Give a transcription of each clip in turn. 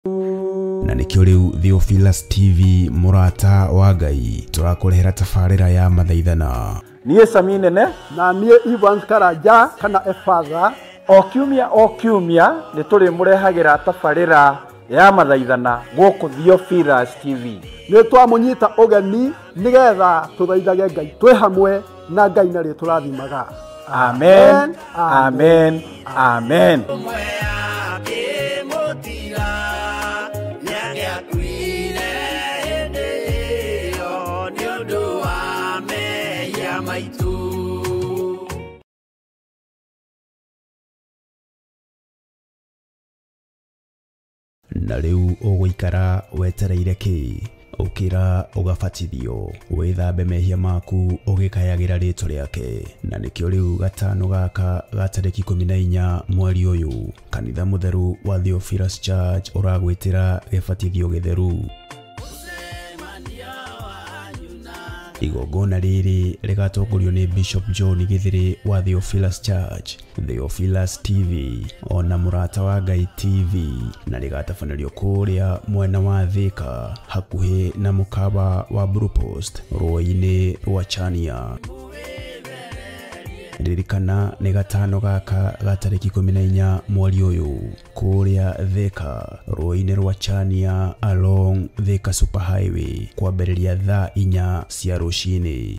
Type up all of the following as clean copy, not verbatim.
Na nĩkĩo rĩu Theophilus TV mũrata wa Ngai tũrakũrehera tabarĩra ya mathaithana. Niĩ Sami Nene na niĩ Evans Karanja kana Efatha. O kiumia o kiumia nĩ tũrĩmũrehagĩra tabarĩra ya mathaithana gũkũ Theophilus TV. Nĩ twamũnyita ũgeni nĩgetha tũthaithage Ngai twĩ hamwe na Ngai na rĩtũrathimaga. Amen, amen, amen. Na rĩu ũgũikara wetereire kĩ? Ũkĩra ũgabatithio, wĩthambe mehia maku ũgĩkayagĩra rĩtwa rĩake. Na nĩkĩo rĩu gatano gaka ga tarĩki 14 mweri ũyũ, kanitha mũtheru wa Theophilus Church ũragwĩtĩra gĩbatithio gĩtheru. Igongona rĩrĩ rĩgatongorio nĩ Bishop John Githiri wa Theophilus Church, Theophilus TV ona Mũrata wa Ngai TV, na rĩgatabanĩrio kũrĩa mwena wa Thika hakuhĩ na mũkawa wa Blue Post rũĩ-inĩ rwa Chania. Ririkana nĩ gatano gaka ga tarĩki 14 mweri ũyũ kũrĩa Thika rũĩ-inĩ rwa Chania along Thika Super Highway kwambĩrĩria thaa 4 cia rũcinĩ.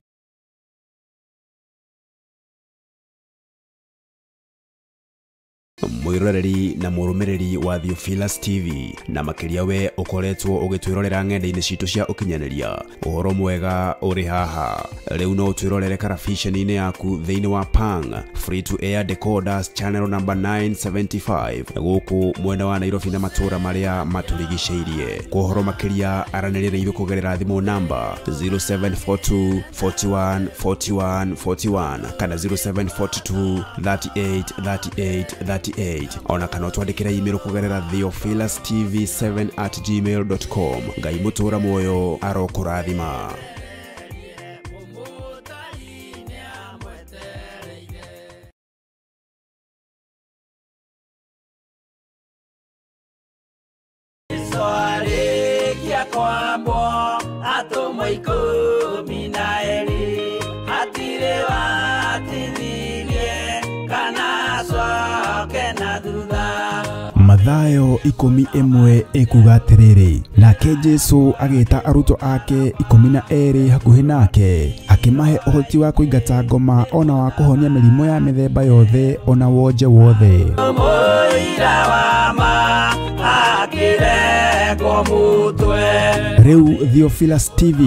Mwiroreri na mũrũmĩrĩri wa Theophilus TV na makĩria we ũkoretwo ũgĩtwĩrorera ng'enda-inĩ citũ cia ũkinyanĩria, ũhoro mwega ũrĩ haha. Rĩu no ũtwĩrorere karabiceni-inĩ yaku thĩinĩ wa Pang Free to Air Decoders channel number 975 gũkũ mwena wa Nairobi na matũũra marĩa matũrigicĩirie. Kwa ũhoro makĩria aranĩria na ithuĩ kũgerera thimũ namba 0742 41 41 41 kana 0742 38 38 38, ona kana twandĩkĩre email kũgerera theophilustv7@gmail.com. Ngai mũtũra muoyo arokũrathima. Mathayo 11 ĩkuga atĩrĩrĩ, nake Jesũ agĩta arutwo ake 12 hakuhĩ nake, akĩmahe ũhoti wa kũingata ngoma ona wa kũhonia mĩrimũ ya mĩthemba yothe ona wonje wothe. Rĩu Theophilus TV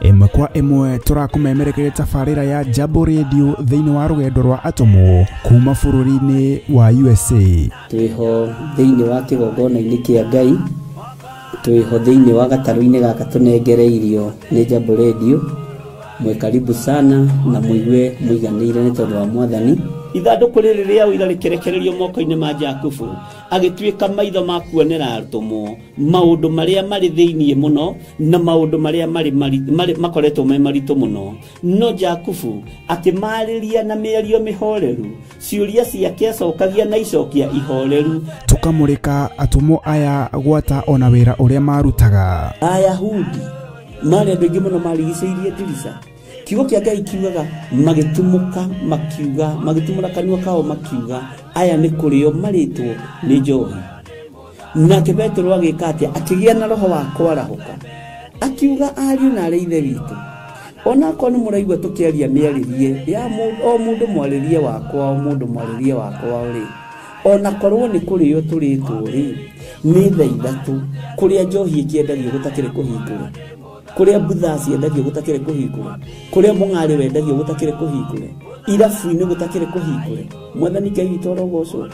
ĩmwe kwa ĩmwe tũrakũmemerekeria tabarĩra ya Jambo Radio thĩinĩ wa rũgendo rwa atũmwo kuma bũrũri-inĩ wa USA. Twĩho thĩinĩ wa kĩgongona-inĩ kĩa Ngai, twĩho thĩinĩ wa gatarũ-inĩ gaka tũnengereirio nĩ Jambo Radio. Mwe karibu sana na muigue muiganĩire nĩ tondũ wa Mwathani. Ithandũkũ rĩrĩ rĩa ũira rĩkĩrekererio moko-inĩ ma Jakubu, agĩtuĩka maitho ma kuonera atũmwo maũndũ marĩa marĩ thĩinĩ mũno na maũndũ marĩa marĩ makoretwo me maritũ mũno. No Jakubu akĩmarĩria na mĩario mĩhoreru, ciũria ciake acokagia na icokia ihoreru. Tũkamũrĩka atũmwo aya gwata ona wĩra ũrĩa marutaga. Ayahudi marĩ andũ aingĩ mũno marigicĩirie ndirica. Kiugo kĩa Ngai kiugaga magĩtumũka makiuga, magĩtumũra kanua kao makiuga, aya nĩ kũrĩo marĩtwo nĩ njohi. Nake Petero agĩka atĩa? Akĩgĩa na roho wa kwarahũka, akiuga ariũ na arĩ ithe witũ, onakorwo nĩ mũraigua tũkĩaria mĩarĩrie ya o mũndũ mwarĩrie wakwa, o mũndũ mwarĩrie wakwa rĩ, onakorwo nĩ kũrĩo tũrĩtwo rĩ, nĩ thaa 3 kũrĩa njohi ĩkĩendagio gũtakĩrĩ kũhingũre, kũrĩa mbutha ciendagio gũtakĩrĩ kũhingũre, kũrĩa mũng'arĩ wendagio gũtakĩrĩ kũhingũre, irabu-inĩ gũtakĩrĩ kũhingũre. Mwathani Ngai witũ arogocwo.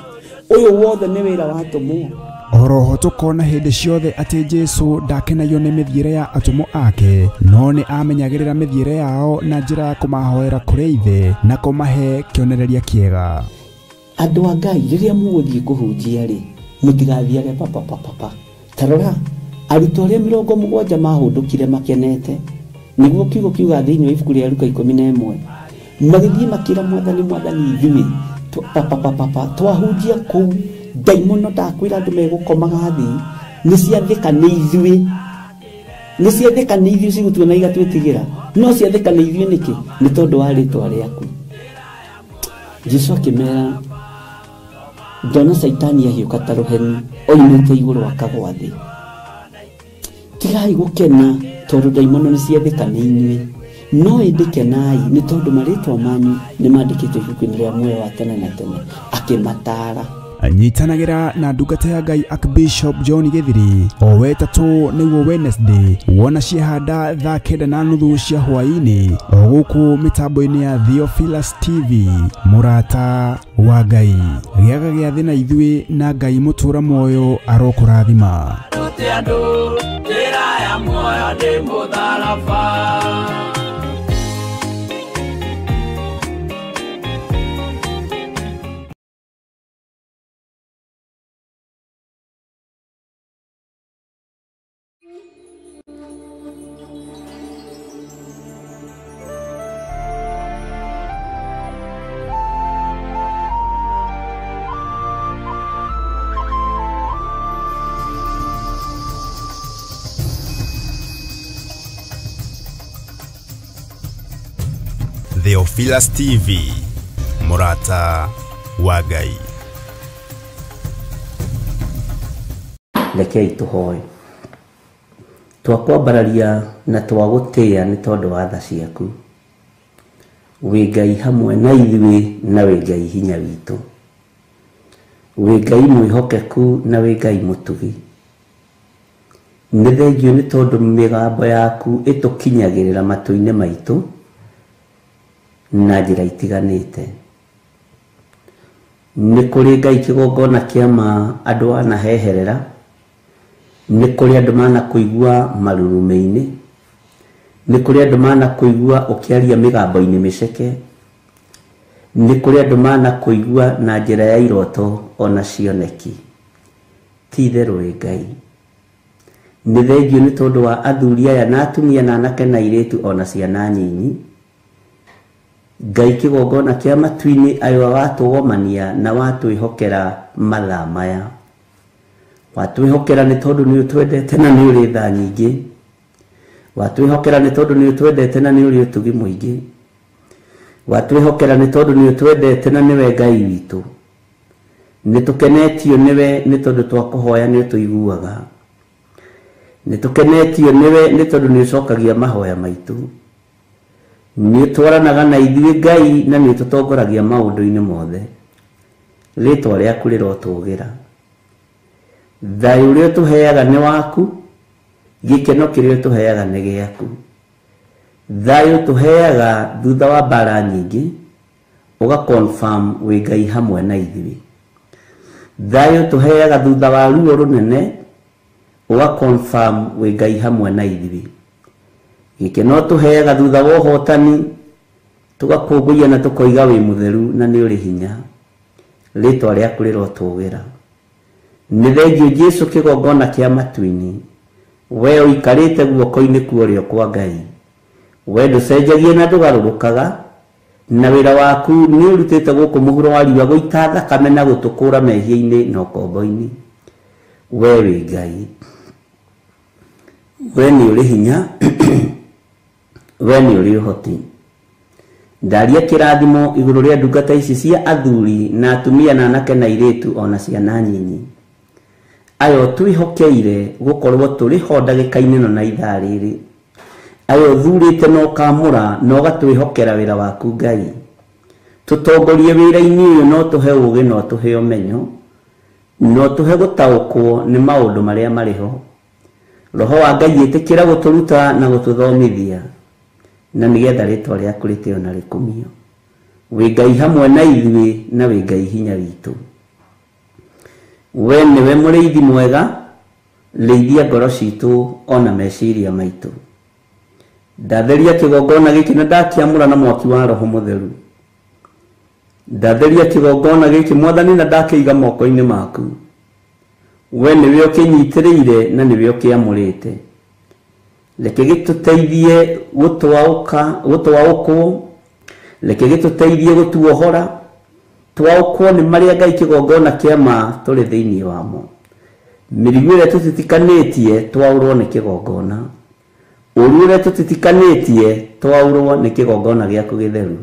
Ũyũ wothe nĩ wĩra wa atũmwo. Oroho tũkona hĩndĩ ciothe atĩ Jesũ ndakenagio nĩ mĩthiĩre ya atũmwo ake, no nĩ amenyagĩrĩra mĩthiĩre yao na njĩra ya kũmahoera kũrĩ Ithe na kũmahe kĩonereria kĩega. Andũ a Ngai, rĩrĩa mũgũthiĩ kũhunjia rĩ, mũtigathiage papapapapa. Ta rora arutwo arĩa 70 mahũndũkire makenete, nĩguo kiugo kiuga thĩinĩ wa ibuku rĩa Luka 11, magĩthiĩ makĩra Mwathani, Mwathani ithuĩ papapapapa twahunjia kũu ndaimono ndakwĩra andũ megũkomaga thĩ, Nĩ ciathĩka nĩ ithuĩ, nĩ ciathĩka nĩ ithuĩ cigũtuona igatwĩtigĩra, no ciathĩka nĩ ithuĩ nĩkĩ? Nĩ tondũ wa rĩtwa rĩaku. Jesu akĩmera, ndona Caitani ahiũka ta rũheni oimĩte igũrũ akagwa thĩ. Tigai gũkena tondũ ndaimono nĩ ciathĩka nĩ inyuĩ, no ĩndĩ kenai nĩ tondũ marĩtwa manyu nĩ mandĩkĩtwo ibuku-inĩ rĩa muoyo wa tene na tene. Akĩmataara. Nyitanagĩra na ndungata ya Ngai Archbishop John Githiri o wetatũ nĩguo Wednesday, wona ciehanda thaa 9:30 cia hwaĩ-inĩ, o gũkũ mĩtambo-inĩ ya Theophilus TV. Mũrata wa Ngai, gĩaga gĩathĩ na ithuĩ, na Ngai mũtũra muoyo arokũrathima. Njĩra ya muoyo nĩ mũtharaba. Theophilus TV, mũrata wa Ngai. Rekei tũhoe. Twakwambararia na twagũtĩĩa nĩ tondũ wa tha ciaku. Wĩ Ngai hamwe na ithuĩ na wĩ Ngai hinya witũ. Wĩ Ngai mwĩhokeku na wĩ Ngai mũtugi. Nĩ thengiũ nĩ tondũ mĩgambo yaku ĩtũkinyagĩrĩra matũ-inĩ maitũ na njĩra itiganĩte. Nĩ kũrĩ Ngai kĩgongona kĩa ma andũ anaheherera, nĩ kũrĩ andũ manakũigua marurumĩ-inĩ, nĩ kũrĩ andũ manakũigua ũkĩaria mĩgambo-inĩ mĩceke, nĩ kũrĩ andũ manakũigua na njĩra ya iroto ona cioneki. Ti itherũ wĩ Ngai. Nĩ thengiũ nĩ tondũ wa athuri aya na atumia na anake na airĩtu ona ciana nyinyi. Ngai kĩgongona kĩa matu-inĩ ayo watũgomania na watwĩhokera mathaa maya. Watwĩhokera nĩ tondũ nĩ ũtwendete na nĩ ũrĩ tha nyingĩ. Watwĩhokera nĩ tondũ nĩ ũtwendete na nĩ ũrĩ ũtugi mũingĩ. Watwĩhokera nĩ tondũ nĩ ũtwendete na nĩwe Ngai witũ. Nĩ tũkenetio nĩwe nĩ tondũ twakũhoya nĩ ũtũiguaga. Nĩ tũkenetio nĩwe nĩ tondũ nĩ ũcokagia mahoya maitũ. Nĩ ũtwaranaga na ithuĩ Ngai na nĩ ũtũtongoragia maũndũ-inĩ mothe. Rĩtwa rĩaku rĩrotũgĩra. Thayũ ũrĩa ũtũheaga nĩ waku, gĩkeno kĩrĩa ũtũheaga nĩ gĩaku. Thayũ ũtũheaga thutha wa mbara nyingĩ, ũga confirm wĩ Ngai hamwe na ithuĩ. Thayũ ũtũheaga thutha wa ruo rũnene, ũga confirm wĩ Ngai hamwe na ithuĩ. Gĩkeno ũtũheaga thutha wa ũhotani, tũgakũngũiya na tũkoiga wĩ mũtheru na nĩ ũrĩ hinya. Rĩtwa rĩaku rĩrotũgĩra. Nĩ thengiũ Jesu kĩgongona kĩa matu-inĩ, we ũikarĩte guoko-inĩ kwa ũrĩo kwa Ngai. We ndũcenjagia na ndũgarũrũkaga, na wĩra waku nĩ ũrutĩte gũkũ mũhuro wa riũa gũita thakame na gũtũkũra mehia-inĩ na ũkombo-inĩ. We wĩ Ngai, we nĩ ũrĩ hinya, we nĩ ũrĩ ũhoti. Ndaria kĩrathimo igũrũ rĩa ndungata ici cia athuri na atumia na anake na airĩtu ona ciana nyinyi. Ayo twĩhokeire gũkorwo tũrĩ ho ndagĩka-inĩ ĩno na ithaa rĩrĩ. Ayo ũthurĩte na ũkamũra na ũgatwĩhokera wĩra waku Ngai. Tũtongorie wĩra-inĩ ũyũ na ũtũhe ũũgĩ na ũtũhe ũmenyo, na ũtũhe gũtaũkwo nĩ maũndũ marĩa marĩ ho. Roho wa Ngai ĩtĩkĩra gũtũruta na gũtũthomithia, na nĩgetha rĩtwa rĩaku rĩtĩo na rĩkumio. Wĩ Ngai hamwe na ithuĩ na wĩ Ngai hinya witũ. We nĩwe mũrĩithi mwega, rĩithia ngoro citũ ona meciria maitũ. Ndatheria kĩgongona gĩkĩ na ndakĩamũra na mwaki wa Roho Mũtheru. Ndatheria kĩgongona gĩkĩ Mwathani na ndakĩiga moko-inĩ maku. We nĩwe ũkĩnyitĩrĩire na nĩwe ũkĩamũrĩte. Reke gĩtũteithie gũtwaũkwo, reke gĩtũteithie gũtuohora, twaũkwo nĩ marĩa Ngai kĩgongona kĩa ma tũrĩ thĩinĩ wamo. Mĩrimũ ĩrĩa tũtitikanĩtie twaũrwo nĩ kĩgongona. Ũru ũrĩa tũtitikanĩtie twaũrwo nĩ kĩgongona gĩaku gĩtheru.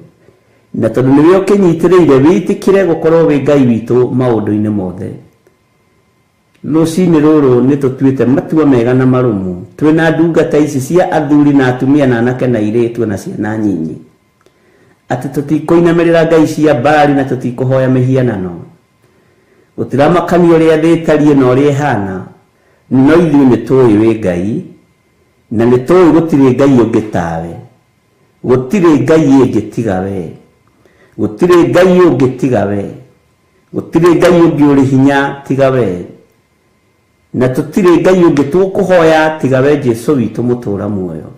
Na tondũ nĩwe ũkĩnyitĩrĩire wĩtĩkĩre gũkorwo wĩ Ngai witũ maũndũ-inĩ mothe. Rũcinĩ rũrũ nĩ tũtuĩte matua mega na marũmu twĩna ndungata ici cia athuri na atumia na anake na airĩtu na ciana nyinyi, atĩ tũtikũinamĩrĩra ngai cia Baali na tũtikũhoya mĩhianano. Gũtiramakania ũrĩa thĩ ĩtariĩ na ũrĩa ĩhana, no ithuĩ nĩ tũĩ wĩ Ngai, na nĩ tũĩ gũtirĩ Ngai ũngĩ tawe. Gũtirĩ Ngai ĩngĩ tiga we. Gũtirĩ Ngai ũngĩ tiga we. Gũtirĩ Ngai ũngĩ ũrĩ hinya tiga we. Na tũtirĩ Ngai ũngĩ tũkũhoya tiga we Jesũ witũ mũtũũra muoyo.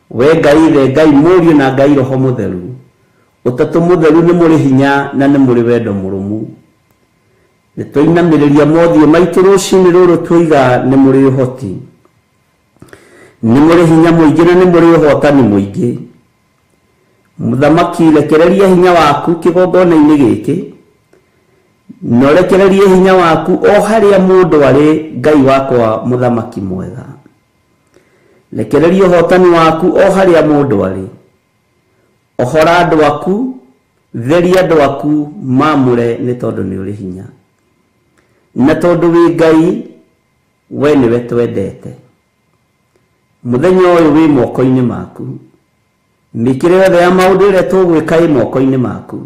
We Ngai Ithe, Ngai Mũriũ na Ngai Roho Mũtheru. Ũtatũ mũtheru nĩ mũrĩ hinya na nĩ mũrĩ wendo mũrũmu. Nĩ twainamĩrĩria mothiũ maitũ rũcinĩ rũrũ twoiga nĩ mũrĩ ũhoti. Nĩ mũrĩ hinya mũingĩ na nĩ mũrĩ ũhotani mũingĩ. Mũthamaki, rekereria hinya waku kĩgongona-inĩ gĩkĩ, na ũrekererie hinya waku o harĩa mũndũ arĩ, Ngai wakwa mũthamaki mwega. Rekereria ũhotani waku o harĩa mũndũ arĩ. Ohora andũ aku, theria andũ aku, maamũre nĩ tondũ nĩ ũrĩ hinya. Na tondũ wĩ Ngai, we nĩwe twendete. Mũthenya ũyũ wĩ moko-inĩ maku. Mĩkĩre yothe ya maũndũ ĩrĩa tũgwĩka ĩ moko-inĩ maku.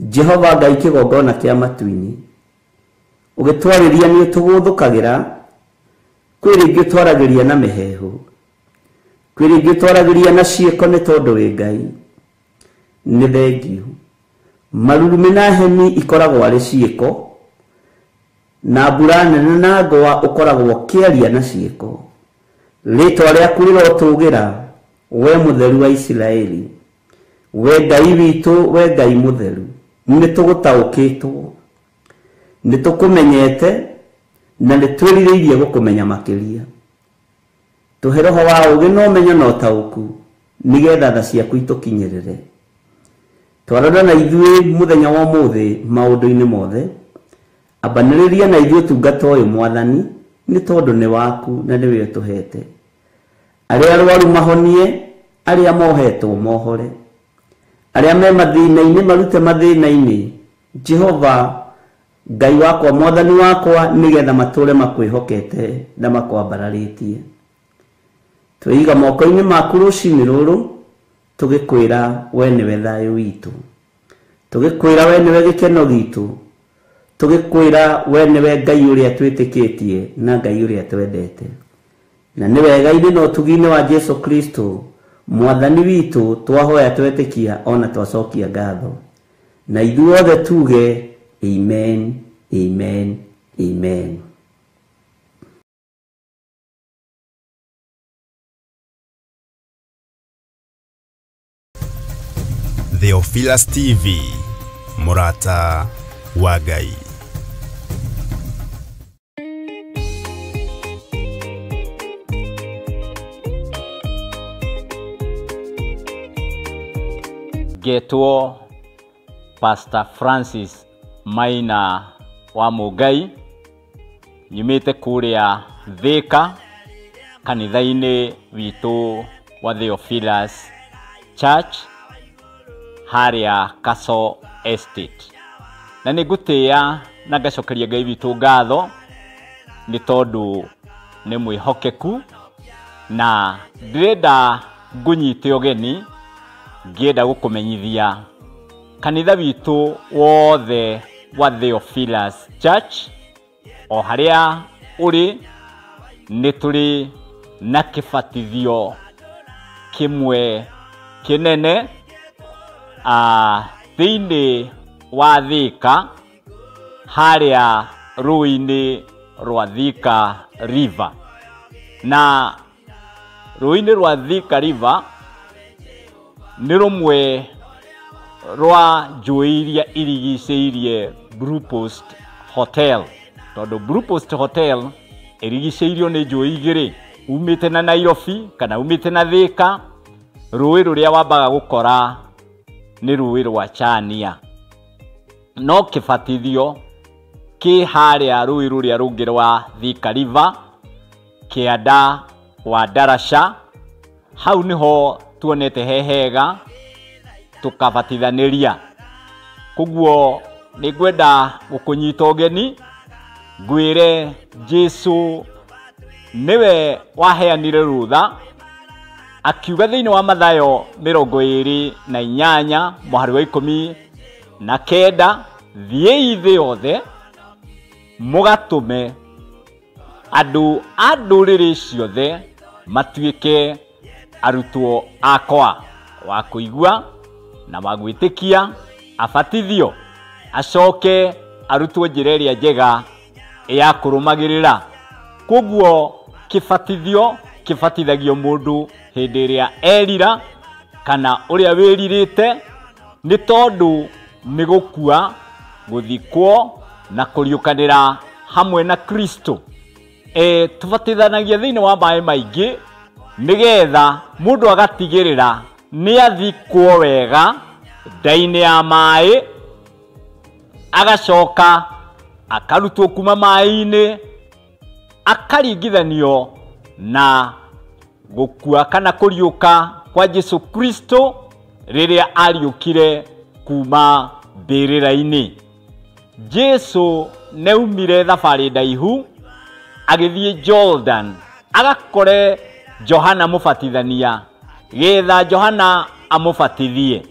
Jehova Ngai kĩgongona kĩa matu-inĩ, ũgĩtwarĩria nĩ ũtũgũthũkagĩra, kwĩ rĩngĩ ũtwaragĩria na mĩheehũ, kwĩ rĩngĩ ũtwaragĩria na ciĩko nĩ tondũ wĩ Ngai. Nĩ thengiũ. Marurumĩ na heni ikoragwo arĩ ciĩko, na mbura nene na ngwa ũkoragwo ũkĩaria na ciĩko. Rĩtwa rĩaku rĩrotũgĩra, we mũtheru wa Isiraeli, we Ngai witũ, we Ngai mũtheru. Nĩ tũgũtaũkĩtwo, nĩ tũkũmenyete, na nĩ twĩrirĩirie gũkũmenya makĩria. Tũhe roho wa ũũgĩ na ũmenyo na ũtaũku, nĩgetha tha ciaku itũkinyĩrĩre. Twarana na ithuĩ mũthenya wa ũmũthĩ maũndũ-inĩ mothe. Ambanĩrĩria na ithuĩ ũtungata ũyũ Mwathani, nĩ tondũ nĩ waku na nĩwe ũtũhete. Arĩa arwaru mahonie, arĩa mohetwo mohore, arĩa me mathĩna-inĩ marute mathĩna-inĩ. Jehova Ngai wakwa, Mwathani wakwa, nĩgetha matũre makwĩhokete na makwambararĩtie. Twĩiga moko-inĩ maku rũcinĩ rũrũ, tũgĩkwĩra we nĩwe thayũ witũ, tũgĩkwĩra we nĩwe gĩkeno gitũ, tũgĩkwĩra we nĩwe Ngai ũrĩa twĩtĩkĩtie na Ngai ũrĩa twendete. Na nĩ wega-inĩ na ũtugi-inĩ wa Jesu Kristo Mwathani witũ twahoya twetĩkia ona twacokia ngatho. Na ithuothe tuge amen, amen, amen. Theophilus TV, mũrata wa Ngai. Ngetwo Pastor Francis Maina wa Mũngai, nyumĩte kũrĩa Thĩka, kanitha-inĩ witũ wa Theophilus Church harĩa Castle Estate. Na nĩ ngũtĩĩa na ngacokeria Ngai witũ ngatho nĩ tondũ nĩ mwĩhokeku, na ndĩrenda ngũnyite ũgeni ngĩenda gũkũmenyithia kanitha witũ wothe wa Theophilus Church o harĩa ũrĩ nĩ tũrĩ na kĩbatithio kĩmwe kĩnene thĩinĩ wa Thika harĩa rũĩ-inĩ rwa Thika River. Na rũĩ-inĩ rwa Thika River nĩ rũmwe rwa njũĩ iria irigicĩirie Blue Post Hotel, tondũ Blue Post Hotel ĩrigicĩirio nĩ njũĩ igĩrĩ, umĩte na Nairobi kana umĩte na Thika. Rũĩ rũrĩa wambaga gũkora nĩ rũĩ rwa Chania, no kĩbatithio kĩ harĩa rũĩ rũrĩa rũngĩ rwa Thika River, kĩanda wa Darasha. Hau nĩho tuonete he hega tũkabatithanĩria. Koguo nĩ ngwenda gũkũnyita ũgeni ngwĩre Jesu nĩwe waheanire rũtha, akiuga thĩinĩ wa Mathayo 28 mũhari wa 19, thiĩi thĩ yothe mũgatũme andũ a ndũrĩrĩ ciothe matuĩke arutwo akwa, wa kũigua na wa gwĩtĩkia abatithio, acoke arutwo njĩra ĩrĩa njega ya kũrũmagĩrĩra. Koguo kĩbatithio kĩbatithagio mũndũ hĩndĩ ĩrĩa erira kana ũrĩa wĩrirĩte, nĩ tondũ nĩ gũkua, gũthikwo na kũriũkanĩra hamwe na Kristo. Tũbatithanagia thĩinĩ wa maĩ maingĩ nĩgetha mũndũ agatigĩrĩra nĩ athikwo wega nda-inĩ ya maĩ, agacoka akarutwo kuma maĩ-inĩ, akaringithanio na gũkua kana kũriũka kwa Jesu Kristo rĩrĩa ariũkire kuma mbĩrĩra-inĩ. Jesu nĩaumire thabarĩ ndaihu agĩthiĩ Jordan agakore Johana mũbatithania getha Johana amũbatithie.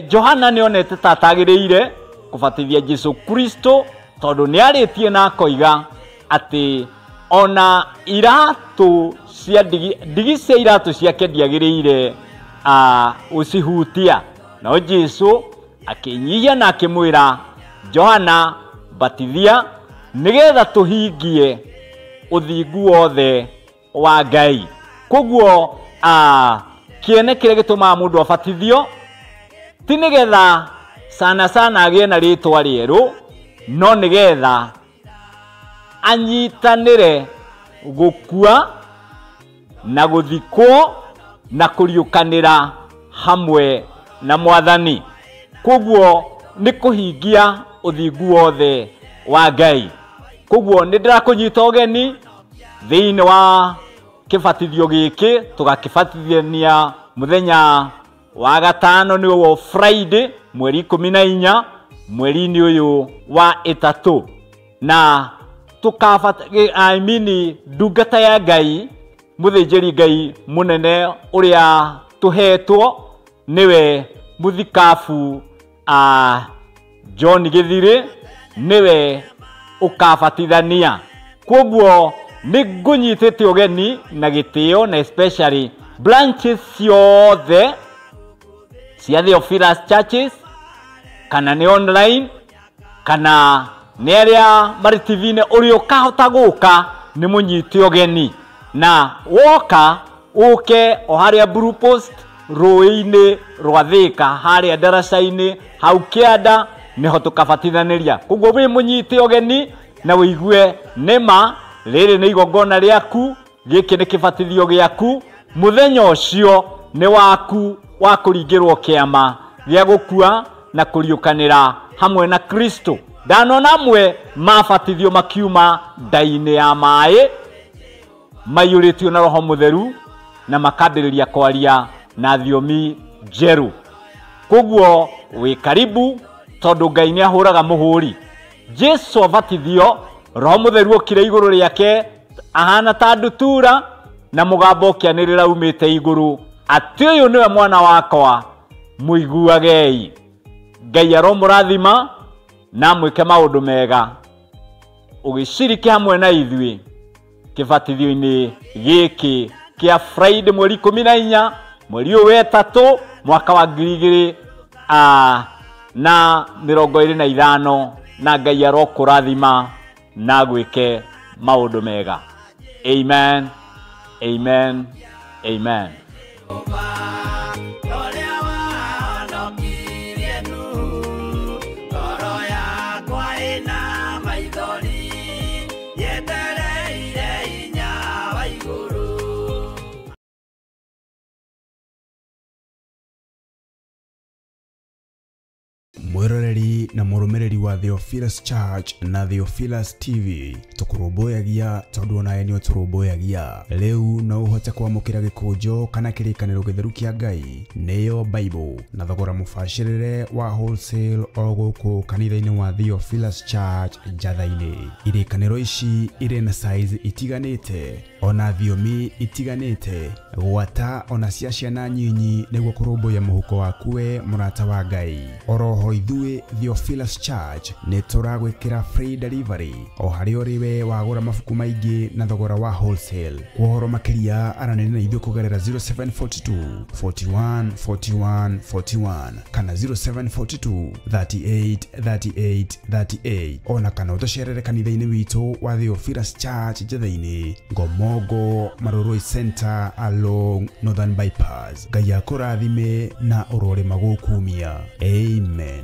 Johana nĩonete ta atagĩrĩire kũbatithia Jesu Kristo tondũ nĩarĩtie na akoiga atĩ ona iratũ cia ndigi cia iratũ ciake ndiagĩrĩire ũcihutia. No Jesu akĩnyihia na akĩmwĩra Johana, batithia nĩgetha tũhingie ũthingu wothe wa Ngai. Koguo kĩene kĩrĩa gĩtũmaga mũndũ abatithio ti nĩgetha sana sana agĩe na rĩtwa rĩerũ, no nĩgetha anyitanĩre gũkua na gũthikwo na kũriũkanĩra hamwe na Mwathani. Koguo nĩ kũhingia ũthingu wothe wa Ngai. Koguo nĩ ndĩrakũnyita ũgeni thĩinĩ wa kĩbatithio gĩkĩ, tũgakĩbatithania mũthenya wa gatano nĩguo Friday mweri 14 mweri-inĩ ũyũ wa 3, na ndungata ya Ngai, mũthĩnjĩri Ngai mũnene ũrĩa tũhetwo nĩwe mũthikabu John Gĩthirĩ, nĩwe ũkabatithania. Koguo nĩ ngũnyitĩte ũgeni na gĩtĩo, na especially branches ciothe cia Theophilus Churches, kana nĩ online kana nĩ arĩa marĩ TV-inĩ, ũrĩa ũkahota gũka nĩ mũnyite ũgeni. Na woka ũke o harĩa Blue Post rũĩ-inĩ rwa Thika, harĩa ndaraca-inĩ hau kĩanda, nĩho tũkabatithanĩria. Koguo wĩ mũnyite ũgeni na wĩigue nĩma rĩrĩ nĩ igongona rĩaku, gĩkĩ nĩ kĩbatithio gĩaku, mũthenya ũcio nĩ waku wa kũringĩrwo kĩama gĩa gũkua na kũriũkanĩra hamwe na Kristo. Ndanona amwe mabatithio makiuma nda-inĩ ya maĩ maiyũrĩtio na Roho Mũtheru na makambĩrĩria kwaria na thiomi njerũ. Koguo wĩ karibu, tondũ Ngai nĩ ahũraga mũhũri. Jesu abatithio, Roho Mũtheru okire igũrũ rĩake ahana ta ndutura, na mũgambo ũkĩanĩrĩra umĩte igũrũ atĩ ũyũ nĩwe mwana wakwa, mũiguagei. Ngai aromũrathima na mwĩke maũndũ mega ũgĩciriki hamwe na ithuĩ kĩbatithio-inĩ gĩkĩ kĩa Friday mweri 14 mweri ũyũ wa 3 mwaka wa 2025, na Ngai arokũrathima na gwĩke maũndũ mega. Amen, amen, amen. Mwiroreri na mũrũmĩrĩri wa Theophilus Church na Theophilus TV, tũkũrũmbũyagia tondũ onawe nĩ ũtũrũmbũyagia. Rĩu no ũhote kwamũkĩra gĩkũnjo kana kĩrĩkanĩro gĩtheru kĩa Ngai, nĩyo Bible, na thogora mũbacĩrĩre wa wholesale o gũkũ kanitha-inĩ wa Theophilus Church Njatha-inĩ. Irĩkanĩro ici irĩ na size itiganĩte ona thiomi itiganĩte, gwata ona cia ciana nyinyi, nĩguo kũrũmbũiya mũhuko waku we mũrata wa Ngai. Oroho ithuĩ Theophilus Church nĩ tũragwĩkĩra free delivery o harĩa ũrĩ we wagũra mabuku maingĩ na thogora wa wholesale. Kwa ũhoro makĩria aranĩria na ithuĩ kũgerera 0742 41 41 41 kana 0742 38 38 38, ona kana ũtũcerere kanitha-inĩ witũ wa Theophilus Church Njatha-inĩ, Ngomongo Marurui Center along Northern Bypass. Ngai akũrathime na ũrore magũkumia. Amen.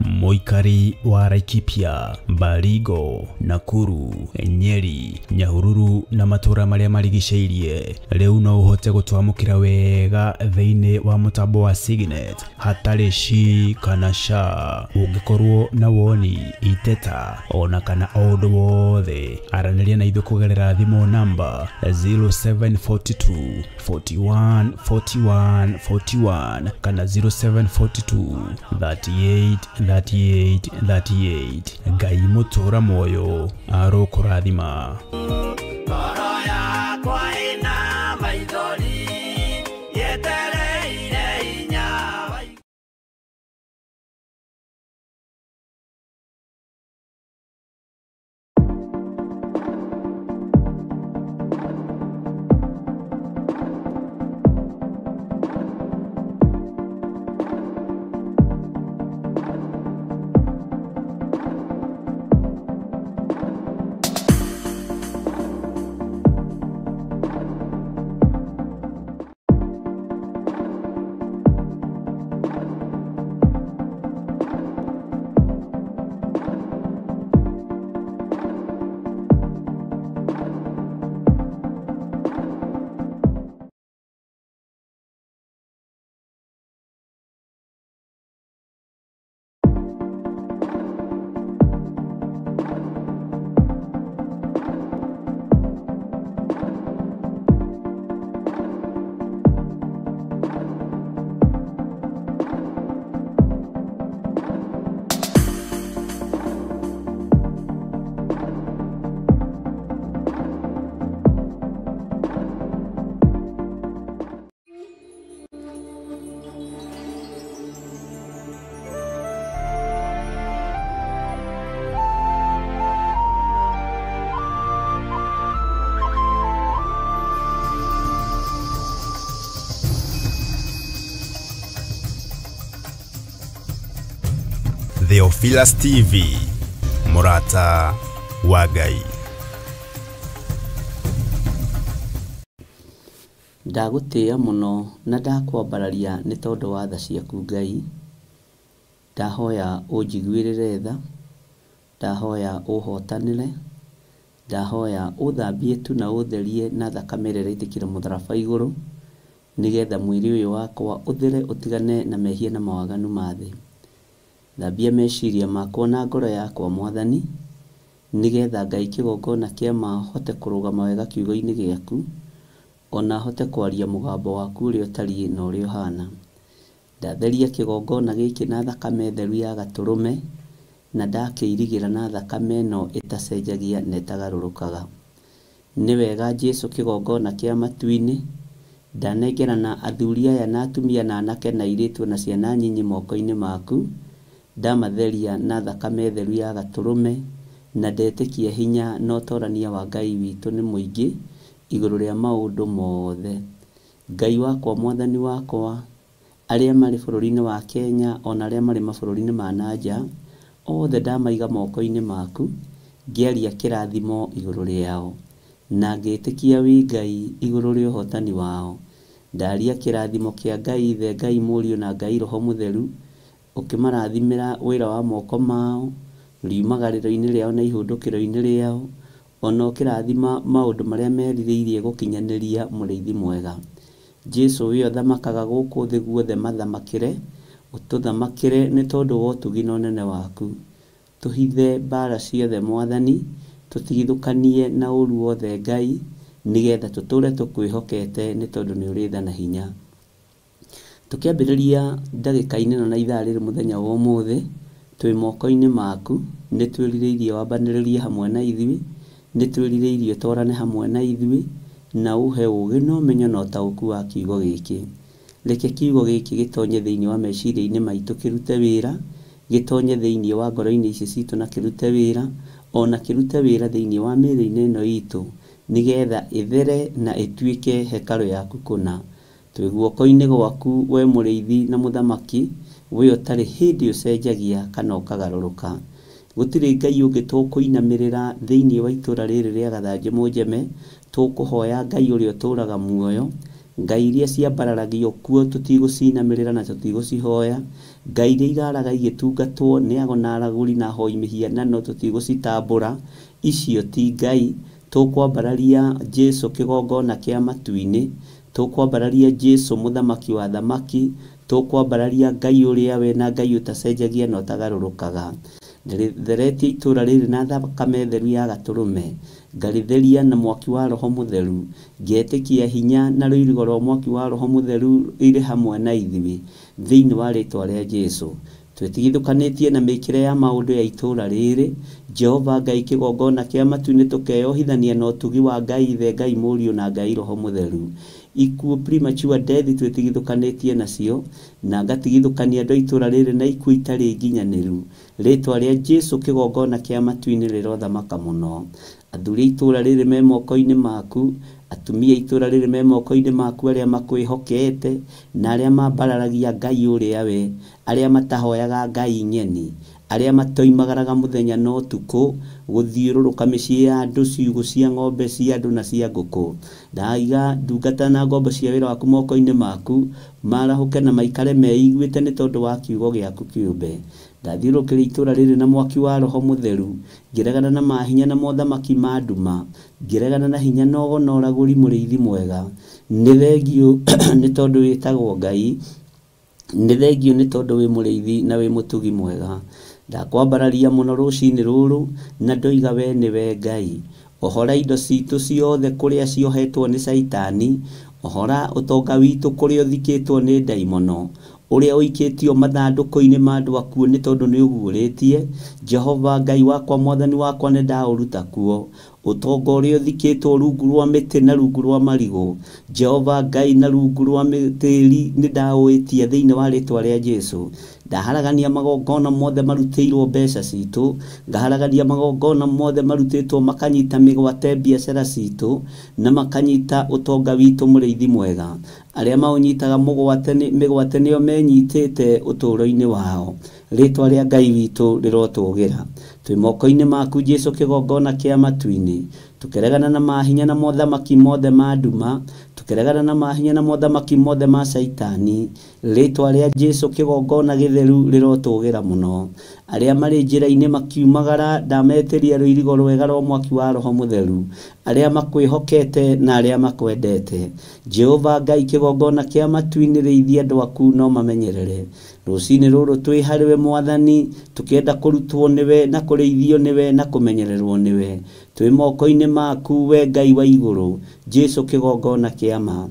Mũikari wa Laikipia, Baringo, Nakuru, Nyeri, Nyahururu na matũra marĩa marigicĩirie, rĩu no ũhote gũtwamũkĩra wega thĩinĩ wa mũtambo wa Signet hatarĩ shi kana sha. Ũngĩkorwo na woni, iteta ona kana o ũndũ wothe, aranĩria na ithuĩ kũgerera thimũ namba 0742 41 41 41 kana 0742 38 38 38. Ngai mũtũra muoyo arokũrathima. Theophilus TV, mũrata wa Ngai. Ndagũtĩĩa mũno na ndakwambararia nĩ tondũ wa tha ciaku Ngai. Ndahoya ũnjiguĩrĩre tha, ndahoya ũhotanĩre, ndahoya ũthambie tu na ũtherie na thakame ĩrĩa ĩraitĩkire mũtharaba igũrũ, nĩgetha mwĩrĩ ũyũ wakwa ũthere ũtigane na mehia na mawaganu ma thĩ. Thambia meciria makwa na ngoro yakwa Mwathani, nĩgetha Ngai kĩgongona kĩa ma hote kũrũgama wega kiugo-inĩ gĩaku, ona hote kwaria mũgambo waku ũrĩa ũtariĩ na ũrĩa ũhana. Ndatheria kĩgongona gĩkĩ na thakame theru ya gatũrũme, na ndakĩirigĩra na thakame ĩno ĩtacenjagia na ĩtagarũrũkaga. Nĩ wega Jesũ kĩgongona kĩa matu-inĩ, ndanengerana athuri aya na atumia na anake na airĩtu na ciana nyinyi moko-inĩ maku, ndamatheria na thakame theru ya gatũrũme, na ndetĩkia hinya na ũtorania wa Ngai witũ nĩ mũingĩ igũrũ rĩa maũndũ mothe. Ngai wakwa, Mwathani wakwa, arĩa marĩ bũrũri-inĩ wa Kenya ona arĩa marĩ mabũrũri-inĩ ma na nja, Othe ndamaiga moko-inĩ maku, ngĩaria kĩrathimo igũrũ rĩao, na ngĩtĩkia wĩ Ngai igũrũ rĩa ũhotani wao. Ndaria kĩrathimo kĩa Ngai Ithe, Ngai Mũriũ na Ngai Roho Mũtheru, ũkĩmarathimĩra wĩra wa moko mao, riumagarĩro-inĩ rĩao na ihũndũkĩro-inĩ rĩao, ona ũkĩrathima maũndũ marĩa merirĩirie gũkinyanĩria mũrĩithi mwega. Jesu we ũthamakaga gũkũ thĩ guothe mathamakĩre, ũtũthamakĩre nĩ tondũ wa ũtugi na ũnene waku. Tũhithe mbara ciothe Mwathani, tũtigithũkanie na ũru wothe Ngai, nĩgetha tũtũre tũkwĩhokete nĩ tondũ nĩ ũrĩ tha na hinya. Tũkĩambĩrĩria ndagĩka-inĩ ĩno na ithaa rĩrĩ mũthenya wa ũmũthĩ, twĩ moko-inĩ maku, nĩ twĩrirĩirie wambanĩrĩrie hamwe na ithuĩ, nĩ twĩrirĩirie ũtwarane hamwe na ithuĩ, na ũhe ũũgĩ na ũmenyo na ũtaũku wa kiugo gĩkĩ. Reke kiugo gĩkĩ gĩtonye thĩinĩ wa meciria-inĩ maitũ kĩrute wĩra, gĩtonye thĩinĩ wa ngoro-inĩ ici citũ na kĩrute wĩra, ona kĩrute wĩra thĩinĩ wa mĩĩrĩ-inĩ ĩno itũ, nĩgetha ĩthere na ĩtuĩke hekarũ yaku kũna. Twĩ guoko-inĩ gwaku we mũrĩithi na mũthamaki, we ũtarĩ hĩndĩ ũcenjagia kana ũkagarũrũka. Gũtirĩ Ngai ũngĩ tũkũinamĩrĩra thĩinĩ wa itũũra rĩrĩ rĩa Gathanjĩ Mũnjeme, tũkũhoya Ngai ũrĩa ũtũũraga muoyo. Ngai iria ciambararagio kuo tũtigũcinamĩrĩra na tũtigũcihoya. Ngai iria iraraga igĩtungatwo nĩ ago na aragũri na ahoi mĩhianano tũtigũcitambũra. Icio ti Ngai. Tũkwambararia Jesu kĩgongona kĩa matu-inĩ, tũkwambararia Jesu mũthamaki wa thamaki, tũkwambararia Ngai ũrĩa we na Ngai ũtacenjagia na ũtagarũrũkaga. Ndĩrĩtheretie itũũra rĩrĩ na thakame theru ya gatũrũme, ngarĩtheria na mwaki wa Roho Mũtheru, ngetĩkia hinya na rũirigo rwa mwaki wa Roho Mũtheru irĩ hamwe na ithuĩ thĩinĩ wa rĩtwa rĩa Jesu. Twĩtigithũkanĩtie na mĩkĩre ya maũndũ ya itũũra rĩrĩ, Jehova Ngai kĩgongona kĩa matu-inĩ tũkeyohithania na ũtugi wa Ngai Ithe, Ngai Mũriũ na Ngai Roho Mũtheru. Ikuũ premature death twĩtigithũkanĩtie nacio, na ngatigithũkania andũ a itũũra rĩrĩ na ikuũ itarĩ nginyanĩru. Rĩtwa rĩa Jesu kĩgongona kĩa matu-inĩ rĩrothamaka mũno. Athuri a itũũra rĩrĩ me moko-inĩ maku, atumia a itũũra rĩrĩ me moko-inĩ maku, arĩa makwĩhokete na arĩa mambararagia Ngai ũrĩa we, arĩa matahoyaga Ngai ng'eni, arĩa matoimagaraga mũthenya na ũtukũ gũthiũrũrũka mĩciĩ ya andũ, ciugũ cia ng'ombe cia andũ na cia ngũkũ. Ndaiga ndungata na ngombo cia wĩra waku moko-inĩ maku, marahũke na maikare meiguĩte nĩ tondũ wa kiugo gĩaku kĩũmbe. Ndathiũrũrũkĩria itũũra rĩrĩ na mwaki wa Roho Mũtheru, ngĩregana na mahinya na mothamaki ma nduma, ngĩregana na hinya na ũgo na ũragũri mũrĩithi mwega. Nĩ thengiũ nĩ tondũ wĩtagwo Ngai, nĩ thengiũ nĩ tondũ wĩ mũrĩithi na wĩ mũtugi mwega. Ndakwambararia mũno rũcinĩ rũrũ na ndoiga we nĩwe Ngai. Ohora indo citũ ciothe kũrĩa ciohetwo nĩ Caitani, ohora ũtonga witũ kũrĩa ũthikĩtwo nĩ ndaimono, ũrĩa ũikĩtio mathandũkũ-inĩ ma andũ akuũ nĩ tondũ nĩ ũguũrĩtie. Jehova Ngai wakwa, Mwathani wakwa, nĩ ndaũruta kuo. Ũtonga ũrĩa ũthikĩtwo rungu rwa mĩtĩ na rungu rwa marigũ, Jehova Ngai na rungu rwa tĩri nĩ ndaũĩtia thĩinĩ wa rĩtwa rĩa Jesu. Ndaharagania magongona mothe marutĩirwo mbeca citũ, ngaharagania magongona mothe marutĩtwo makanyita mĩgwate biacara citũ na makanyita ũtonga witũ mũrĩithi mwega. Arĩa maũnyitaga mĩgwate nĩo menyitĩte ũtũũro-inĩ wao. Rĩtwa rĩa Ngai witũ rĩrotũgĩra. Twĩ moko-inĩ maku Jesu kĩgongona kĩa matu-inĩ, tũkĩregana na mahinya na mothamaki mothe ma nduma, tũkĩregana na mahinya na mothamaki mothe ma Caitani. Rĩtwa rĩa Jesu kĩgongona gĩtheru rĩrotũgĩra mũno. Arĩa marĩ njĩra-inĩ makiumagara, ndametĩria rũirigo rwega rwa mwaki wa Roho Mũtheru, arĩa makwĩhokete na arĩa makwendete. Jehova Ngai kĩgongona kĩa matu-inĩ, rĩithia andũ aku no mamenyerere. Rũcinĩ rũrũ twĩ harĩwe Mwathani, tũkĩenda kũrutwo nĩwe na kũrĩithio nĩwe na kũmenyererwo nĩwe. Twĩ moko-inĩ maku we Ngai wa igũrũ, Jesu kĩgongona kĩa ma.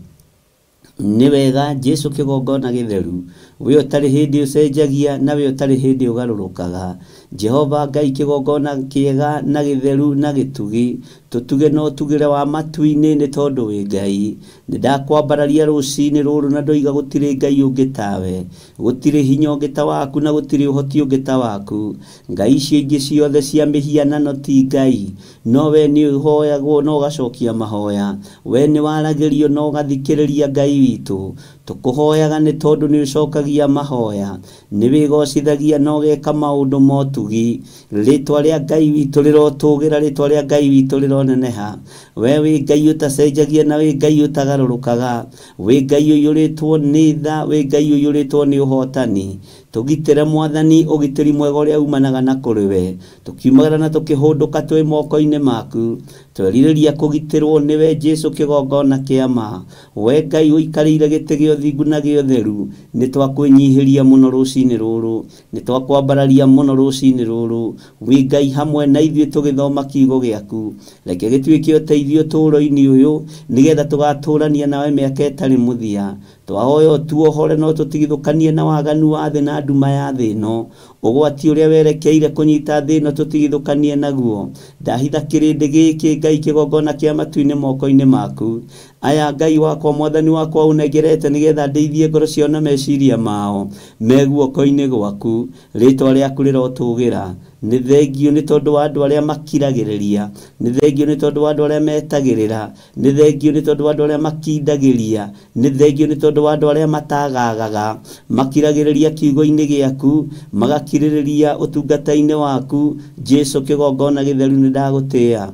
Nĩ wega Jesu kĩgongona gĩtheru, we ũtarĩ hĩndĩ ũcenjagia na we ũtarĩ hĩndĩ ũgarũrũkaga. Jehova Ngai kĩgongona kĩega na gĩtheru na gĩtugi, tũtuge na ũtugĩre wa matu-inĩ nĩ tondũ wĩ Ngai. Nĩ ndakwambararia rũcinĩ rũrũ na ndoiga gũtirĩ Ngai ũngĩ tawe, gũtirĩ hinya ũngĩ ta waku na gũtirĩ ũhoti ũngĩ ta waku. Ngai icio ingĩ ciothe cia mĩhianano ti Ngai, no we nĩ ũhoyagwo na ũgacokia mahoya. We nĩ waragĩrio na ũgathikĩrĩria Ngai witũ. Tũkũhoyaga nĩ tondũ nĩ ũcokagia mahoya, nĩ wĩgocithagia na ũgeka maũndũ ma ũtugi. ũtugi. Rĩtwa rĩa Ngai witũ rĩrotũgĩra, rĩtwa rĩa Ngai witũ rĩroneneha. We wĩ Ngai ũtacenjagia na wĩ Ngai ũtagarũrũkaga, wĩ Ngai ũiyũrĩtwo nĩ tha, wĩ Ngai ũiyũrĩtwo nĩ ũhotani. Tũgitĩre Mwathani ũgitĩri mwega ũrĩa umanaga na kũrĩ we, tũkiumagara na tũkĩhũndũka twĩ moko-inĩ maku. Twerirĩria kũgitĩrwo nĩwe Jesũ kĩgongona kĩa ma. We Ngai ũikarĩire gĩtĩ gĩa ũthingu na gĩa ũtheru, nĩ twakwĩnyihĩria mũno rũcinĩ rũrũ, nĩ twakwambararia mũno rũcinĩ rũrũ. Wĩ Ngai hamwe na ithuĩ tũgĩthoma kiugo gĩaku, reke gĩtuĩke ũteithio ũtũũro-inĩ ũyũ, nĩgetha tũgatũrania nawe mĩaka ĩtarĩ mũthia. Twahoya ũtuohore no tũtigithũkanie na waganu wa thĩ na nduma ya thĩ ĩno, ũgwati ũrĩa werekeire kũnyita thĩ ĩno tũtigithũkanie naguo. Ndahitha kĩrĩndĩ gĩkĩ Ngai kĩgongona kĩa matu-inĩ moko-inĩ maku. Aya Ngai wakwa Mwathani wakwa ũnengerete nĩgetha ndeithie ngoro ciao na meciria mao me guoko-inĩ gwaku. Rĩtwa rĩaku rĩrotũgĩra. Nĩ thengio nĩ tondũ wa andũ arĩa makiragĩrĩria, nĩ thengio nĩ tondũ wa andũ arĩa metagĩrĩra, nĩ thengio nĩ tondũ wa andũ arĩa makindagĩria, nĩ thengio nĩ tondũ wa andũ arĩa matagagaga, makiragĩrĩria kiugo-inĩ gĩaku, magakirĩrĩria ũtungata-inĩ waku. Jesũ kĩgongona gĩtheru, nĩ ndagũtĩĩa,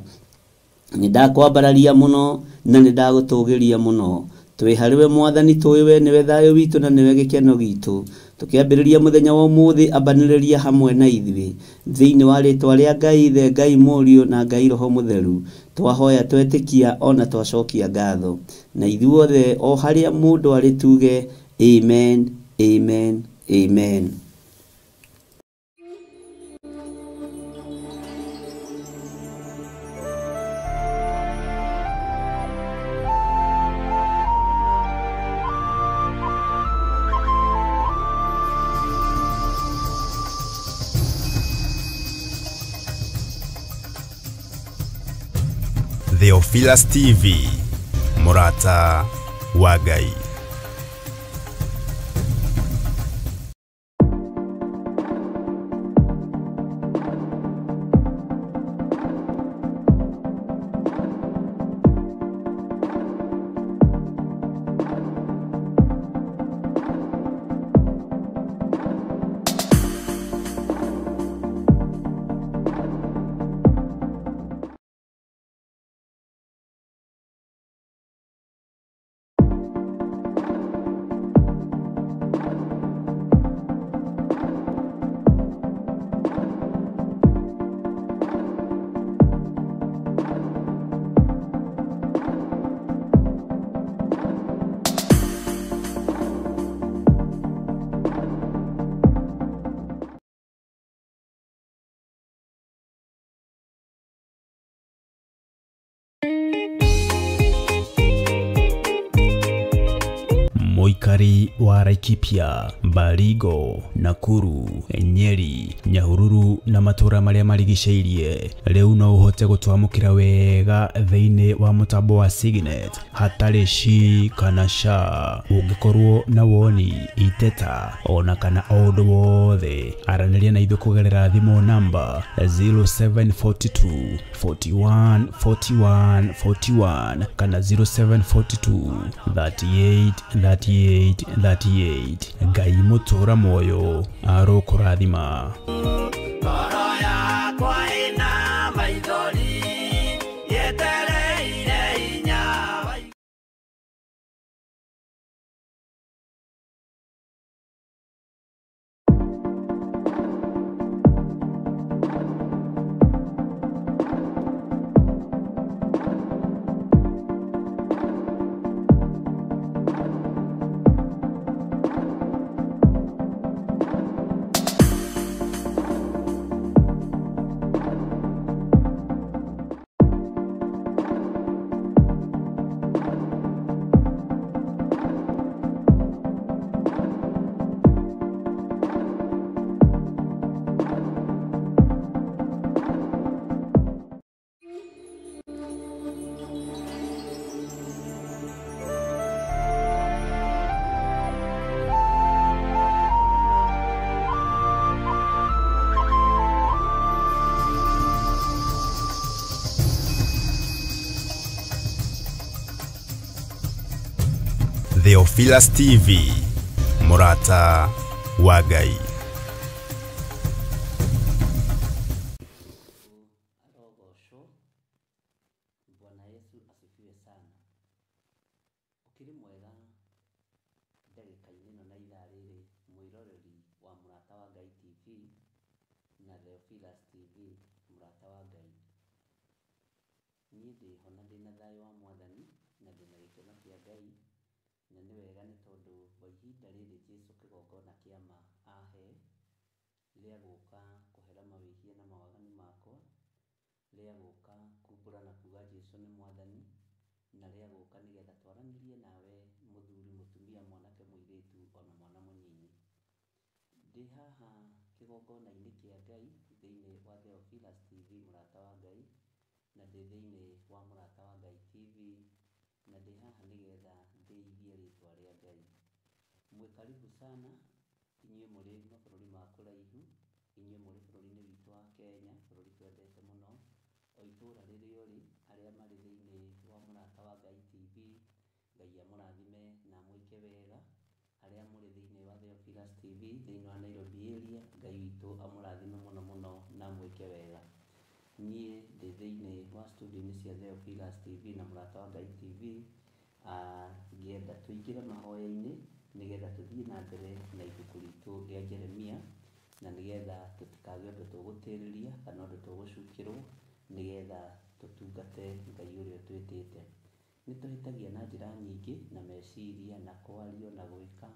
nĩ ndakwambararia mũno na nĩ ndagũtũgĩria mũno. Twĩ harĩ we Mwathani, tũĩ we nĩwe thayũ witũ na nĩwe gĩkeno gitũ. Tũkĩambĩrĩria mũthenya wa ũmũthĩ, ambanĩrĩria hamwe na ithuĩ thĩinĩ wa rĩtwa rĩa Ngai Ithe, Ngai Mũriũ na Ngai Roho Mũtheru. Twahoya twetĩkia ona twacokia ngatho, na ithuothe o harĩa mũndũ arĩ tuge amen, amen, amen. Theophilus TV, Murata wa Ngai. Mũikari wa Laikipia, Baringo, Nakuru, Nyeri, Nyahururu na matũra marĩa marigicĩirie rĩu no ũhote gũtwamũkĩra wega thĩinĩ wa mũtambo wa Signet hatarĩ shi kana sha. Ũngĩkorwo na woni, iteta ona kana o ũndũ wothe, aranĩria na ithuĩ kũgerera thimũ namba 0742 41 41 41 kana 0742 38 38 38. Ngai mũtũra muoyo arokũrathima. Ngoro yakwa ĩna maithori yetereire hinya wa Theophilus TV, Murata wa Ngai. Ndagĩka-inĩ ĩno na ithaa rĩrĩ, mwĩroreri wa Mũrata wa Ngai TV na Theophilus TV, Mũrata wa Ngai. Niĩ ndĩho na ndĩna thayũ wa Mwathani na ndĩna gĩkeno kĩa Ngai, na nĩ wega nĩ tondũ wa ihinda rĩrĩ Jesũ kĩgongona kĩa ma ahe rĩa gũka kũhera mawĩhia na mawaganu makwa, rĩa gũka kumbũra na kuga Jesũ nĩ Mwathani, na rĩa gũka nĩgetha twaranĩrie nawe mũthuri, mũtumia, mwanake, mũirĩtu ona mwana mũnyinyi. Ndĩ haha kĩgongona-inĩ kĩa Ngai thĩinĩ wa Theophilus TV Mũrata wa Ngai, na ndĩ thĩinĩ wa Mũrata wa Ngai TV, na ndĩ haha nĩgetha ndĩithie rĩtwa rĩa Ngai. Mwĩ karibu sana inyuĩ mũrĩ mabũrũri ma kũraihu, inyuĩ mũrĩ bũrũri-inĩ witũ wa Kenya, bũrũri twendete mũno, o itũra rĩrĩa ũrĩ, arĩa marĩ thĩinĩ wa Mũrata wa Ngai TV, Ngai amũrathime na amwĩke wega. Arĩa mũrĩ thĩinĩ wa Theophilus TV thĩinĩ wa Nairobi area, Ngai witũ amũrathime mũno mũno na amwĩke wega. Niĩ ndĩ thĩinĩ wa studio-inĩ cia Theophilus TV na Mũrata wa Ngai TV, ngĩenda tũingĩre mahoya-inĩ nĩgetha tũthiĩ na mbere na ibuku ritũ rĩa Jeremia, na nĩgetha tũtikage ũndũ tũgũtĩrĩria kana ũndũ tũgũcukĩrwo, nĩgetha tũtungate Ngai ũrĩa ũtwĩtĩte. Nĩ tũhĩtagia na njĩra nyingĩ, na meciria, na kwario, na gwĩka,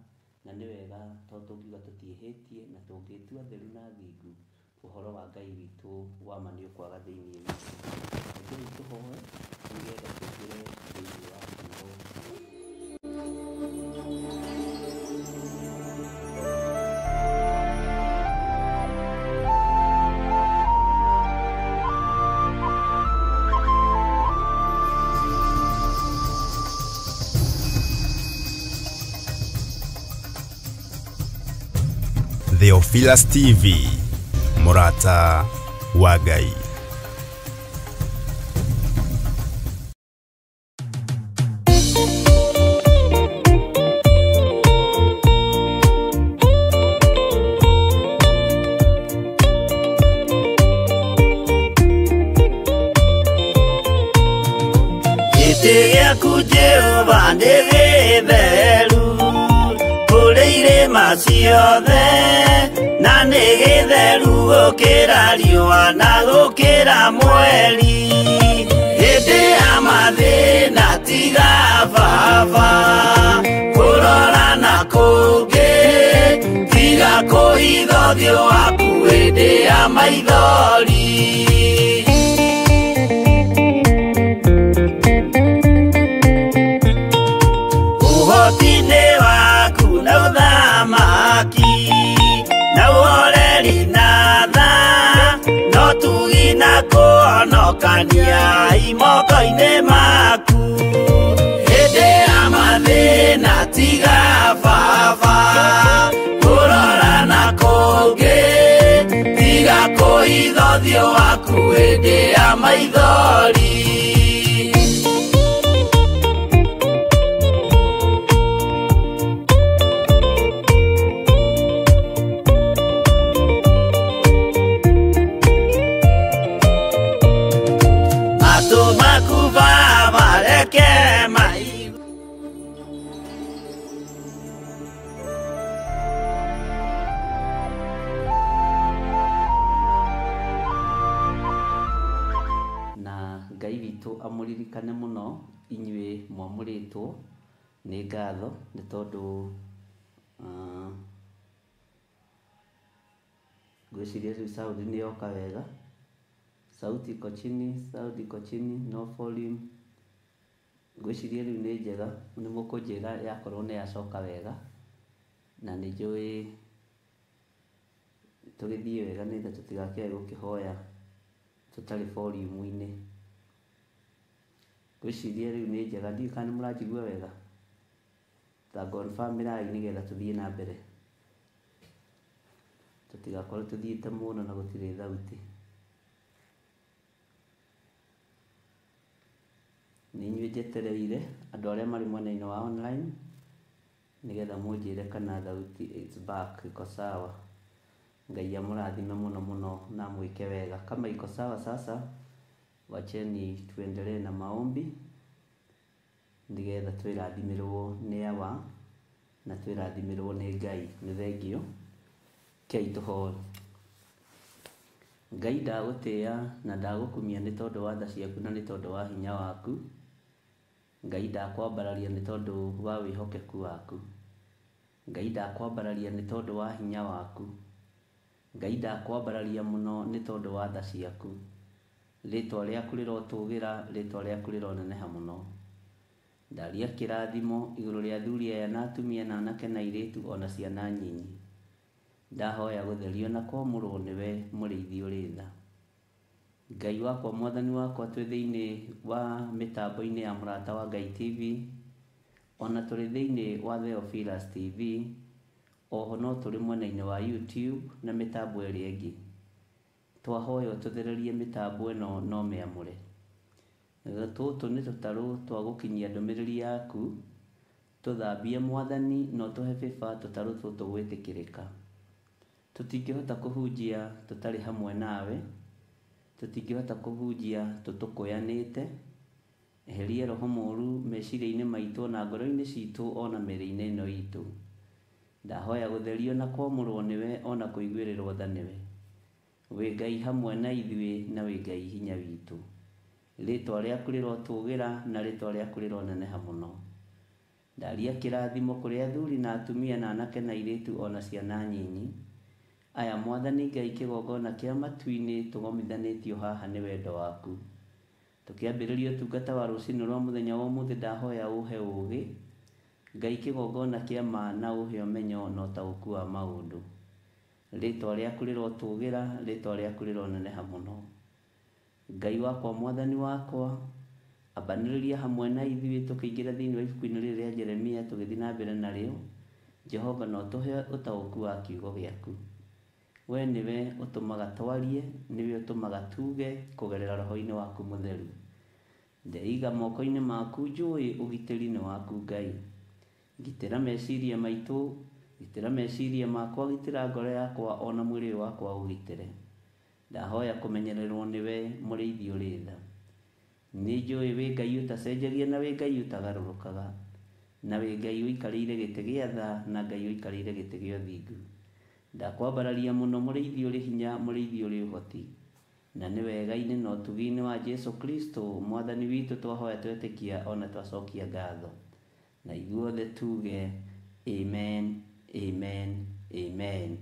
na nĩ wega tondũ tũngiuga tũtiĩhĩtie na tũngĩtua theru na thingu, ũhoro wa Ngai witũ wa ma nĩ ũkwaga thĩinĩ witũ. Rekei tũhoe nĩgetha tũingĩre thĩinĩ wa kiugo. Theophilus TV, Mũrata wa Ngai. Gĩtĩ gĩaku Jehova nĩ gĩtheru kũrĩ irĩma ciothe, na nĩ gĩtheru gũkĩra riũa na gũkĩra mweri. Hĩndĩ ya mathĩna tiga baba kũrora na kũngĩ, tiga kũhitha ũthiũ waku hĩndĩ ya maithori. Ũhoti-inĩ waku na ũthamaki na ũhoreri na tha, no tugi na kũhonokania imoko-inĩ maku. Hĩndĩ ya mathĩna tiga baba kũrora na kũngĩ, tiga kũhitha ũthiũ waku hĩndĩ ya maithori. Matũ maku Baba reke maigue. Na Ngai witũ amũririkane mũno inyuĩ mwamũrĩtwo nĩ ngatho nĩ tondũ ngwĩciria rĩu sound nĩ yoka wega. Sauti iko chini, sound iko chini, no volume. Ngwĩciria rĩu nĩ njega, nĩ mũkũnjĩra yakorwo nĩ yacoka wega, na nĩ njũĩ tũgĩthiĩ wega nĩgetha tũtigakĩage gũkĩhoya tũtarĩ volume-inĩ. Ngwĩciria rĩu nĩ njega, ndiũĩ kana nĩ mũranjigua wega. Ta confirm ĩrai nĩgetha tũthiĩ na mbere, tũtigakorwo tũthiĩte mũno na gũtirĩ thauti. Nĩ inyuĩ njetereire andũ arĩa marĩ mwena-inĩ wa online nĩgetha mũnjĩre kana thauti it's back, iko sawa. Ngai amũrathime mũno mũno na amwĩke wega. Kama iko sawa sasa, wacheni tuendelee na maombi nĩgetha twĩrathimĩrwo nĩ awa Na twĩrathimĩrwo nĩ Ngai. Nĩ thengio. Kei tũhoe. Ngai ndagũtĩĩa na ndagũkumia nĩ tondũ wa tha ciaku na nĩ tondũ wa hinya waku. Ngai ndakwambararia nĩ tondũ wa wĩhokeku waku. Ngai ndakwambararia nĩ tondũ wa hinya waku. Ngai ndakwambararia mũno nĩ tondũ wa tha ciaku. Rĩtwa rĩaku rĩrotũgĩra, rĩtwa rĩaku rĩroneneha mũno. Ndaria kĩrathimo igũrũ rĩa athuri aya na atumia na anake na airĩtu ona ciana nyinyi. Ndahoya gũtherio na kwamũrwo nĩwe mũrĩithi ũrĩ tha. Ngai wakwa, mwathani wakwa, twĩ thĩinĩ wa mĩtambo-inĩ ya Mũrata wa Ngai TV, ona tũrĩ thĩinĩ wa Theophilus TV, oho no tũrĩ mwena-inĩ wa YouTube na mĩtambo ĩrĩa ĩngĩ. Twahoya ũtũthererie mĩtambo ĩno no mĩamũre. Tũtũ nĩ tũtarũ twa gũkinyia ndũmĩrĩri yaku, tũthambie mwathani na ũtũhe favor tũtarũ tũtũ gwĩtĩkĩrĩka. Tũtingĩhota kũhunjia tũtarĩ hamwe nawe, tũtingĩhota kũhunjia tũtũkũyanĩte. Eheria roho mũru meciria-inĩ maitũ na ngoro-inĩ citũ ona mĩĩrĩ-inĩ ĩno itũ. Ndahoya gũtherio na kwamũrwo nĩwe ona kũiguĩrĩrwo tha nĩwe. Wĩ Ngai hamwe na ithuĩ na wĩ Ngai hinya witũ. Rĩtwa rĩaku rĩrotũgĩra na rĩtwa rĩaku rĩroneneha mũno. Ndaria kĩrathimo kũrĩ athuri na atumia na anake na airĩtu ona ciana nyinyi. Aya mwathani Ngai kĩgongona kĩa matu-inĩ tũgomithanĩtio haha nĩ wendo waku. Tũkĩambĩrĩria ũtungata wa rũcinĩ rwa mũthenya wa ũmũthĩ ndahoya ũhe ũũgĩ. Ngai kĩgongona kĩa ma na ũhe ũmenyo na ũtaũku wa maũndũ. Rĩtwa rĩaku rĩrotũgĩra, rĩtwa rĩaku rĩroneneha mũno. Ngai wakwa, mwathani wakwa, ambanĩrĩria hamwe na ithuĩ tũkĩingĩra thĩinĩ wa ibuku-inĩ rĩrĩ rĩa Jeremia tũgĩthiĩ na mbere narĩo. Jehova no ũtũhe ũtaũku wa kiugo gĩaku. We nĩwe ũtũmaga twarie, nĩwe ũtũmaga tuge kũgerera roho-inĩ waku mũtheru. Ndeiga moko-inĩ maku njũĩ ũgitĩri nĩ waku Ngai. Gitĩra meciria maitũ, gitĩra meciria makwa, gitĩra ngoro yakwa ona mwĩrĩ ũyũ wakwa ũgitĩre. Ndahoya kũmenyererwo nĩwe mũrĩithi ũrĩ tha. Nĩ njũĩ wĩ Ngai ũtacenjagia na wĩ Ngai ũtagarũrũkaga, na wĩ Ngai ũikarĩire gĩtĩ gĩa tha na Ngai ũikarĩire gĩtĩ gĩa ũthingu. Ndakwambararia mũno mũrĩithi ũrĩ hinya, mũrĩithi ũrĩ ũhoti. Na nĩ wega-inĩ na ũtugi-inĩ wa Jesu Kristo mwathani witũ twahoya twetĩkia ona twacokia ngatho. Na ithuothe tuge amen, amen, amen.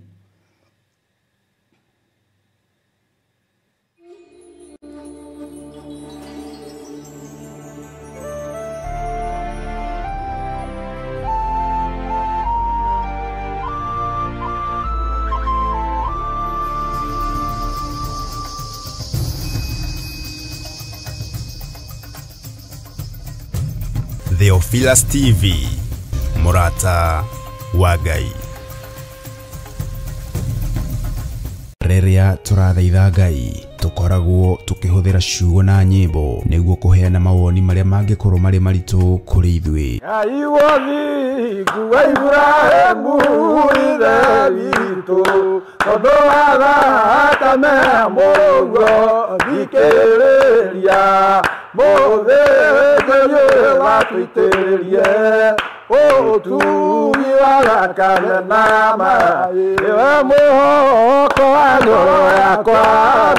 Theophilus TV, Mũrata wa Ngai. Rĩrĩa tũrathaitha Ngai, tũkoragwo tũkĩhũthĩra ciugo na nyĩmbo nĩguo kũheana mawoni marĩa mangĩkorwo marĩ maritũ kũrĩ ithuĩ. Ngai wothingu wa Iburahĩmu ithe witũ, tondũ wa thakame ya Mũrũguo thikĩrĩria, mũthĩnjĩri watũitĩrĩrie ũtugi wa thakame na maĩ. Nĩwe mwĩhoko wa ngoro yakwa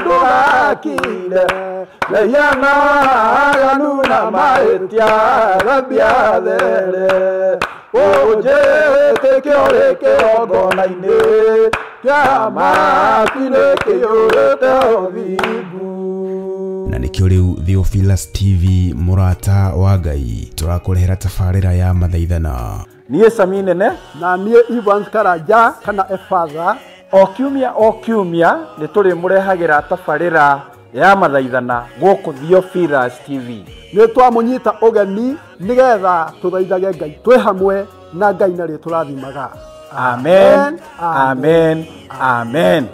ndũgakire, mehia na aganu na mahĩtia thambia there. Ũnjĩtĩke ũrĩ kĩgongona-inĩ kĩa matu-inĩ kĩiyũrĩte ũthingu. Na nĩkĩo rĩu Theophilus TV, Mũrata wa Ngai, tũrakũrehera tabarĩra ya mathaithana. Niĩ Sami Nene na niĩ Evans Karanja kana Efatha. O kiumia o kiumia nĩ tũrĩmũrehagĩra tabarĩra ya mathaithana gũkũ Theophilus TV. Nĩ twamũnyita ũgeni nĩgetha tũthaithage Ngai twĩ hamwe na Ngai narĩo tũrathimaga. Amen, amen, amen.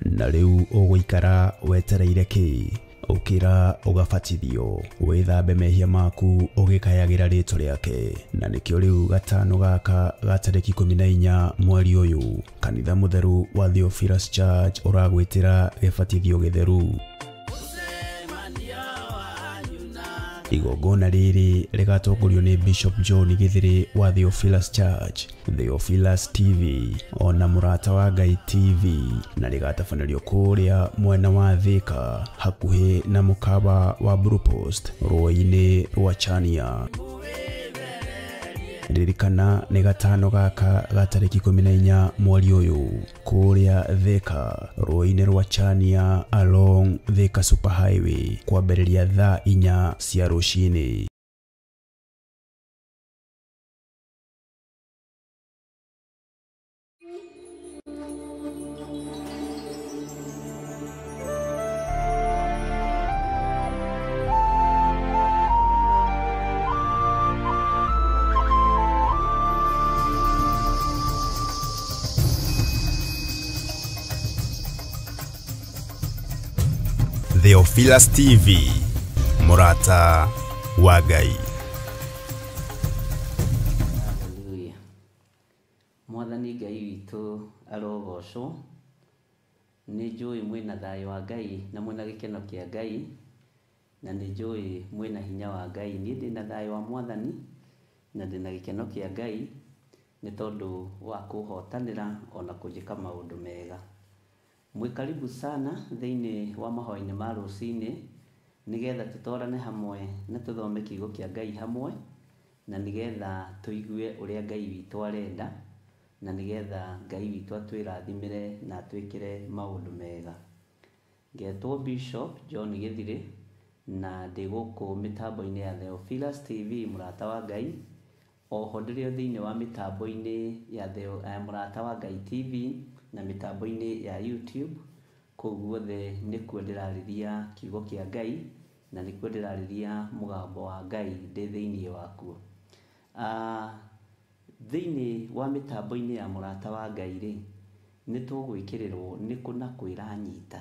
Na rĩu ũgũikara wetereire kĩ? Ũkĩra ũgabatithio wĩthambe mehia maku ũgĩkayagĩra rĩtwa rĩake. Na nĩkĩo rĩu gatano gaka ga tarĩki 14 mweri ũyũ kanitha mũtheru wa Theophilus Church ũragwĩtĩra gĩbatithio gĩtheru. Igongona rĩrĩ rĩgatongorio nĩ Bishop John Githiri wa Theophilus Church, Theophilus TV ona Mũrata wa Ngai TV, na rĩgatabanĩrio kũrĩa mwena wa Thika hakuhĩ na mũkawa wa Blue Post rũĩ-inĩ rwa Chania. Ririkana nĩ gatano gaka ga tarĩki 14 mweri ũyũ kũrĩa Thika rũĩ-inĩ rwa Chania along Thika Super Highway kwambĩrĩria thaa 4 cia rũcinĩ. Theophilus TV, Mũrata wa Ngai. Haleluya. Mwathani Ngai witũ arogocwo. Nĩ njũĩ mwĩna thayũ wa Ngai na mwĩna gĩkeno kĩa Ngai, na nĩ njũĩ mwĩna hinya wa Ngai. Niĩ ndĩna thayũ wa Mwathani na ndĩna gĩkeno kĩa Ngai nĩ tondũ wa kũhotanĩra ona kũnjĩka maũndũ mega. Mwĩ karibu sana thĩinĩ wa mahoya-inĩ ma rũcinĩ nĩgetha tũtwarane hamwe na tũthome kiugo kĩa Ngai hamwe, na nĩgetha tũigue ũrĩa Ngai witũ arenda, na nĩgetha Ngai witũ atwĩrathimĩre na atwĩkĩre maũndũ mega. Ngetwo Bishop John Githiri na ndĩ gũkũ mĩtambo-inĩ ya Theophilus TV Mũrata wa Ngai. Oho ndĩrĩ o thĩinĩ wa mĩtambo-inĩ ya Mũrata wa Ngai TV na mĩtambo-inĩ ya YouTube. Kũu guothe nĩkuo ndĩrarĩria kiugo kĩa Ngai na nĩkuo ndĩrarĩria mũgambo wa Ngai ndĩ thĩinĩ wakuo. Thĩinĩ wa mĩtambo-inĩ ya Mũrata wa Ngai rĩ, nĩ tũgwĩkĩrĩrwo nĩ kũ na kwĩranyita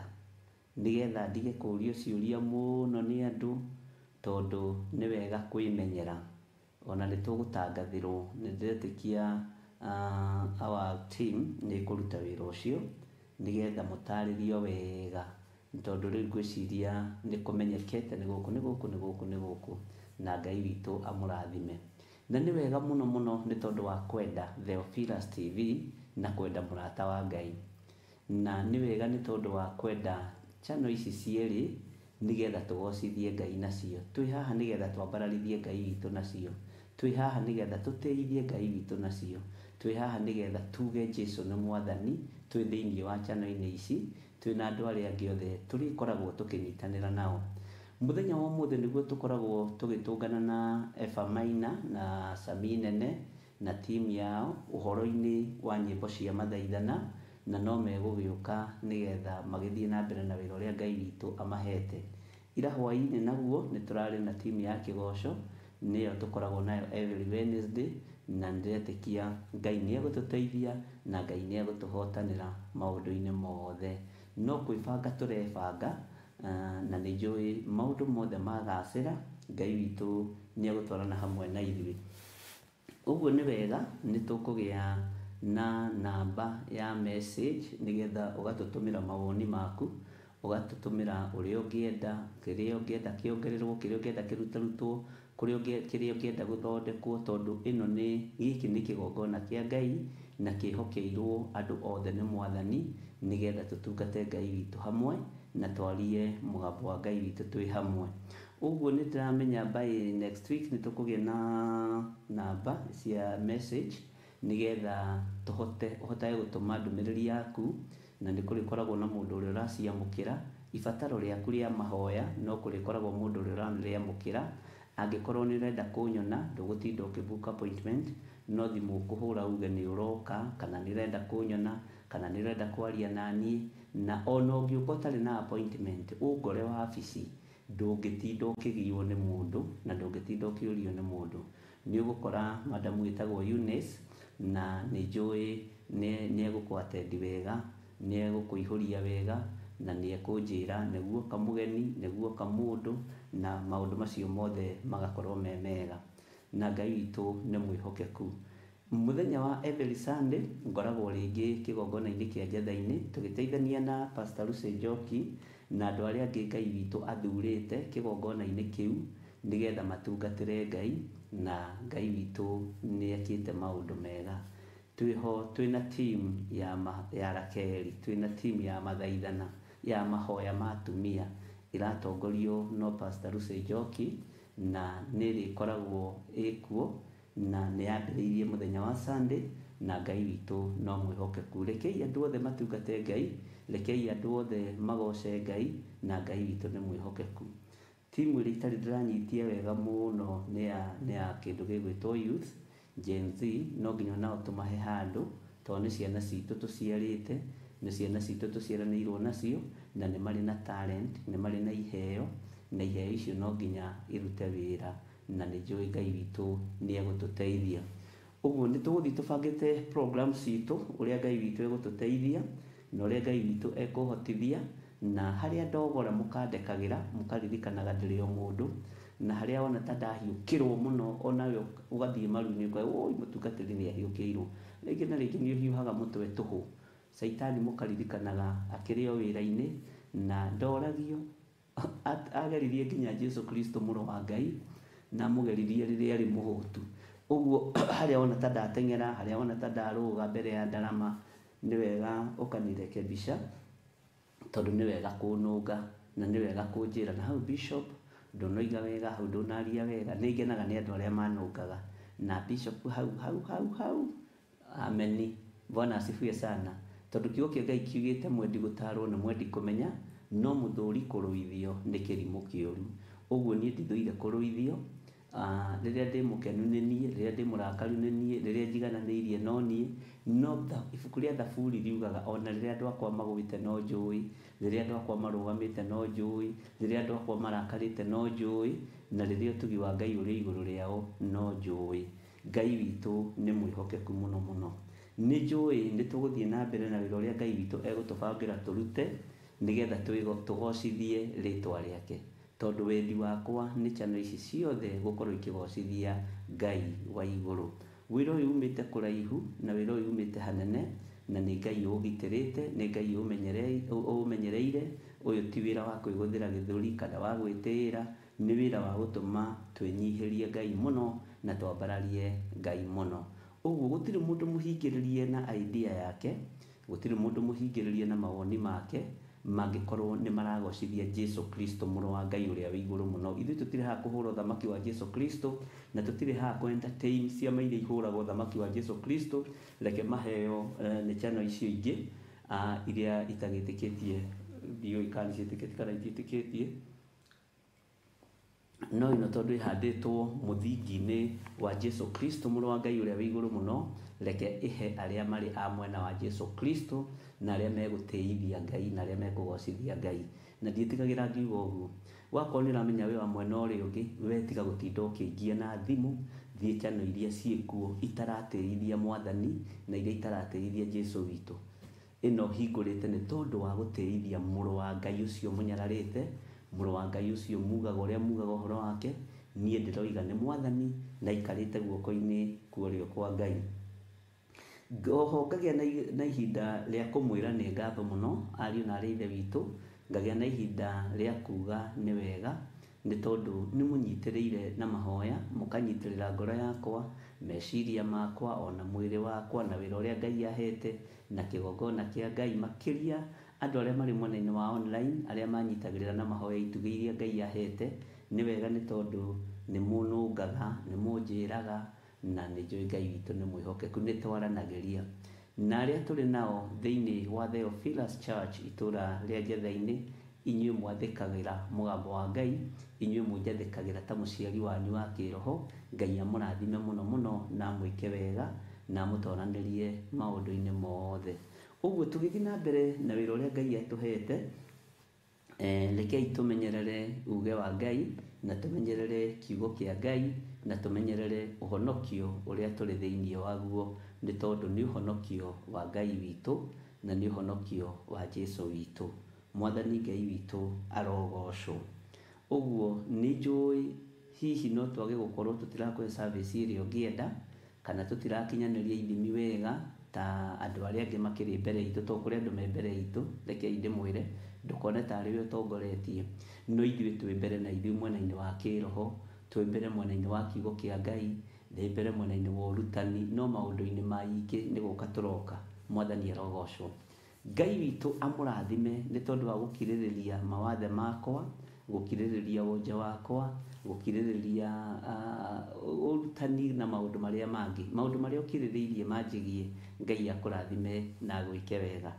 nĩgetha ndige kũũrio ciũria mũno nĩ andũ, tondũ nĩ wega kwĩmenyera. Ona nĩ tũgũtangathĩrwo, nĩ ndĩretĩkia our team nĩ ĩkũruta wĩra ũcio nĩgetha mũtarĩrio wega, tondũ rĩu ngwĩciria nĩ kũmenyekete nĩ gũkũ nĩ gũkũ nĩ gũkũ nĩ gũkũ, na Ngai witũ amũrathime. Na nĩ wega mũno mũno nĩ tondũ wa kwenda Theophilus TV na kwenda Mũrata wa Ngai, na nĩ wega nĩ tondũ wa kwenda channel ici cierĩ nĩgetha tũgocithie Ngai nacio. Twĩ haha nĩgetha twambararithie Ngai witũ nacio, twĩ haha nĩgetha tũtĩithie Ngai witũ nacio, twĩ haha nĩgetha tuge Jesu nĩ Mwathani. Twĩ thĩinĩ wa channel-inĩ ici twĩ na andũ arĩa angĩ othe tũrĩkoragwo tũkĩnyitanĩra nao. Mũthenya wa ũmũthĩ nĩguo tũkoragwo tũgĩtũngana na Eva Maina na Sami Nene na timu yao ũhoro-inĩ wa nyĩmbo cia mathaithana, na no megũgĩũka nĩgetha magĩthiĩ na mbere na wĩra ũrĩa Ngai witũ amahete. Ira hwaĩ-inĩ naguo nĩ tũrarĩ na timu ya kĩgoco, nĩyo tũkoragwo nayo every Wednesday, na ndĩretĩkia Ngai nĩ egũtũteithia na Ngai nĩ egũtũhotanĩra maũndũ-inĩ mothe. No kwĩbanga tũrebanga, na nĩ njũĩ maũndũ mothe magacĩra, Ngai witũ nĩ egũtwarana hamwe na ithuĩ. Ũguo nĩ wega nĩ tũkũgĩa na namba ya message nĩgetha ũgatũtũmĩra mawoni maku, ũgatũtũmĩra ũrĩa ũngĩenda, kĩrĩa ũngĩenda kĩongererwo, kĩrĩa ũngĩenda kĩrutarutwo, kĩrĩa ũngĩenda gũthondekwo, tondũ ĩno nĩ gĩkĩ nĩ kĩgongona kĩa Ngai na kĩhokeirwo andũ othe nĩ Mwathani nĩgetha tũtungate Ngai witũ hamwe na twarie mũgambo wa Ngai witũ twĩ hamwe. Ũguo nĩ ndĩramenya by next week nĩ tũkũgĩa na namba cia message nĩgetha tũhote ũhotage gũtũma ndũmĩrĩri yaku, na nĩ kũrĩkoragwo na mũndũ ũrĩa ũraciamũkĩra. Ibataro rĩaku rĩa mahoya no kũrĩkoragwo mũndũ ũrĩa ũrarĩamũkĩra. Angĩkorwo nĩ ũrenda kũnyona, ndũgũtinda ũkĩ book appointment, no thimũ ũkũhũra uge nĩ ũroka, kana nĩ ũrenda kũnyona, kana nĩ ũrenda kwaria na niĩ. Na ona ũngĩũka ũtarĩ na appointment, ũngore wabici, ndũngĩtinda ũkĩgiywo nĩ mũndũ na ndũngĩtinda ũkĩũrio nĩ mũndũ. Nĩ ũgũkora madamu wĩtagwo Eunice, na nĩ njũĩ nĩ egũkũ attend wega, nĩ egũkũihũria wega, na nĩ ekũnjĩra nĩguo kamũgeni, nĩguo kamũndũ, na maũndũ macio mothe magakorwo me mega. Na Ngai witũ nĩ mwĩhokeku. Mũthenya wa every Sunday ngoragwo rĩngĩ kĩgongona-inĩ kĩa Njetha-inĩ tũgĩteithania na Pastor Lucy Njoki na andũ arĩa angĩ Ngai witũ athurĩte kĩgongona-inĩ kĩu nĩgetha matungatĩre Ngai, na Ngai witũ nĩ ekĩte maũndũ mega. Twĩho twĩna team ya Rakeli, twĩna team ya mathaithana ya mahoya ma atumia ĩratongorio no Pastor Lucy Njoki, na nĩ ĩrĩkoragwo ĩkuo na nĩ yambĩrĩirie mũthenya wa Sunday, na Ngai witũ no mwĩhokeku. Rekei andũ othe matungate Ngai, rekei andũ othe magoce Ngai, na Ngai witũ nĩ mwĩhokeku. Timu ĩrĩa itarĩ ndĩranyitia wega mũno nĩ ya kĩndũ gĩgwĩtwo youth Gen Z, no nginya nao tũmahe handũ tondũ nĩ ciana citũ tũciarĩte, nĩ ciana citũ tũciaranĩirwo nacio, na nĩ marĩ na talent, nĩ marĩ na iheo, na iheo icio no nginya irute wĩra, na nĩ njũĩ Ngai witũ nĩ egũtũteithia. Ũguo nĩ tũgũthiĩ tũbangĩte program citũ ũrĩa Ngai witũ egũtũteithia na ũrĩa Ngai witũ ekũhotithia, na harĩa ndogora mũkandekagĩra mũkaririkanaga ndĩrĩ o mũndũ, na harĩa wona ta ndahiũkĩrwo mũno onawe ũgathiĩ maru-inĩ ũkoiga oi mũtungatĩri nĩ ahiũkĩirwo. Rĩngĩ na rĩngĩ nĩ ũhiũhaga mũtwe tũhũ. Caitani mũkaririkanaga akĩrĩ o wĩra-inĩ na ndoragio, ageririe nginya Jesu Kristo mũrũ wa Ngai, na amũgeririe rĩrĩa arĩ mũhũtu. Ũguo harĩa wona ta ndateng'era, harĩa wona ta ndarũga mbere ya ndarama, nĩ wega ũkanirekebisha, tondũ nĩ wega kũnũnga na nĩ wega kũnjĩra na hau bishop ndũnoiga wega, hau ndũnaria wega. Nĩ ngenaga nĩ andũ arĩa manũngaga na bishop hau hau hau hau, ameni, Bwana asifiwe sana. Tondũ kiugo kĩa Ngai kiugĩte mwendi gũtarwo na mwendi kũmenya, no mũthũri kũrũithio nĩ kĩrimũ kĩũru. Ũguo niĩ ndithũire kũrũithio. Rĩrĩa ndĩ mũkenu nĩ niĩ, rĩrĩa ndĩ mũrakaru nĩ niĩ, rĩrĩa njigananĩirie no niĩ. No ibuku rĩa Thaburi riugaga ona rĩrĩa andũ akwa magũĩte no njũĩ, rĩrĩa andũ akwa marũgamĩte no njũĩ, rĩrĩa andũ akwa marakarĩte no njũĩ, na rĩrĩa ũtugi wa Ngai ũrĩ igũrũ rĩao no njũĩ. Ngai witũ nĩ mwĩhokeku mũno mũno. Nĩ njũĩ nĩ tũgũthiĩ na mbere na wĩra ũrĩa Ngai witũ egũtũbangĩra tũrute nĩgetha tũgocithie rĩtwa rĩake, tondũ wendi wakwa nĩ channel ici ciothe gũkorwo ikĩgocithia Ngai wa igũrũ. Wĩra ũyũ umĩte kũraihu na wĩra ũyũ umĩte hanene, na nĩ Ngai ũgitĩrĩte, nĩ Ngai ũmenyereire. Ũyũ ti wĩra wa kwĩgũthĩra gĩthũri kana wa gwĩtĩĩra, nĩ wĩra wa gũtũma twĩnyihĩrie Ngai mũno na twambararie Ngai mũno. Ũguo gũtirĩ mũndũ mũhingĩrĩrie na idea yake, gũtirĩ mũndũ mũhingĩrĩrie na mawoni make, mangĩkorwo nĩ maragocithia Jesu Kristo mũrũ wa Ngai ũrĩa wĩ igũrũ mũno. Ithuĩ tũtirĩ haha kũhũra ũthamaki wa Jesu Kristo, na tũtirĩ haha kũ entertain ciama iria ihũragwo ũthamaki wa Jesu Kristo. Reke maheo nĩ channel icio ingĩ iria itagĩtĩkĩtie, ndiũĩ kana nĩciĩtĩkĩtie kana itiĩtĩkĩtie, no ĩno tondũ ĩhandĩtwo mũthingi-inĩ wa Jesu Kristo mũrũ wa Ngai ũrĩa wĩ igũrũ mũno, reke ĩhe arĩa marĩ a mwena wa Jesu Kristo na arĩa megũtĩithia Ngai na arĩa mekũgocithia Ngai. Na ndiĩtigagĩra ngiuga ũguo. Wakorwo nĩ ũramenya wĩ wa mwena ũrĩa ũngĩ, we tiga gũtinda ũkĩingia na thimũ, thiĩ channel iria ciĩkuo itaratĩithia Mwathani na iria itaratĩithia Jesu witũ. Ĩno hingũrĩte nĩ tondũ wa gũtĩithia mũrũ wa Ngai ũcio mũnyararĩte, mũrũ wa Ngai ũcio mugaga ũrĩa mugaga ũhoro wake. Niĩ ndĩroiga nĩ Mwathani na aikarĩte guoko-inĩ kwa ũrĩo kwa Ngai. Oho ngagĩa na ihinda rĩa kũmwĩra nĩ ngatho mũno ariũ na arĩ ithe witũ, ngagĩa na ihinda rĩa kuga nĩ wega, nĩ tondũ nĩ mũnyitĩrĩire na mahoya, mũkanyitĩrĩra ngoro yakwa, meciria makwa, ona mwĩrĩ wakwa, na wĩra ũrĩa Ngai ahete, na kĩgongona kĩa Ngai. Makĩria andũ arĩa marĩ mwena-inĩ wa online, arĩa manyitagĩrĩra na mahoya itugĩ iria Ngai ahete, nĩ wega nĩ tondũ nĩ mũnũngaga, nĩ mũnjĩraga, na nĩ njũĩ Ngai witũ nĩ mwĩhokeku, nĩ twaranagĩria. Na arĩa tũrĩ nao thĩinĩ wa Theophilus Church itũra rĩa Njetha-inĩ, inyuĩ mwathĩkagĩra mũgambo wa Ngai, inyuĩ mũnjathĩkagĩra ta mũciari wanyu wa kĩroho, Ngai amũrathime mũno mũno na amwĩke wega na amũtoranĩrie maũndũ-inĩ mothe. Ũguo tũgĩthiĩ na mbere na wĩra ũrĩa Ngai atũhete, rekei tũmenyerere uge wa Ngai na tũmenyerere kiugo kĩa Ngai na tũmenyerere ũhonokio ũrĩa tũrĩ thĩinĩ waguo, nĩ tondũ nĩ ũhonokio wa Ngai witũ na nĩ ũhonokio wa Jesu witũ. Mwathani Ngai witũ arogocwo. Ũguo nĩ njũĩ hihi no twage gũkorwo tũtirakũhe service ĩrĩa ũngĩenda, kana tũtirakinyanĩria ithimi wega ta andũ arĩa angĩ makĩrĩ mbere itũ, to kũrĩ andũ me mbere itũ. Rekei ndĩmwĩre, ndũkone tarĩ we ũtongoretie, no ithuĩ twĩ mbere na ithuĩ mwena-inĩ wa kĩroho, twĩ mbere mwena-inĩ wa kiugo kĩa Ngai, twĩ mbere mwena-inĩ wa ũrutani, no maũndũ-inĩ maingĩ nĩ gũka tũroka. Mwathani arogocwo. Ngai witũ amũrathime nĩ tondũ wa gũkirĩrĩria mawathe makwa, gũkirĩrĩria wonje wakwa, gũkirĩrĩria ũrutani na maũndũ marĩa mangĩ. Maũndũ marĩa ũkirĩrĩirie manjĩgie, Ngai akũrathime na agwĩke wega.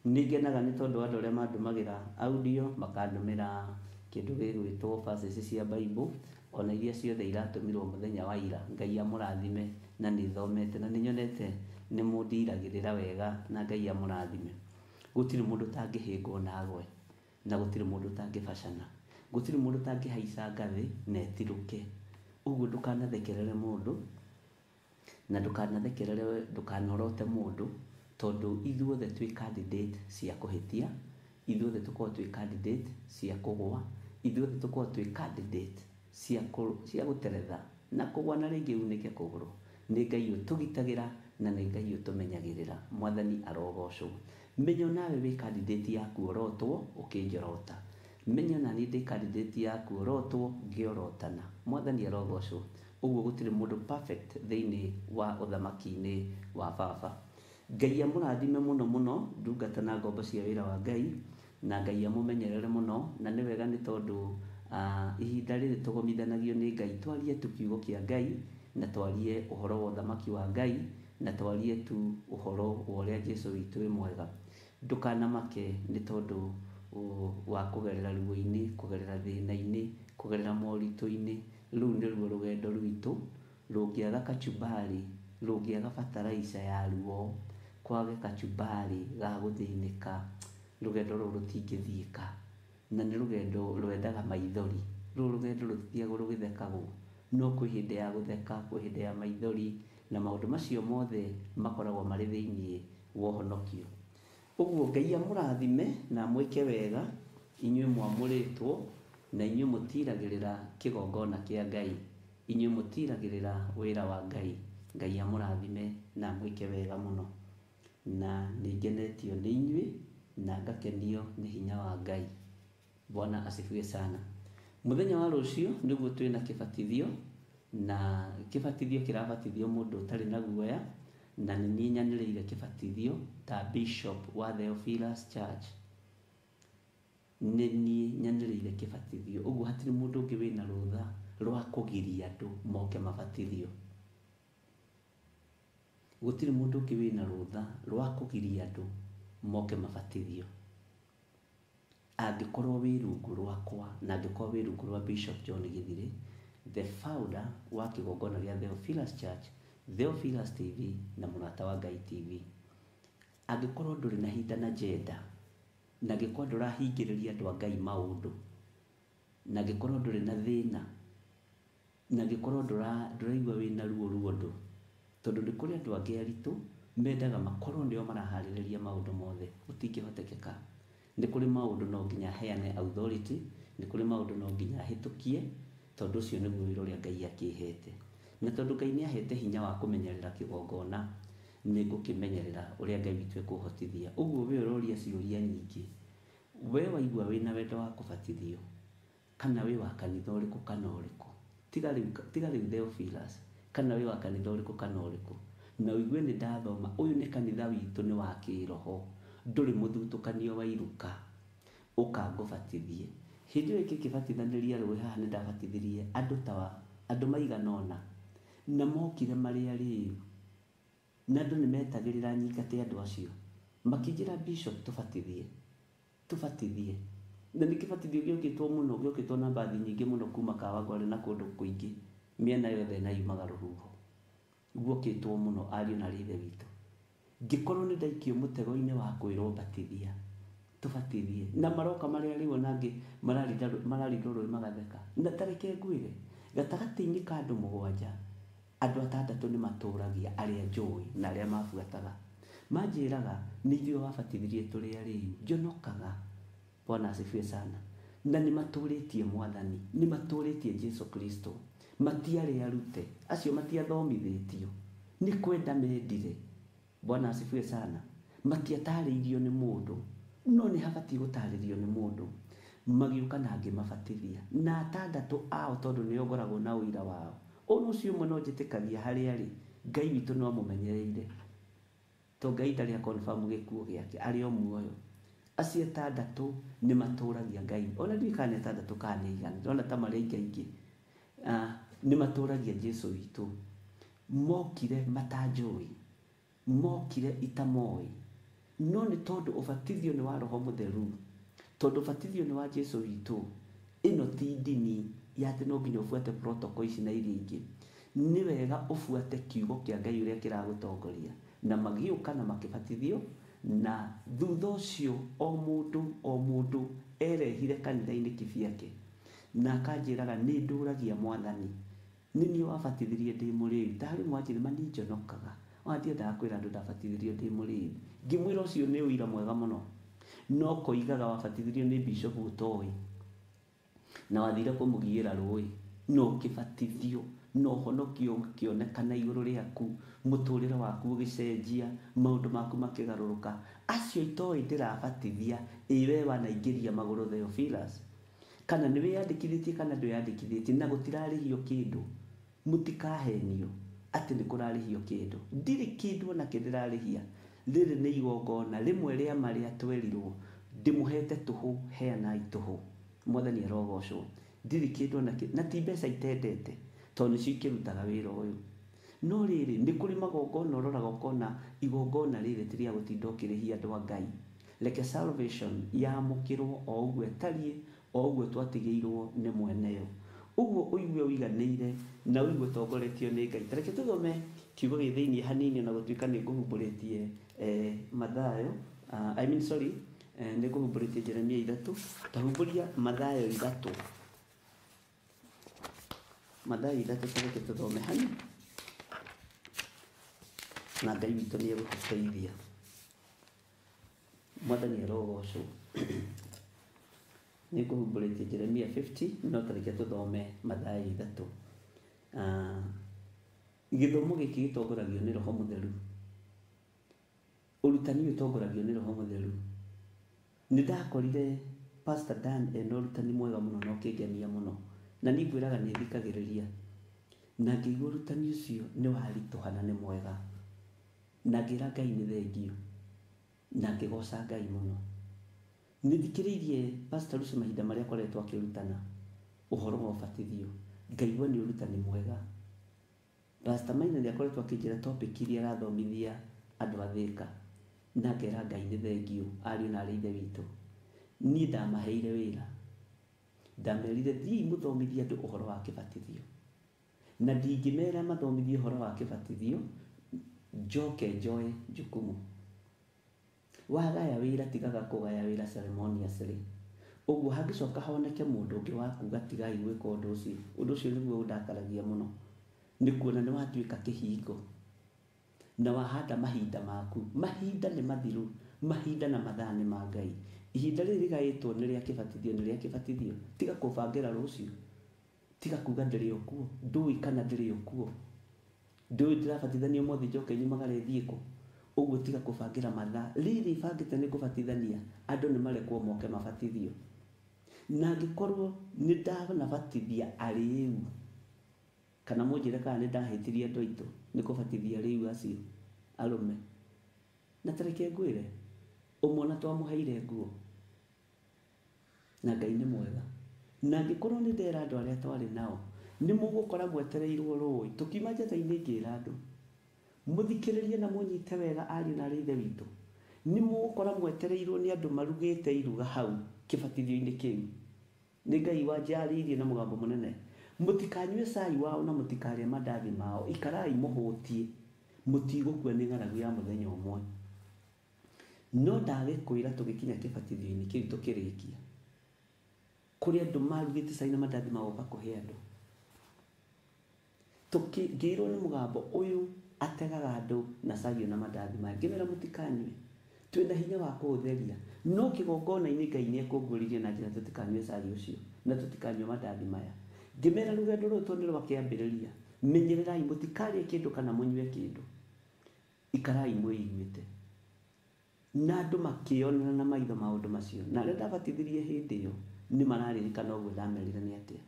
Nĩ ngenaga nĩ tondũ wa andũ arĩa mandũmagĩra audio, makandũmĩra kĩndũ gĩgwĩtwo verses cia Bible, ona iria ciothe iratũmirwo mũthenya wa ira. Ngai amũrathime, na nĩ thomete na nĩ nyonete nĩ mũndiragĩrĩra wega, na Ngai amũrathime. Gũtirĩ mũndũ ũtangĩhĩngwo na agwe, na gũtirĩ mũndũ ũtangĩbacana, gũtirĩ mũndũ ũtangĩhaica ngathĩ na etirũke. Ũguo ndũkanathekerere mũndũ, na ndũkanathekerere, ndũkanorote mũndũ, tondũ ithuothe twĩ candidate cia kũhĩtia, ithuothe tũkoragwo twĩ candidate cia kũgũa, ithuothe tũkoragwo twĩ candidate cia gũteretha na kũgũa na rĩngĩ unĩke kũgũrũ. Nĩ Ngai ũtũgitagĩra na nĩ Ngai ũtũmenyagĩrĩra. Mwathani arogocwo. Menya nawe wĩ candidate ya kuorotwo ũkĩnjorota, menya na niĩ ndĩ candidate ya kuorotwo ngĩorotana. Mwathani arogocwo. Ũguo gũtirĩ mũndũ perfect thĩinĩ wa ũthamaki-inĩ wa Baba. Ngai amũrathime mũno mũno, ndungata na ngombo cia wĩra wa Ngai, na Ngai amũmenyerere mũno. Na nĩ wega nĩ tondũ ihinda rĩrĩ tũgomithanagio nĩ Ngai, twarie tu kiugo kĩa Ngai, na twarie ũhoro wa ũthamaki wa Ngai, na twarie tu ũhoro wa ũrĩa Jesũ witũ wĩ mwega. Ndũkanamake nĩ tondũ wa kũgerera ruo-inĩ, kũgerera thĩna-inĩ, kũgerera moritũ-inĩ. Rũu nĩruo rũgendo rwitũ. Rũngĩaga kachumbari, rũngĩaga bataraica ya ruo, kwage kachumbari ga gũthĩnĩka, rũgendo rũrũ rũtingĩthiĩka. Na nĩ rũgendo rwendaga maithori. Rũrũ rũgendo rũtithiagwo rũgĩthekagwo, no kwĩ hĩndĩ ya gũtheka, kwĩ hĩndĩ ya maithori, na maũndũ macio mothe makoragwo marĩ thĩinĩ wa ũhonokio. Ũguo Ngai amũrathime na amwĩke wega, inyuĩ mwamũrĩtwo, na inyuĩ mũtiragĩrĩra kĩgongona kĩa Ngai, inyuĩ mũtiragĩrĩra wĩra wa Ngai. Ngai amũrathime na amwĩke wega mũno. Na nĩ ngenetio nĩ inyuĩ na ngakenio nĩ hinya wa Ngai. Bwana asifiwe sana. Mũthenya wa rũciũ nĩguo twĩna kĩbatithio, na kĩbatithio kĩrabatithio mũndũ ũtarĩ na guoya, na nĩ niĩ nyanĩrĩire kĩbatithio ta Bishop wa Theophilus Church. Nĩ niĩ nyanĩrĩire kĩbatithio. Ũguo hatirĩ mũndũ ũngĩ wĩna rũtha rwa kũgiria andũ moke mabatithio. Gũtirĩ mũndũ ũngĩ wĩna rũtha rwa kũgiria andũ moke mabatithio. Angĩkorwo wĩ rungu rwakwa, na angĩkorwo wĩ rungu rwa Bishop John Githire, the founder wa kĩgongona gĩa Theophilus Church, Theophilus TV na Mũrata wa Ngai TV. Angĩkorwo ndũrĩ na hinda na jenda, na angĩkorwo ndũrahingĩrĩria andũ a Ngai maũndũ, na angĩkorwo ndũrĩ na thĩna, na angĩkorwo ndũraigua wĩna ruo ruondo, tondũ nĩ kũrĩ andũ angĩ aritũ mendaga makorwo nĩo maraharĩrĩria maũndũ mothe, gũtingĩhotekeka. Nĩ kũrĩ maũndũ no nginya heane authority, nĩ kũrĩ maũndũ no nginya hĩtũkie, tondũ ũcio nĩguo wĩra ũrĩa Ngai akĩhete. Na tondũ Ngai nĩ ahete hinya wa kũmenyerera kĩgongona, nĩ ngũkĩmenyerera ũrĩa Ngai witũ ekũhotithia. Ũguo we ũroria ciũria nyingĩ, we waigua wĩna wendo wa kũbatithio, kana wĩ wa kanitha ũrĩkũ kana ũrĩkũ, tiga rĩu Theophilus, kana wĩ wa kanitha ũrĩkũ kana ũrĩkũ, na ũigue nĩ ndathoma, ũyũ nĩ kanitha witũ, nĩ wa kĩroho, ndũrĩ mũthutũkanio wa iruka, ũka ngũbatithie. Hĩndĩ ĩyo ĩngĩkĩbatithanĩria rũĩ haha nĩ ndabatithirie andũ ta andũ maigana ũna, na mokire marĩ arĩu, na andũ nĩ metagĩrĩra nyingate andũ acio, makĩnjĩra Bishop tũbatithie, tũbatithie. Na nĩ kĩbatithio gĩokĩtwo mũno, gĩokĩtwo na mbathi nyingĩ mũno kuma Kawangware na kũndũ kũingĩ, mĩena yothe na yumaga rũhuho, guokĩtwo mũno ariũ na ithe witũ. Ngĩkorwo nĩ ndaikio mũtego-inĩ wa kwĩrwo batithia, tũbatithie, na maroka marĩa rĩu ona angĩ mararinda rũĩ magatheka. Na tareke ngwĩre, gatagatĩ-inĩ ka andũ 7, andũ 6 nĩ matũragia arĩa njũĩ na arĩa mabuataga. Manjĩraga nĩ ithuĩ wabatithirie tũrĩ arĩu, njonokaga. Bwana asifiwe sana. Na nĩ matũrĩtie mwathani, nĩ matũrĩtie Jesu Kristo. Matiarĩ arute, acio matiathomithĩtio, nĩ kwenda mendire. Bwana asifiwe sana. Matiatarĩirio nĩ mũndũ, no nĩ habatiĩ gũtarĩrio nĩ mũndũ. Magĩũka na ngĩmabatithia na atandatũ ao, tondũ nĩo ngoragwo na ũira wao. Ũyũ ũcio ũmwe no njĩtĩkagia harĩa arĩ, Ngai witũ no amũmenyereire, to Ngai ndarĩ akonfirm gĩkuũ gĩake, arĩ o muoyo. Acio atandatũ nĩ matũragia Ngai, ona ndiũĩ kana nĩ atandatũ kana nĩ aigana, ndĩrona ta marĩ aingĩ. Nĩ matũragia Jesu witũ. Mokire matanjũĩ, mokire itamoĩ, no nĩ tondũ ũbatithio nĩ wa Roho Mũtheru, tondũ ũbatithio nĩ wa Jesu witũ. Ĩno ti ndini ya atĩ no nginya ũbuate protocol ici na iria ingĩ. Nĩ wega ũbuate kiugo kĩa Ngai ũrĩa kĩragũtongoria. Na magĩũka na makĩbatithio, na thutha ũcio o mũndũ o mũndũ erehire kanitha-inĩ kibiake, na akanjĩraga nĩ ndũragia mwathani, nĩ niĩ wabatithirie ndĩ mũrĩu. Ta harĩ mwanjĩra ma niĩ njonokaga, ona ndiendaga kwĩra andũ ndabatithirio ndĩ mũrĩu. Ngĩmwĩra ũcio nĩ ũira mwega mũno, no koigaga wabatithirio nĩ bishop ũtoĩ na wathire kũmũgiĩra rũĩ, no ũkĩbatithio na ũhonokio ũkĩonekana igũrũ rĩaku, mũtũrĩre waku ũgĩcenjia, maũndũ maku makĩgarũrũka. Acio itoĩ ndĩrabatithia, ĩ we wanaingĩria magũrũ Theophilus, kana nĩ wĩyandĩkithĩtie kana ndwĩyandĩkithĩtie, na gũtirarĩhio kĩndũ. Mũtikahenio atĩ nĩ kũrarĩhio kĩndũ. Ndirĩ kĩndũ ona kĩ ndĩrarĩhia. Rĩrĩ nĩ igongona rĩmwe rĩa marĩa twerirwo, ndĩmũhete tũhũ, heanai tũhũ. Mwathani arogocwo. Ndirĩ kĩndũ ona kĩ, na ti mbeca itendete, tondũ nĩcio ikĩrutaga wĩra ũyũ. No rĩrĩ, nĩ kũrĩ magongona ũroraga ũkona igongona rĩrĩ ti rĩa gũtinda ũkĩrĩhia andũ a Ngai. Reke salvation yamũkĩrwo o ũguo ĩtariĩ, o ũguo twatigĩirwo nĩ mweneyo. Ũguo ũigue ũiganĩire na ũigue ũtongoretio nĩ Ngai. Ta reke tũthome kiugo gĩ thĩiniĩ hanini, ona gũtuĩka nĩ ngũhumbũrĩtie Mathayo, I mean sorry, nĩ ngũhumbũrĩtie Jeremia 3. Tahumbũria Mathayo 3. Mathayo 3, ta reke tũthome hanini, na Ngai witũ nĩ egũtũteithia. Mwathani arogocwo. Nĩ ngũhumbũrĩtie Jeremia 50, no ta reke tũthome Mathayo 3. Gĩthomo gĩkĩ gĩtongoragio nĩ Roho Mũtheru. Ũrutani ũyũ ũtongoragio nĩ Roho Mũtheru. Nĩ ndakorire Pastor Dan ena ũrutani mwega mũno na ũkĩngenia mũno, na niĩ ngwĩraga nĩ thikagĩrĩria, na ngĩigua ũrutani ũcio nĩ waritũha na nĩ mwega, na ngĩra Ngai nĩ thengio, na ngĩgoca Ngai mũno. Nĩ thikĩrĩirie Pastor Lucy mahinda marĩa akoretwo akĩrutana ũhoro wa ũbatithio, ngaigua nĩ ũrutani mwega. Pastor Maina nĩ akoretwo akĩnjĩra topic iria arathomithia andũ a Thĩka, na ngera Ngai nĩ thengio, ariũ na arĩ ithe witũ. Niĩ ndamaheire wĩra, ndamerire thiĩi mũthomithie andũ ũhoro wa kĩbatithio, na ndingĩmera mathomithie ũhoro wa kĩbatithio njoke njoe jukumu. Wagaya wĩra tigaga kũgaya wĩra ceremoniously. Ũguo hangĩcoka honeke mũndũ ũngĩ wa kuga tigai gwĩka ũndũ ũcio, ũndũ ũcio nĩguo ũndakaragia mũno, nĩ kuona nĩ watuĩka kĩhingo na wahanda mahinda maku. Mahinda nĩ mathiru, mahinda na mathaa nĩ ma Ngai. Ihinda rĩrĩ rĩgaĩtwo nĩ rĩa kĩbatithio, nĩ rĩa kĩbatithio. Tiga kũbangĩra rũciũ, tiga kuga ndĩrĩ o kuo, ndũĩ kana ndĩrĩ o kuo, ndũĩ ndĩrabatithania ũmũthĩ njoke nyumagare thiĩ kũ. Ũguo tiga kũbangĩra mathaa. Rĩrĩ bangĩte nĩ kũbatithania, andũ nĩ marekwo moke mabatithio. Na angĩkorwo nĩ ndanabatithia arĩu, kana mũnjĩre kana nĩ ndahĩtirie andũ aitũ nĩ kũbatithia rĩu acio arũme. Na ta reke ngwĩre, ũmwe ona twamũheire nguo, na Ngai nĩ mwega. Na angĩkorwo nĩ ndera andũ arĩa twarĩ nao, nĩ mũgũkora mwetereirwo rũĩ. Tũkiuma njata-inĩ ngĩra andũ, mũthikĩrĩrie na mũnyite wega ariũ na arĩ ithe witũ. Nĩ mũgũkora mwetereirwo nĩ andũ marugĩte iruga hau kĩbatithio-inĩ kĩu. Nĩ Ngai wanjarĩirie na mũgambo mũnene, mũtikanyue cai wao na mũtikarĩe mandathi mao, ikarai mũhũtie, mũtigũkua nĩ ng'aragu ya mũthenya ũmwe. No ndagĩkwĩra tũgĩkinya kĩbatithio-inĩ kĩu tũkĩrĩkia, kũrĩ andũ marugĩte cai na mandathi magoka kũhe andũ. Ngĩirwo nĩ mũgambo ũyũ ategaga andũ na cai na mandathi maya, ngĩmera mũtikanyue, Twĩna hinya wa kũũtheria. No kĩgongona-inĩ Ngai nĩ ekũnguũrĩria na njĩra tũtikanyue cai ũcio na tũtikanyue mandathi maya. Ngĩmera rũgendo rũrũ tondũ nĩ rwa kĩambĩrĩria, menyererai mũtikarĩe kĩndũ kana mũnyue kĩndũ. Ikarai mwĩiguĩte. Na andũ makĩonera na maitho maũndũ macio. Na arĩa ndabatithirie hĩndĩ ĩyo nĩ mararirikana ũguo ndamerire nĩ atĩa.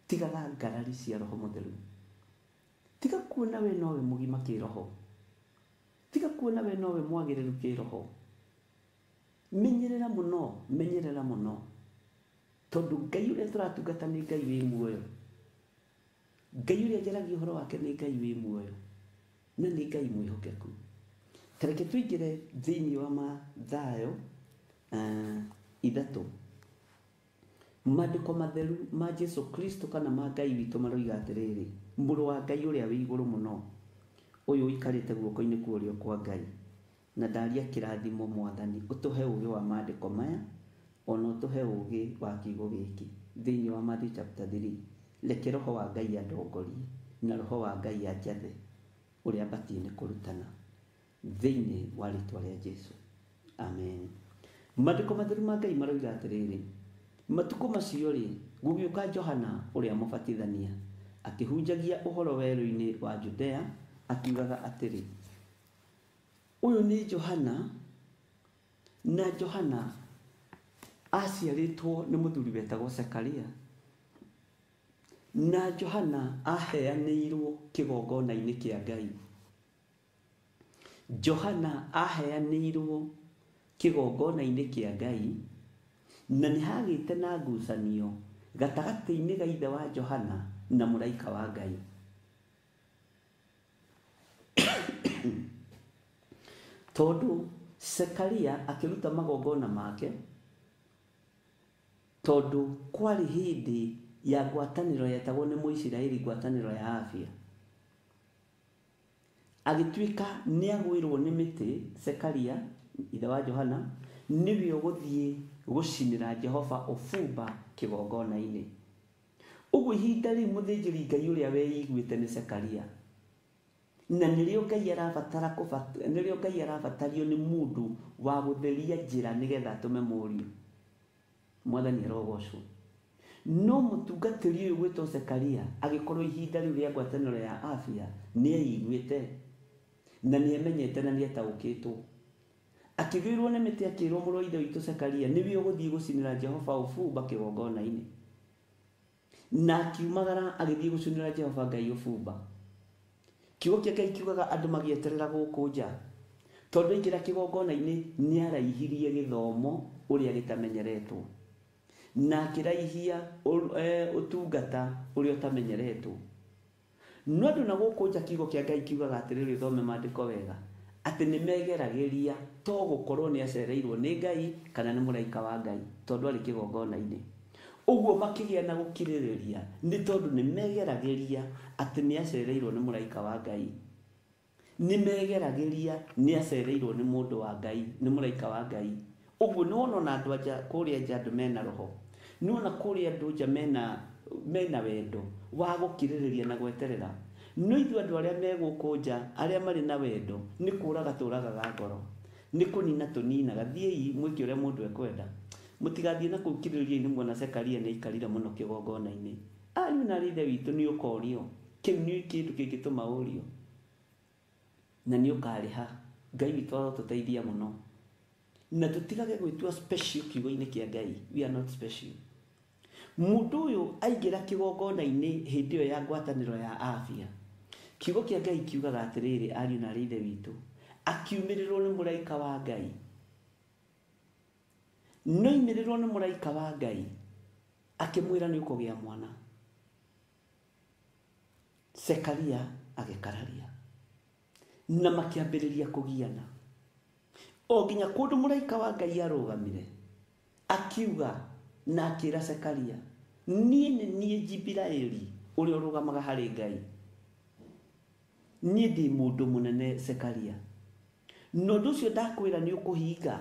Tigaga ngarari cia Roho Mũtheru. Tiga kuona we nowe mũgima kĩroho. Tiga kuona we nowe mwagĩrĩru kĩroho. Menyerera mũno, menyerera mũno. Tondũ Ngai ũrĩa tũratungata nĩ Ngai wĩ muoyo. Ngai ũrĩa njaragia ũhoro wake nĩ Ngai wĩ muoyo. Na nĩ Ngai mwĩhokeku. Ta reke tũingĩre thĩinĩ wa Mathayo 3. Maandĩko matheru ma Jesu Kristo kana ma Ngai witũ maroiga atĩrĩrĩ, mũrũ wa Ngai ũrĩa wĩ igũrũ mũno, ũyũ ũikarĩte guoko-inĩ kwa ũrĩo kwa Ngai, na ndaria kĩrathimo Mwathani, ũtũhe ũũgĩ wa maandĩko maya, ona ũtũhe ũũgĩ wa kiugo gĩkĩ. Thĩinĩ wa Matthew chapter 3, reke Roho wa Ngai andongorie, na Roho wa Ngai anjathe ũrĩa batiĩ nĩ kũrutana. Thĩinĩ wa rĩtwa rĩa Jesu. Amen. Maandĩko matheru ma Ngai maroiga atĩrĩrĩ, matukũ macio rĩ, gũgĩũka Johana ũrĩa mũbatithania, akĩhunjagia ũhoro werũ-inĩ wa Judea, akiugaga atĩrĩ, ũyũ nĩ Johana, na Johana aciarĩtwo nĩ mũthuri wetagwo Zekaria, na Johana aheanĩirwo kĩgongona-inĩ kĩa Ngai. Johana aheanĩirwo kĩgongona-inĩ kĩa Ngai, na nĩ hagĩte na ngucanio gatagatĩ-inĩ ga ithe wa Johana na mũraika wa Ngai. Tondũ Zekaria akĩruta magongona make, tondũ kwarĩ hĩndĩ ya ngwatanĩro yetagwo nĩ Mũisiraeli ngwatanĩro ya afya. Agĩtuĩka nĩ agwĩrwo nĩ mĩtĩ Zekaria ithe wa Johana nĩwe ũgũthiĩ gũcinĩra Jehova ũbumba kĩgongona-inĩ. Ũguo ihinda rĩu mũthĩnjĩri Ngai ũrĩa weiguĩte nĩ Zekaria, na nĩrĩo Ngai arabatara nĩrĩo Ngai arabatario nĩ mũndũ wa gũtheria njĩra nĩgetha atũme mũriũ. Mwathani arogocwo. No mũtungatĩri ũyũ gwĩtwo Zekaria agĩkorwo ihinda rĩu rĩa ngwatanĩro ya afya nĩ eiguĩte na nĩ emenyete na nĩ etaũkĩtwo. Akĩgwĩrwo nĩ mĩtĩ akĩrwo mũrũ wa ithe witũ Zekaria nĩwe ũgũthiĩ gũcinĩra Jehova ũbumba kĩgongona-inĩ. Na akiumagara agĩthiĩ gũcinĩra Jehova Ngai ũbumba. Kiugo kĩa Ngai kiugaga andũ magĩeterera gũkũ nja, tondũ aingĩra kĩgongona-inĩ nĩ araihirie gĩthomo ũrĩa gĩtamenyeretwo, na akĩraihia ũtungata ũrĩa ũtamenyeretwo. No andũ na gũkũ nja kiugo kĩa Ngai kiugaga atĩrĩrĩ, ũthome maandĩko wega, atĩ nĩ megeragĩria to gũkorwo nĩ acereirwo nĩ Ngai kana nĩ mũraika wa Ngai, tondũ arĩ kĩgongona-inĩ. Ũguo makĩgĩa na gũkirĩrĩria nĩ tondũ nĩ megeragĩria atĩ nĩ acereirwo nĩ mũraika wa Ngai. Nĩ megeragĩria nĩ acereirwo nĩ mũndũ wa Ngai, nĩ mũraika wa Ngai. Ũguo nĩ wona ona andũ anja kũrĩa nja andũ mena roho, nĩ wona kũrĩa andũ nja mena wendo wa gũkirĩrĩria na gweterera. No ithuĩ andũ arĩa me gũkũ nja arĩa marĩ na wendo nĩ kũraga tũragaga ngoro, nĩ kũnina tũninaga. Thiĩi mwĩke ũrĩa mũndũ ekwenda, mũtigathiĩ na kũu kirĩrĩria-inĩ muona Zekaria nĩ aikarire mũno kĩgongona-inĩ. Ariũ na aarĩ a ithe witũ nĩ ũkorio, kĩu nĩ kĩndũ kĩngĩtũma ũrio na nĩ ũkarĩha. Ngai witũ arotũteithia mũno, na tũtigage gwĩtua special kiugo-inĩ kĩa Ngai. We are not special. Mũndũ ũyũ aingĩra kĩgongona-inĩ hĩndĩ ĩyo ya ngwatanĩro ya afya, kiugo kĩa Ngai kiugaga atĩrĩrĩ, ariũ na aarĩ a ithe witũ, akiumĩrĩrwo nĩ mũraika wa Ngai. No imĩrĩrwo nĩ mũraika wa Ngai akĩmwĩra nĩ ũkũgĩa mwana. Zekaria agĩkararia na makĩambĩrĩria kũgiana o nginya kũndũ mũraika wa Ngai arũgamire akiuga na akĩra Zekaria, niĩ nĩ niĩ Jibiraeli ũrĩa ũrũgamaga harĩ Ngai, niĩ ndĩ mũndũ mũnene Zekaria, na ũndũ ũcio ndakwĩra nĩ ũkũhinga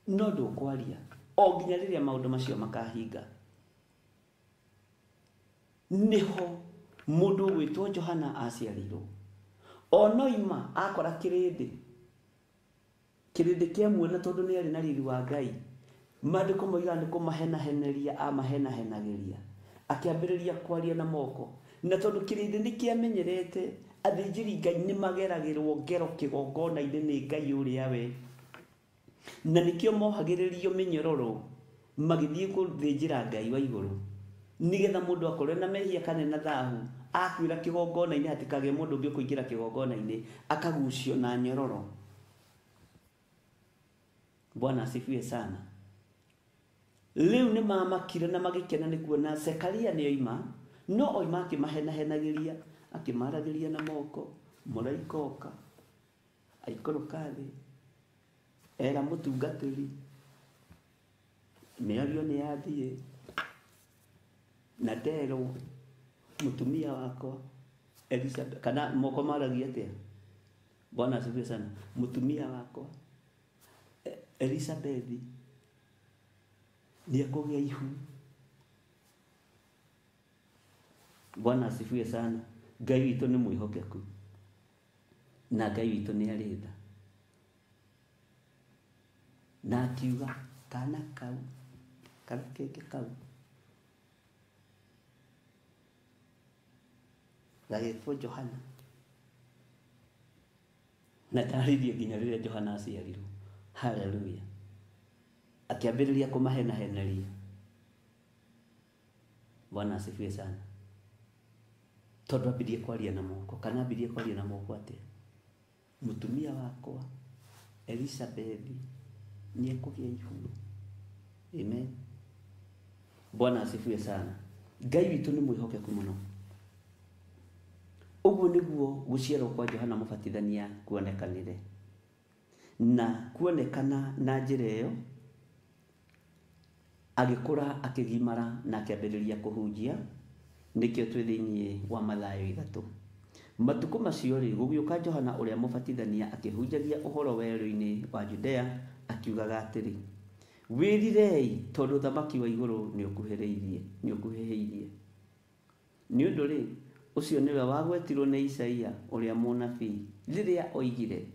no ndũkwaria o nginya rĩrĩa maũndũ macio makahinga. Nĩho mũndũ ũgwĩtwo Johana aciarirwo. O no ima akora kĩrĩndĩ Kĩrĩndĩ kĩamuona tondũ nĩ arĩ na riri wa Ngai. Maandĩko moigaga nĩ kũmahenaheneria amahenahenagĩria. Akĩambĩrĩria kwaria na moko. Na tondũ kĩrĩndĩ nĩ kĩamenyerete athĩnjĩri Ngai nĩ mageragĩrwo ngero kĩgongona-inĩ nĩ Ngai ũrĩa we. Na nĩkĩo mohagĩrĩrio mĩnyororo magĩthiĩ gũthĩnjĩra Ngai wa igũrũ. Nĩgetha mũndũ akorwo na mehia kana na thahu, akuĩra kĩgongona-inĩ hatikagĩe mũndũ ũngĩ ũkũingĩra kĩgongona-inĩ, akagucio na nyororo. Bwana asifiwe sana. Rĩu nĩ mamakire na magĩkena nĩ kuona Zekaria nĩ oima, no oima akĩmahenahenagĩria, akĩmaragĩria na moko, mũraika oka, aikũrũka thĩ, era mũtungatĩri, mĩario nĩ yathiĩ, na nderwo mũtumia wakwa Elizabeth, kana moko maragia atĩa? Bwana asifiwe sana. Mũtumia wakwa Elizabeth nĩ ekũgĩa ihu. Bwana asifiwe sana. Ngai witũ nĩ mwĩhokeku na Ngai witũ nĩ arĩ tha. Na akiuga kana kau karũkenge kau gagetwo Johana. Na ndarĩrie nginya rĩrĩa Johana aciarirwo. Haleluya. Akĩambĩrĩria kũmahenaheneria. Bwana asifiwe sana. Tondũ ambirie kwaria na moko, kana ambirie kwaria na moko atĩa? Mũtumia wakwa Elizabeth nĩ ekũgĩa ihu. Amen. Bwana asifiwe sana. Ngai witũ nĩ mwĩhokeku mũno. Ũguo nĩguo gũciarwo kwa Johana Mũbatithania kuonekanire. Na kuonekana na njĩra ĩyo, agĩkũra akĩgimara na akĩambĩrĩria kũhunjia, nĩkĩo twĩ thĩinĩ wa Mathayo 3. Matukũ macio rĩ, gũgĩũka Johana ũrĩa Mũbatithania akĩhunjagia ũhoro werũ-inĩ wa Judea, akiugaga atĩrĩ, wĩrirei tondũ ũthamaki wa igũrũ nĩ ũkuhĩrĩirie, nĩ ũkuhĩhĩirie. Nĩ ũndũ rĩ, ũcio nĩwe wagwetirwo nĩ Isaia ũrĩa mũnabii rĩrĩa oigire.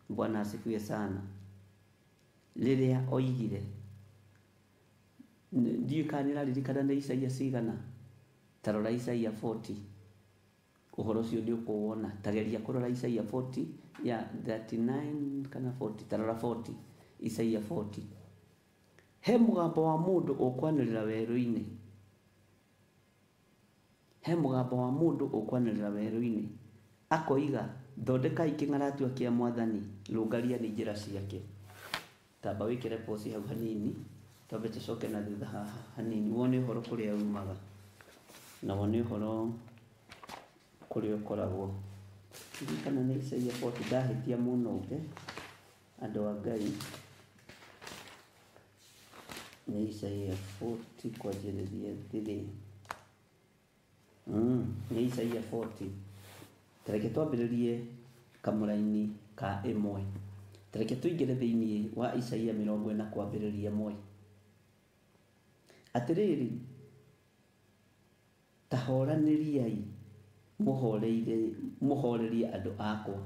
Bwana asifiwe sana. Rĩrĩa oigire, ndiũĩ kana nĩũraririkana nĩ Isaia cigana? Ta rora Isaia 40. Ũhoro ũcio nĩ ũkũwona. Ta geria kũrora Isaia 40 ya 39 kana 40, ta rora 40. Isaia 40. He mũgambo wa mũndũ ũkwanĩrĩra werũ-inĩ. He mũgambo wa mũndũ ũkwanĩrĩra werũ-inĩ. Akoiga, thondekai kĩng'aratua kĩa mwathani, rũngariani njĩra ciake. Tamba wĩkĩre posi hau hanini, twambe tũcoke na thutha haha hanini, wone ũhoro kũrĩa umaga, na wone ũhoro kũrĩa ũkoragwo. Ririkana nĩ Isaia 40, ndahĩtia mũno ũke, andũ a Ngai. Nĩ Isaia 40 kwanjĩrĩria 3. Nĩ Isaia 40. Tareke twambĩrĩrie kamũraini ka 1. Tareke tũingĩre thĩinĩ wa Isaia 40 kwambĩrĩria 1. Atĩrĩrĩ, ta horanĩriai mũhorerie andũ akwa.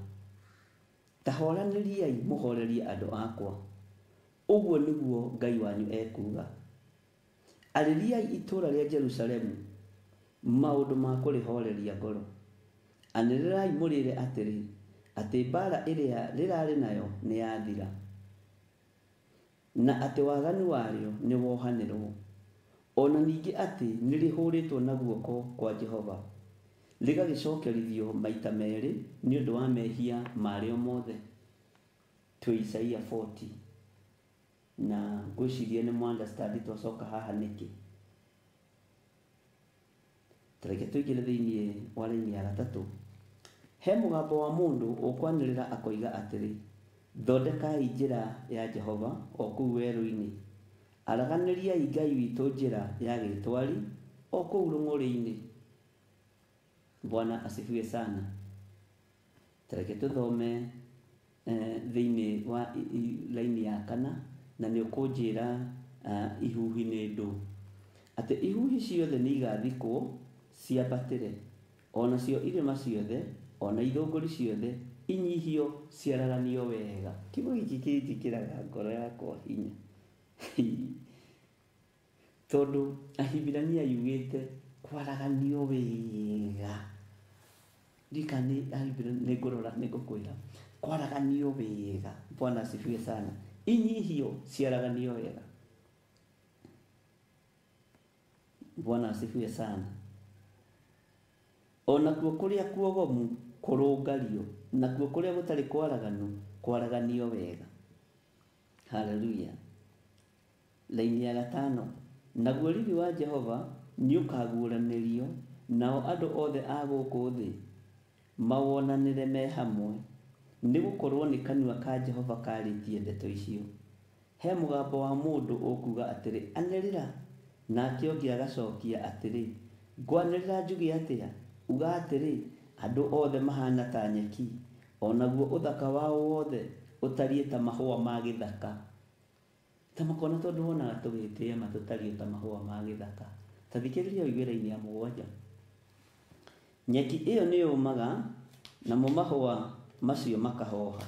Ta horanĩriai mũhorerie andũ akwa. Ũguo nĩguo Ngai wanyu ekuuga. Arĩriai itũũra rĩa Jerusalemu maũndũ ma kũrĩhoreria ngoro. Anĩrĩrai mũrĩre atĩrĩ, atĩ mbaara ĩrĩa rĩrarĩ nayo nĩ yathira, na atĩ waganu warĩo nĩ wohanĩrwo, ona ningĩ atĩ nĩrĩhũrĩtwo na guoko kwa Jehova, rĩgagĩcokerithio maita merĩ nĩ ũndũ wa mehia marĩo mothe. Twĩ Isaia 40. Na ngwĩciria nĩ mũ-understand twacoka haha nĩkĩ. Tareke tũingĩre thĩinĩ wa raini ya 3. He mũgambo wa mũndũ ũkwanĩrĩra akoiga atĩrĩ, thondekai njĩra ya Jehova o kũu werũ-inĩ, araganĩriai Ngai witũ njĩra ya gĩtwari o kũu rũng'ũrĩ-inĩ. Bwana asifiwe sana. Tareke tũthome thĩinĩ wa raini ya 4, na nĩ ũkũnjĩra ihuhi nĩ ndũ. Atĩ ihuhi ciothe nĩ igathikwo ciambatĩre, ona cio irĩma ciothe, ona ithũngũri ciothe Inyihio ciaraganio wega. Kiugo gĩkĩ kĩnjĩkĩraga ngoro yakwa hinya. Tondũ Ahibirania yugĩte kwaraganio wega. Ndikani Ahibirania nĩngũrora nĩngũkwĩra. Kwaraganio wega. Bwana asifiwe sana. Inyihio ciaraganio wega. Bwana asifiwe sana. Onakuo kũrĩa kuogomu kũrũngario, nakuo kũrĩa gũtarĩ kwaraganu kwaraganio wega. Haleluya. Laini ya gatano, naguo riri wa Jehova nĩũkaguũranĩrio, nao andũ othe a gũkũ thĩ mawonanĩre me hamwe, nĩgũkorwo nĩ kanua ka Jehova karĩtie ndeto icio. He mũgambo wa mũndũ ũkuga atĩrĩ, anĩrĩra, nake ũngĩ agacokia atĩrĩ, ngwanĩrĩra njuge atĩa? Uga atĩrĩ, andũ othe mahana ta nyeki, onaguo ũthaka wao wothe ũtariĩ ta mahũa ma gĩthaka. Ta makona tondũ wonaga tũgĩtĩĩa matũtariĩ ta mahũa ma gĩthaka. Ta thikĩrĩria ũigue raini ya mũgwanja. Nyeki ĩyo nĩyũmaga, namo mahũa macio makahoha,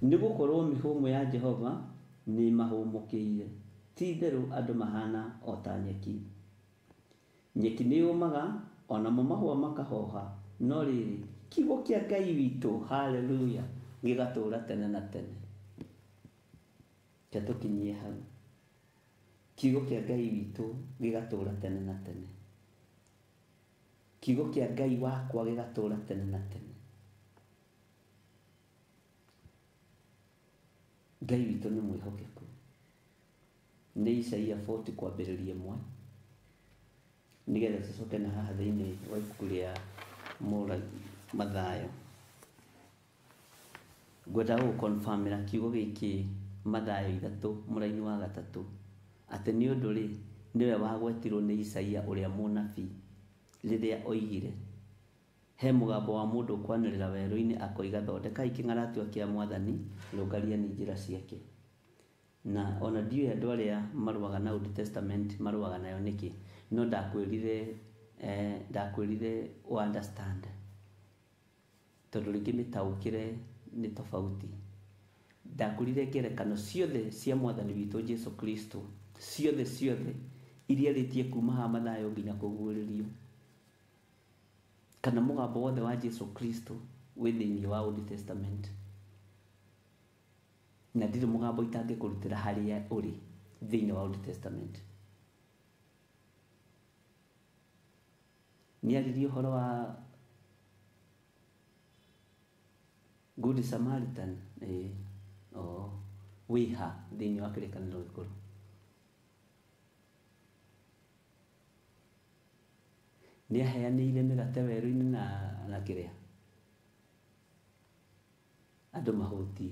nĩgũkorwo mĩhũmũ ya Jehova nĩĩmahũmũkĩire. Ti-itherũ andũ mahana o ta nyeki. Nyeki nĩyũmaga, onamo mahũa makahoha, no rĩrĩ, kiugo kĩa Ngai witũ, haleluya, gĩgatũũra tene na tene. Reke tũkinyie hau. Kiugo kĩa Ngai witũ gĩgatũũra tene na tene. Kiugo kĩa Ngai wakwa gĩgatũũra tene na tene. Ngai witũ nĩ mwĩhokeku. Nĩ Isaia 40 kwambĩrĩria ĩmwe, nĩgetha tũcoke na haha thĩinĩ wa ibuku rĩa Mathayo. Ngwenda gũgũconfirmĩra kiugo gĩkĩ Mathayo 3 mũraini wa 3, atĩ nĩ ũndũ rĩ, nĩwe wagwetirwo nĩ Isaia ũrĩa mũnabii rĩrĩa oigire, he mũgambo wa mũndũ ũkwanĩrĩra werũ-inĩ akoiga, thondekai kĩng'aratua kĩa Mwathani, rũngariani njĩra ciake. Na ona ndiũĩ andũ arĩa marũaga na Old Testament marũaga nayo nĩkĩ, no ndakwĩrire ndakwĩrire understand, tondũ rĩngĩ mĩtaũkĩre nĩ tofauti. Ndakwĩrire ngerekano ciothe cia Mwathani witũ Jesu Kristo, ciothe ciothe iria arĩtie kuma haha Mathayo nginya kũguũrĩrio, kana mũgambo wothe wa Jesu Kristo wĩ thĩinĩ wa Old Testament. Na ndirĩ mũgambo itangĩkũrutĩra harĩa ũrĩ thĩinĩ wa Old Testament. Nĩaririe ũhoro wa Good Samaritan, wĩha thĩinĩ wa kĩrĩkanĩro gĩkũrũ. Nĩaheanĩire mĩgate werũ-inĩ na kĩrĩa andũ mahũtie,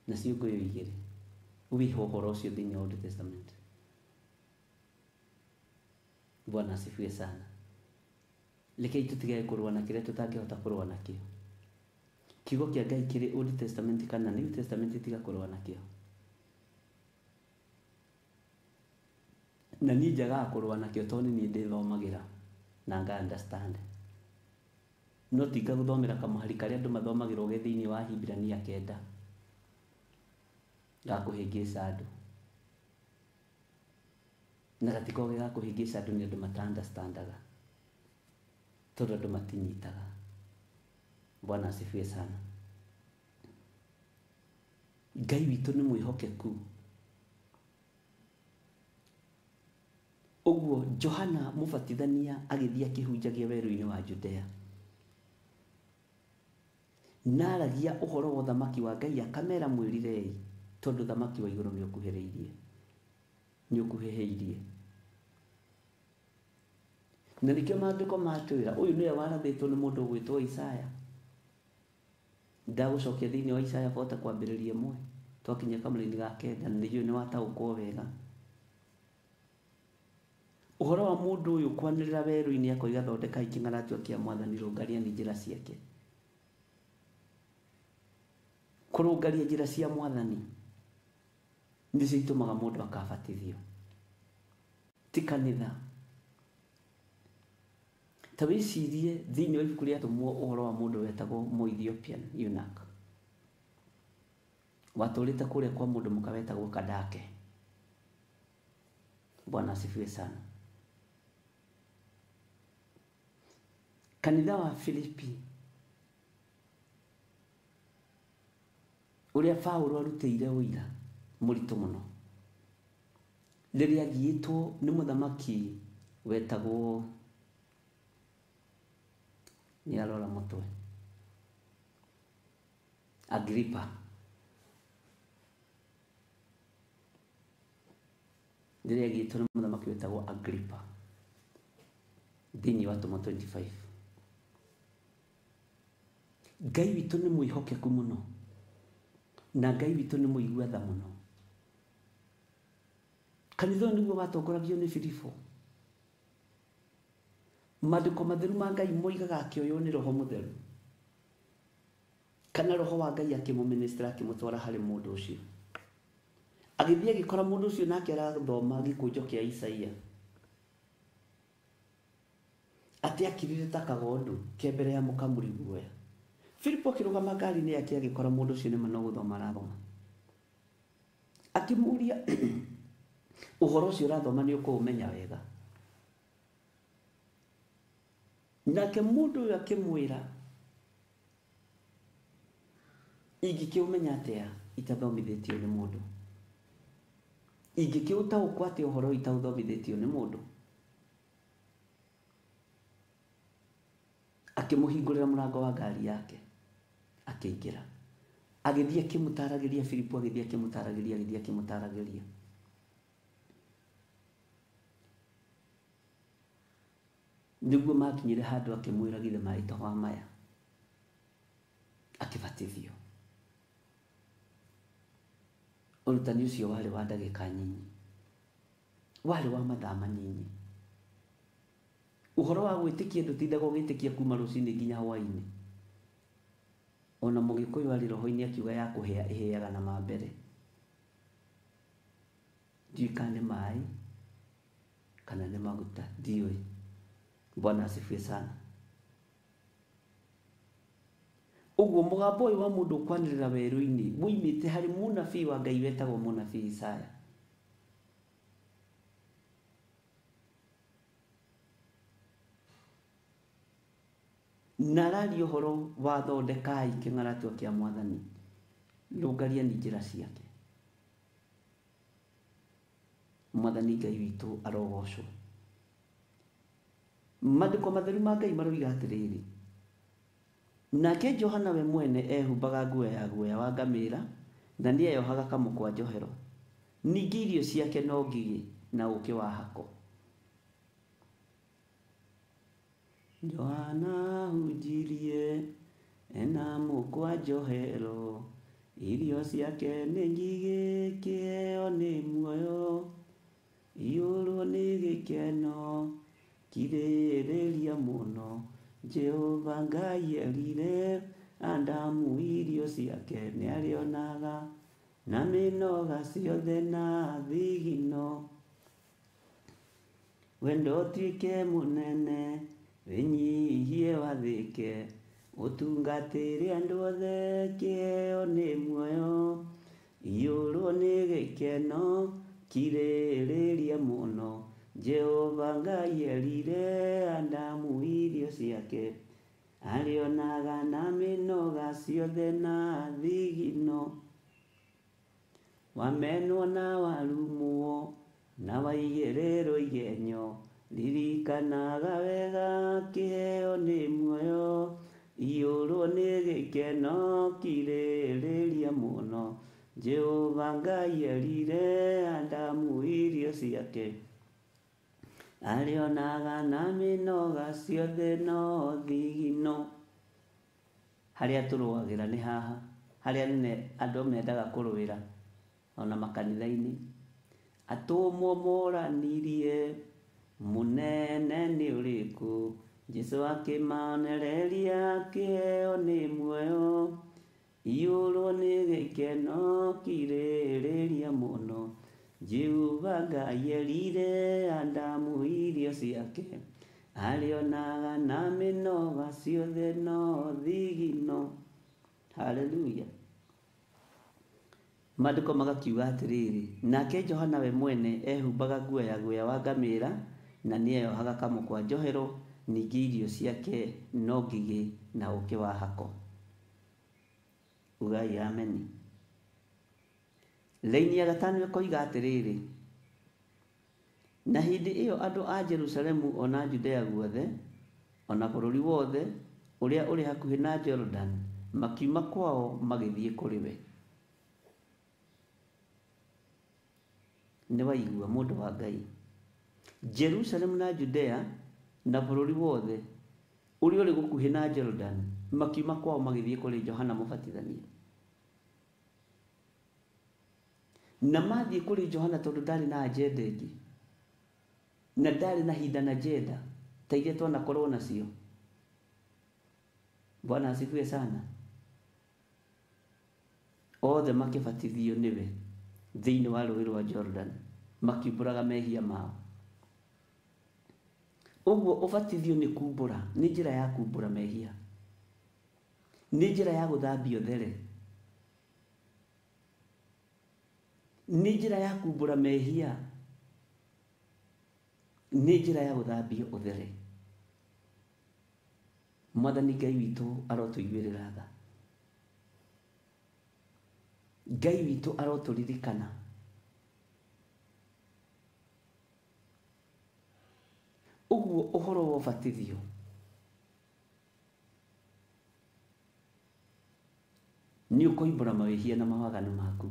nacio ngũyũ igĩrĩ. Wĩha ũhoro ũcio thĩinĩ wa Old Testament. Bwana asifiwe sana. Rekei tũtigage kũrũa na kĩrĩa tũtangĩhota kũrũa nakĩo. Kiugo kĩa Ngai kĩrĩ Old Testament kana New Testament, tiga kũrũa nakĩo. Na niĩ njagaga kũrũa nakĩo tondũ nĩ niĩ ndĩthomagĩra na nga understand. No tinga gũthomera kamũhari karĩa andũ mathomagĩrwo ge thĩinĩ wa Ahibirania 9 gakũhĩngĩca andũ. Na gatikoge gakũhĩngĩca andũ nĩ andũ mata-understandaga, tondũ andũ matinyitaga. Bwana asifiwe sana. Ngai witũ nĩ mwĩhokeku. Ũguo Johana Mũbatithania agĩthiĩ akĩhunjagia werũ-inĩ wa Judea, naragia ũhoro wa ũthamaki wa Ngai, akamera mwĩrirei, tondũ ũthamaki wa igũrũ nĩũkuhĩrĩirie, nĩũkuhĩhĩirie. Na nĩkĩo maandĩko matwĩra ũyũ nĩwe warathĩtwo nĩ mũndũ ũgwĩtwo Isaya. Ndagũcokia thĩinĩ wa Isaya 40 kwambĩrĩria ĩmwe, twakinya kamũraini ga 9, na nĩnjũĩ nĩwataũkwo wega. Ũhoro wa mũndũ ũyũ kwanĩrĩra werũ-inĩ akoiga, thondekai kĩng'aratua kĩa Mwathani, rũngariani njĩra ciake. Kũrũngaria njĩra cia Mwathani nĩcio itũmaga mũndũ akabatithio, ti kanitha. Ta wĩcirie thĩinĩ wa ibuku rĩa Atũmwo ũhoro wa mũndũ wetagwo Mũethiopian eunuch, watũrĩte kũrĩa kwa mũndũ mũka wetagwo Kandake. Bwana asifiwe sana. Kanitha wa Filipi ũrĩa Paulo arutĩire ũira mũritũ mũno rĩrĩa agiĩtwo nĩ mũthamaki wetagwo, nĩ arora mũtwe, Agripa. Rĩrĩa agiĩtwo nĩ mũthamaki wetagwo Agripa thĩinĩ wa Atũmwo 25. Ngai witũ nĩ mwĩhokeku mũno na Ngai witũ nĩ mũigua tha mũno. Kanitha ũyũ nĩguo watongoragio nĩ Filipo. Maandĩko matheru ma Ngai moigaga akĩoywo nĩ Roho Mũtheru, kana Roho wa Ngai akĩmũminister akĩmũtwara harĩ mũndũ ũcio. Agĩthiĩ agĩkora mũndũ ũcio nake arathoma gĩkũnjo kĩa Isaia, atĩ akirire ta kagondu ke mbere ya mũkamuri guoya. Filipo akĩrũgama ngari-inĩ yake agĩkora mũndũ ũcio nĩma no gũthoma arathoma. Akĩmũria ũhoro ũcio ũrathoma nĩ ũkũũmenya wega. Nake mũndũ ũyũ akĩmwĩra, ingĩkĩũmenya atĩa itathomithĩtio nĩ mũndũ? Ingĩkĩũtaũkwo atĩa ũhoro ũyũ itaũthomithĩtio nĩ mũndũ? Akĩmũhingũrĩra mũrango wa ngari yake, akĩingĩra. Agĩthiĩ akĩmũtaragĩria Filipo, agĩthiĩ akĩmũtaragĩria, agĩthiĩ akĩmũtaragĩria. Nĩguo makinyire handũ akĩmwĩra githĩ maĩ to wa maya, akĩbatithio. Ũrutani ũcio warĩ wa ndagĩka nyinyi, warĩ wa mathaa manyinyi. Ũhoro wa gwĩtĩkia ndũtindaga ũgĩtĩkia kuma rũcinĩ nginya hwaĩ-inĩ. Ona Mũgĩkũyũ arĩ roho-inĩ akiuga ya kũhĩa ĩhĩaga na mambere. Ndiũĩ kana nĩ maĩ kana nĩ maguta, ndiũĩ. Bwana asifiwe sana. Ũguo mũgambo ũyũ wa mũndũ ũkwanĩrĩra werũ-inĩ woimĩte harĩ mũnabii wa Ngai wetagwo mũnabii Isaya. Na araria ũhoro wa thondekai kĩng'aratua kĩa Mwathani, rũngariani njĩra ciake. Mwathani Ngai witũ arogocwo. Maandĩko matheru ma Ngai maroiga atĩrĩrĩ, nake Johana we mwene ehumbaga nguo ya guoya wa ngamĩra na nĩeyohaga kamũkwa njohero. Ningĩ irio ciake no ngigĩ na ũũkĩ wa hako. Johana ahunjirie ena mũkwa njohero, irio ciake nĩ ngigĩ, kĩheo nĩ muoyo, iyũrwo nĩ gĩkeno kirĩrĩria mũno. Jehova Ngai erire Adamu irio ciake nĩarĩonaga na mĩnoga ciothe na thigino. Wendo ũtuĩke mũnene, wĩnyihie wathĩke, ũtungatĩre andũ othe, kĩheo nĩ muoyo, iyũrwo nĩ gĩkeno kirĩrĩria mũno. Jehova Ngai erire Adamu irio ciake arĩonaga na mĩnoga ciothe na thigino. Wamenwo na warumwo na waigĩrĩrwo igenyo, ririkanaga wega kĩheo nĩ muoyo, iyũrwo nĩ gĩkeno kirĩrĩria mũno. Jehova Ngai erire Adamu irio ciake arĩonaga na mĩnoga ciothe no thigino. Harĩa tũrũagĩra nĩ haha, harĩa nene andũ mendaga kũrũĩra ona makanitha-inĩ. Atũmwo moranirie mũnene nĩ ũrĩkũ, Jesũ akĩmaonereria kĩheo nĩ muoyo, iyũrwo nĩ gĩkeno kirĩrĩria mũno. Jehova Ngai erire Adamu irio ciake Arĩonaga na mĩnoga ciothe no thigino. Haleluya. Maandĩko magakiuga atĩrĩrĩ, nake Johana we mwene ehumbaga nguo ya guoya wa ngamĩra na nĩeyohaga kamũkwa njohero, ningĩ irio ciake no ngigĩ na ũũkĩ wa hako. Ugai ameni. Laini ya gatano ĩkoiga atĩrĩrĩ, na hĩndĩ ĩyo andũ a Jerusalemu ona Judea guothe ona bũrũri wothe ũrĩa ũrĩ hakuhĩ na Jordan makiuma kwao magĩthiĩ kũrĩ we. Nĩ waigua mũndũ wa Ngai. Jerusalemu na Judea na bũrũri wothe ũrĩa ũrĩ gũkuhĩ na Jordan makiuma kwao magĩthiĩ kũrĩ Johana Mũbatithania. Na mathiĩ kũrĩ Johana tondũ ndarĩ na agenda ĩngĩ, na ndarĩ na hinda na agenda ta iria twanakorwo nacio. Bwana asifiwe sana. Othe makĩbatithio nĩwe thĩinĩ wa rũĩ rwa Jordan, makiumbũraga mehia mao. Ũguo ũbatithio nĩ kumbũra, nĩ njĩra ya kumbũra mehia, nĩ njĩra ya gũthambio there, nĩ njĩra ya kumbũra mehia, nĩ njĩra ya gũthambio ũthere. Mwathani Ngai witũ arotũiguĩrĩra tha. Ngai witũ arotũririkana. Ũguo ũhoro wa ũbatithio nĩ ũkoimbũra mawĩhia na mawaganu maku.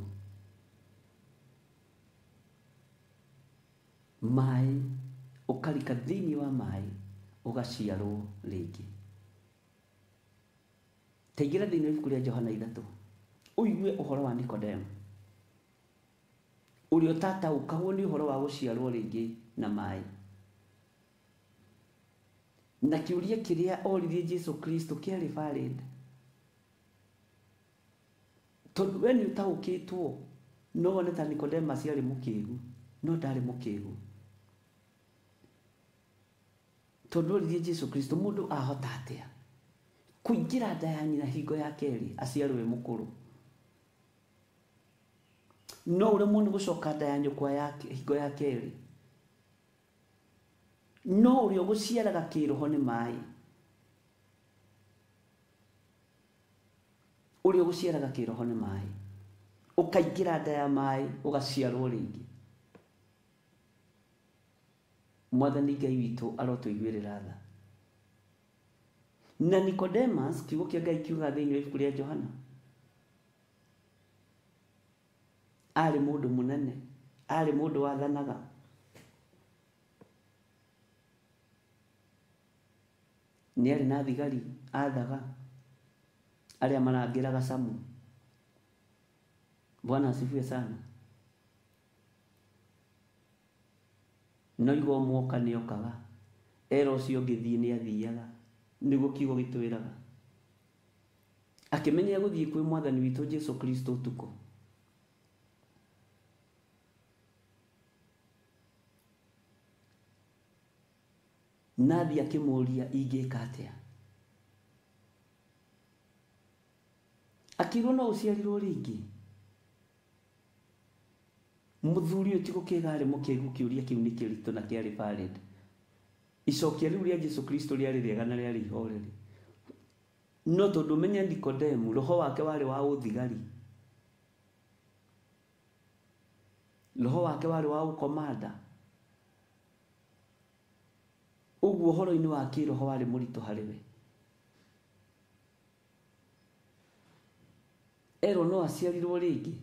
Maĩ ũkarika thĩinĩ wa maĩ ũgaciarwo rĩngĩ. Taingĩra thĩinĩ wa ibuku rĩa Johana 3 ũigue ũhoro wa Nikodemo ũrĩa ũtataũkagwo nĩ ũhoro wa gũciarwo rĩngĩ na maĩ. Na kĩũria kĩrĩa oririe Jesu Kristo kĩarĩ valid, tondũ we nĩ ũtaũkĩtwo. No wone ta Nicodemus arĩ mũkĩgu, no ndarĩ mũkĩgu, tondũ oririe Jesu Kristo mũndũ ahota atĩa kũingĩra nda ya nyina hingo ya kerĩ aciarwo e mũkũrũ? No ũremwo nĩ gũcoka nda ya nyũkwa ya hingo ya kerĩ. No ũrĩa ũgũciaraga kĩroho nĩ maĩ, ũrĩa ũgũciaraga kĩroho nĩ maĩ, ũkaingĩra nda ya maĩ ũgaciarwo rĩngĩ. Mwathani Ngai witũ arotũiguĩrĩra tha. Na Nicodemus, kiugo kĩa Ngai kiugaga thĩinĩ wa ibuku rĩa Johana, arĩ mũndũ mũnene, arĩ mũndũ wathanaga. Nĩ arĩ na thigari athaga arĩa marangĩraga Samu. Bwana asifiwe sana. No igwo mwoka nĩ okaga, era ũcio ũngĩ thiĩ nĩ athiaga, nĩguo kiugo gĩtwĩraga. Akĩmenya gũthiĩ kwĩ Mwathani witũ Jesu Kristo ũtukũ. Nathi akĩmũũria ingĩka atĩa? Akĩrwo no ũciarirwo rĩngĩ. Mũthuri ũyũ ti gũkĩga arĩ mũkĩgu, kĩũria kĩu nĩ kĩritũ na kĩarĩ valid. Icokia rĩu rĩa Jesu Kristo rĩarĩ rĩega na rĩarĩ ihoreri. No tondũ ũmenye Nikodemu, roho wake warĩ wa ũthigari, roho wake warĩ wa ũkomanda. Ũguo ũhoro-inĩ wa kĩroho warĩ mũritũ harĩ we. Erwo no aciarirwo rĩngĩ,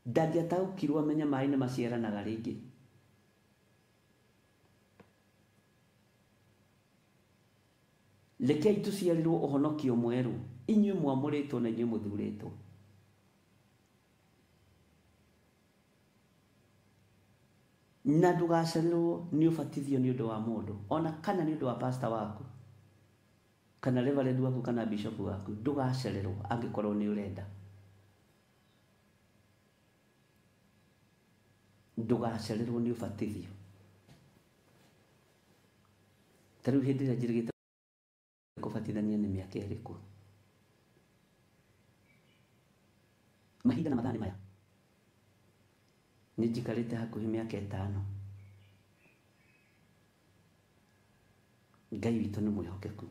ndangĩataũkirwo amenya maĩ nĩ maciaranaga rĩngĩ. Rekei tũciarirwo ũhonokio mwerũ, inyuĩ mwamũrĩtwo na inyuĩ mũthurĩtwo. Na ndũgacererwo nĩ ũbatithio nĩ ũndũ wa mũndũ, ona kana nĩ ũndũ wa pastor waku, kana reverend waku, kana bishop waku. Ndũgacererwo angĩkorwo nĩ ũrenda. Ndũgacererwo nĩ ũbatithio. Ta rĩu hĩndĩ ĩrĩa njĩrĩgĩte kũbatithania nĩ mĩaka ĩrĩkũ? Mahinda na mathaa nĩ maya. Nĩ njikarĩte hakuhĩ mĩaka 5. Ngai witũ nĩ mwĩhokeku.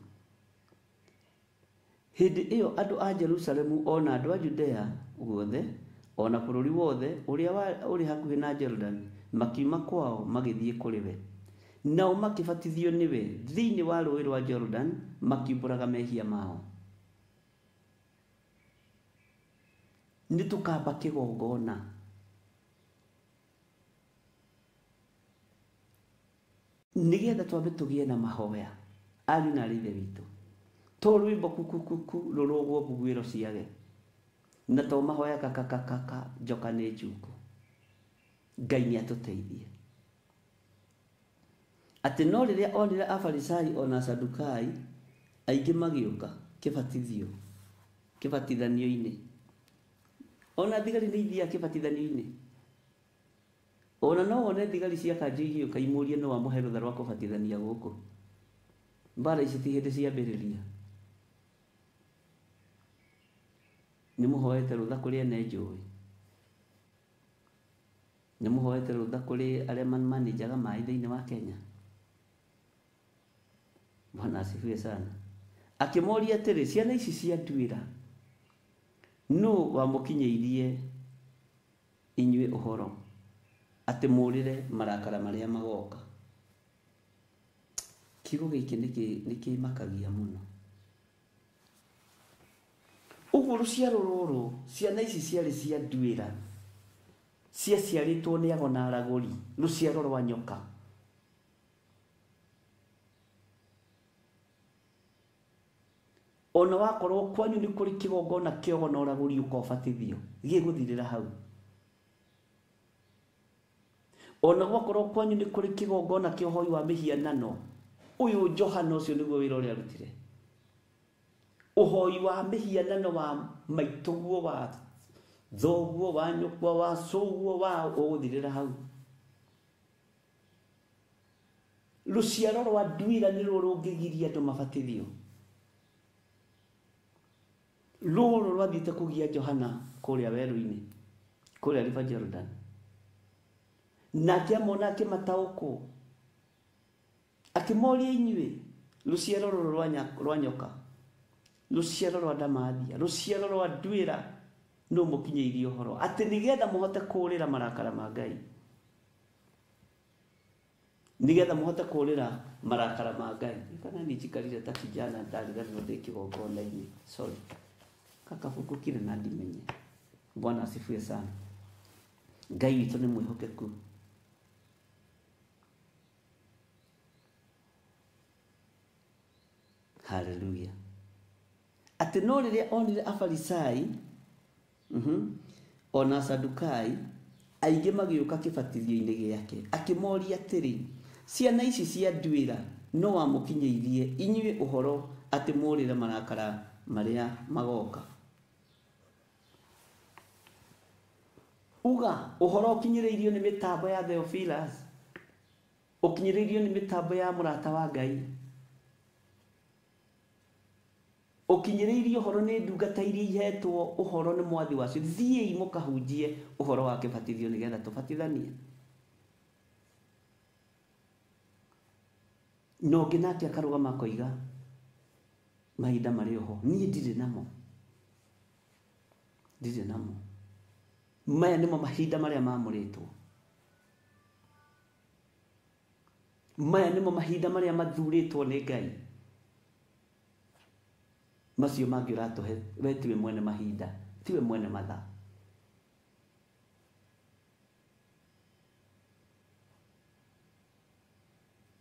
Hĩndĩ ĩyo andũ a Jerusalemu ona andũ a Judea guothe ona bũrũri wothe ũrĩa ũrĩ hakuhĩ na Jordan makiuma kwao magĩthiĩ kũrĩ we. Nao makĩbatithio nĩwe thĩinĩ wa rũũĩ rwa Jordan makiumbũraga mehia mao. Nĩ tũkamba kĩgongona. Nĩgetha twambe tũgĩe na mahoya ariũ na aarĩ ithe witũ. To rwĩmbo kukukuku rũrũgwo mbuguĩro ciage, na to mahoya kakakakaka njoka nĩ njungu. Ngai nĩ atũteithie. Atĩ no rĩrĩa onire Afarisai ona Asadukai aingĩ magĩũka kĩbatithio kĩbatithanio-inĩ, ona thigari nĩ ithiaga kĩbatithanio-inĩ, ona no wone thigari cia kanjũ igĩũka imũrie no amũhe rũtha rwa kũbatithania gũkũ. Mbara ici ti hĩndĩ ciambĩrĩria. Nĩ mũhoete rũtha kũrĩ ene njũĩ, nĩ mũhoete rũtha kũrĩ arĩa manĩjaga maĩ thĩinĩ wa Kenya. Bwana asifiwe sana. Akĩmoria atĩrĩ, ciana ici cia nduĩra, nũ wamũkinyĩirie inyuĩ ũhoro atĩ mũũrĩre marakara marĩa magoka? Kiugo gĩkĩ nĩ kĩmakagia mũno. Ũguo rũciaro rũrũ, ciana ici ciarĩ cia nduĩra, ciaciarĩtwo nĩ ago na aragũri, rũciaro rwa nyoka. Ona wakorwo kwanyu nĩ kũrĩ kĩgongona kĩa na ũragũri ũkobatithio, gĩgũthirĩra hau. Ona gwakorwo kwanyu nĩ kũrĩ kĩgongona kĩa ũhoi wa mĩhianano, ũyũ Johana ũcio nĩguo wĩra ũrĩa arutire. Ũhoi wa mĩhianano wa maitũguo, wa thoguo, wa nyũkwa, wa cũguo, wa ũgũthirĩra hau. Rũciaro rwa nduĩra nĩruo rũngĩgiria andũ mabatithio. Rũrũ rwathiĩte kũgia Johana kũrĩa werũ-inĩ, kũrĩa River Jordan. Nake amona akĩmataũkwo, akĩmoria inyuĩ rũciaro rũrũ rwa nyoka, rũciaro rwa ndamathia, rũciaro rwa nduĩra, nũ mũkinyĩirie ũhoro atĩ nĩgetha mũhote kũũrĩra marakara ma Ngai, nĩgetha mũhote kũũrĩra marakara ma Ngai. Kana niĩ njikarire ta kijana ndariganĩrwo ndĩ kĩgongona-inĩ, sorry, kakabungũkire na ndimenye. Bwana asifiwe sana. Ngai witũ nĩ mwĩhokeku. Haleluya. Atĩ no rĩrĩa onire Afarisai ona Asadukai aingĩ magĩũka kĩbatithio-inĩ gĩake, akĩmoria atĩrĩ, ciana ici cia nduĩra, no wamũkinyĩirie inyuĩ ũhoro atĩ mũũrĩre marakara marĩa magoka? Uga ũhoro ũkinyĩrĩirio nĩ mĩtambo ya Theophilus, ũkinyĩrĩirio nĩ mĩtambo ya mũrata wa Ngai, ũkinyĩrĩirio ũhoro nĩ ndungata iria ihetwo ũhoro nĩ mwathi wacio. Thiĩi mũkahunjie ũhoro wa kĩbatithio nĩgetha tũbatithanie. Na ũngĩ nake akarũgama akoiga mahinda marĩ oho, niĩ ndirĩ namo, ndirĩ namo. Maya nĩmo mahinda marĩa maamũrĩtwo, maya nĩmo mahinda marĩa mathurĩtwo nĩ Ngai. Macio mangĩ ũratũhe we tiwe mwene mahinda, tiwe mwene mathaa.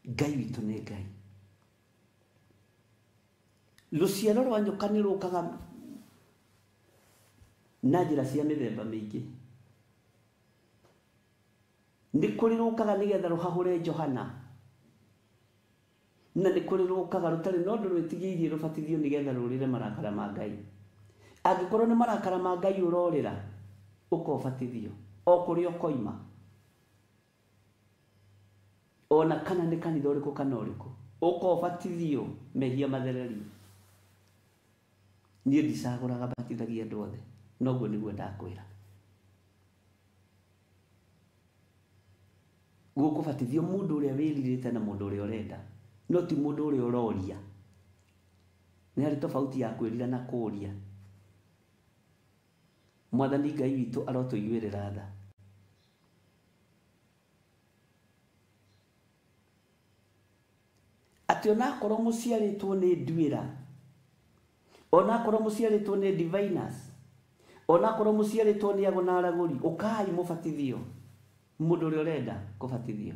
Ngai witũ nĩ Ngai. Rũciaro rwa nyoka nĩ rũkaga na njĩra cia mĩthemba mĩingĩ. Nĩ kũrĩ rũkaga nĩgetha rũhahũre Johana, na nĩ kũrĩ rũkaga rũtarĩ na ũndũ rwĩtigĩirie rũbatithio nĩgetha rũrĩre marakara ma Ngai. Angĩkorwo nĩ marakara ma Ngai ũrorĩra, ũkobatithio o kũrĩa ũkoima, ona kana nĩ kanitha ũrĩkũ kana ũrĩkũ. Ũka ũbatithio mehia mathererio. Niĩ ndicagũraga batithagia andũ othe. Noguo nĩguo ndakwĩra. Gũkũbatithio mũndũ ũrĩa wĩrirĩte na mũndũ ũrĩa ũrenda, no ti mũndũ ũrĩa ũroria. Nĩ harĩ tofauti ya kwĩrira na kũũria. Mwathani Ngai witũ arotũiguĩrĩra tha. Atĩ onakorwo mũciarĩtwo nĩ nduĩra, onakorwo mũciarĩtwo nĩ diviners, onakorwo mũciarĩtwo nĩ ago na aragũri, ũkai mũbatithio. Mũndũ ũrĩa ũrenda kũbatithio.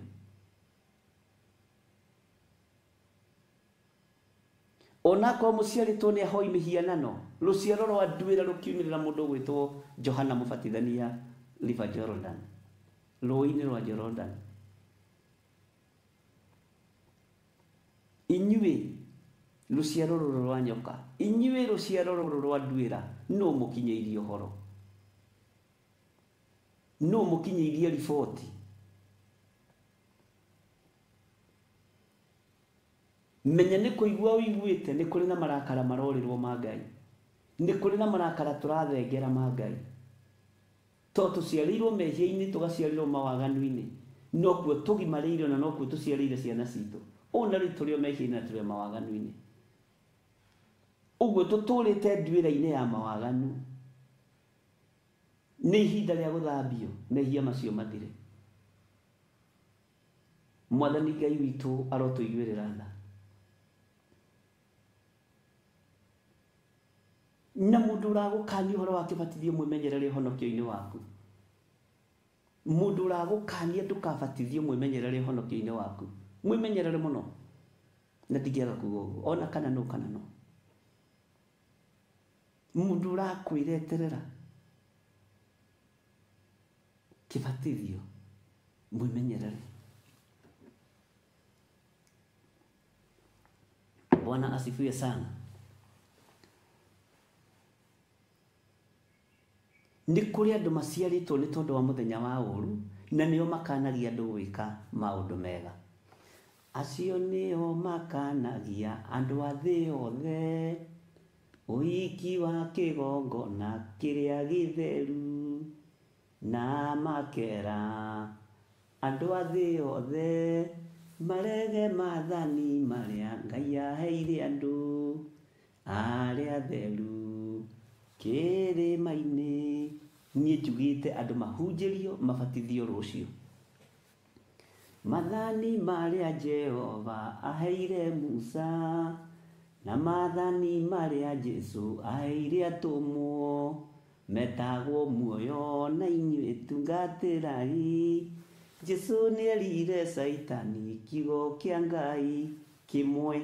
Onakorwo mũciarĩtwo nĩ ahoi mĩhianano, rũciaro rwa nduĩra rũkiumĩrĩra mũndũ ũgwĩtwo Johana Mũbatithania River Jordan, rũĩ-inĩ rwa Jordan. Inyuĩ rũciaro rũrũ rwa nyoka, inyuĩ rũciaro rũrũ rwa nduĩra, nũ mũkinyĩirie ũhoro? Nũ mũkinyĩirie riboti? Menya nĩ kũigua ũiguĩte nĩ kũrĩ na marakara marorĩrwo ma Ngai. Nĩ kũrĩ na marakara tũrathengera ma Ngai. To tũciarĩirwo mehia-inĩ, tũgaciarĩrwo mawaganu-inĩ, nokuo tũgimarĩire na nokuo tũciarĩire ciana citũ. Ũũ na rĩu tũrĩ o mehia-inĩ na tũrĩ o mawaganu-inĩ. Ũguo tũtũrĩte nduĩra-inĩ ya mawaganu. Nĩ ihinda rĩa gũthambio mehia macio mathire. Mwathani Ngai witũ arotũiguĩrĩra tha. Na mũndũ ũragũkania ũhoro wa kĩbatithio mwĩmenyerere ũhonokio-inĩ waku. Mũndũ ũragũkania ndũkabatithio mwĩmenyerere ũhonokio-inĩ waku. Mwĩmenyerere mũno. Na ndingĩaga kuga ũguo ona kana no kana no. Mũndũ ũrakwĩra eterera kĩbatithio mwĩmenyerere. Bwana asifiwe sana. Nĩ kũrĩ andũ maciarĩtwo nĩ tondũ wa mũthenya wa ũũru, na nĩo makanagia andũ gwĩka maũndũ mega. Acio nĩo makanagia andũ a thĩ yothe, ũhiki wa kĩgongona kĩrĩa gĩtheru, na makera andũ a thĩ yothe marege maathani marĩa Ngai aheire andũ arĩa atheru kĩrĩma-inĩ. Niĩ njugĩte andũ mahunjĩrio mabatithio rũciũ. Maathani marĩa Jehova aheire Musa, na maathani marĩa Jesũ aheire atũmwo, metagwo muoyo na inyuĩ tungatĩrai. Jesũ nĩerire Caitani kiugo kĩa Ngai kĩmwe.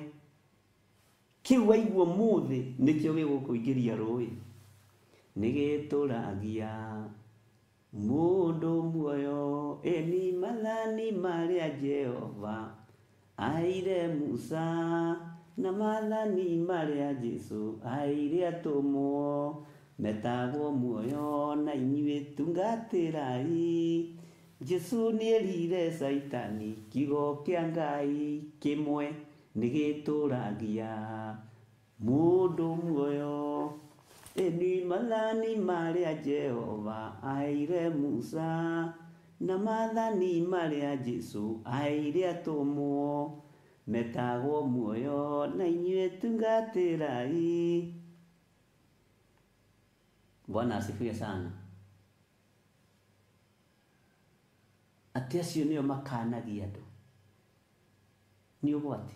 Kĩu waigua ũmũthĩ nĩkĩo gĩgũkũingĩria rũĩ. Nĩgĩtũragia mũndũ muoyo. Ĩni maathani marĩa Jehova aheire Musa, na maathani marĩa Jesũ aheire atũmwo, metagwo muoyo na inyuĩ tungatĩrai. Jesũ nĩerire Caitani kiugo kĩa Ngai kĩmwe, nĩgĩtũragia mũndũ muoyo. Ĩni maathani marĩa Jehova aheire Musa, na maathani marĩa Jesũ aheire atũmwo, metagwo muoyo na inyuĩ tungatĩrai. Bwana asifiwe sana. Atĩ acio nĩo makanagia andũ. Nĩ ũgwati.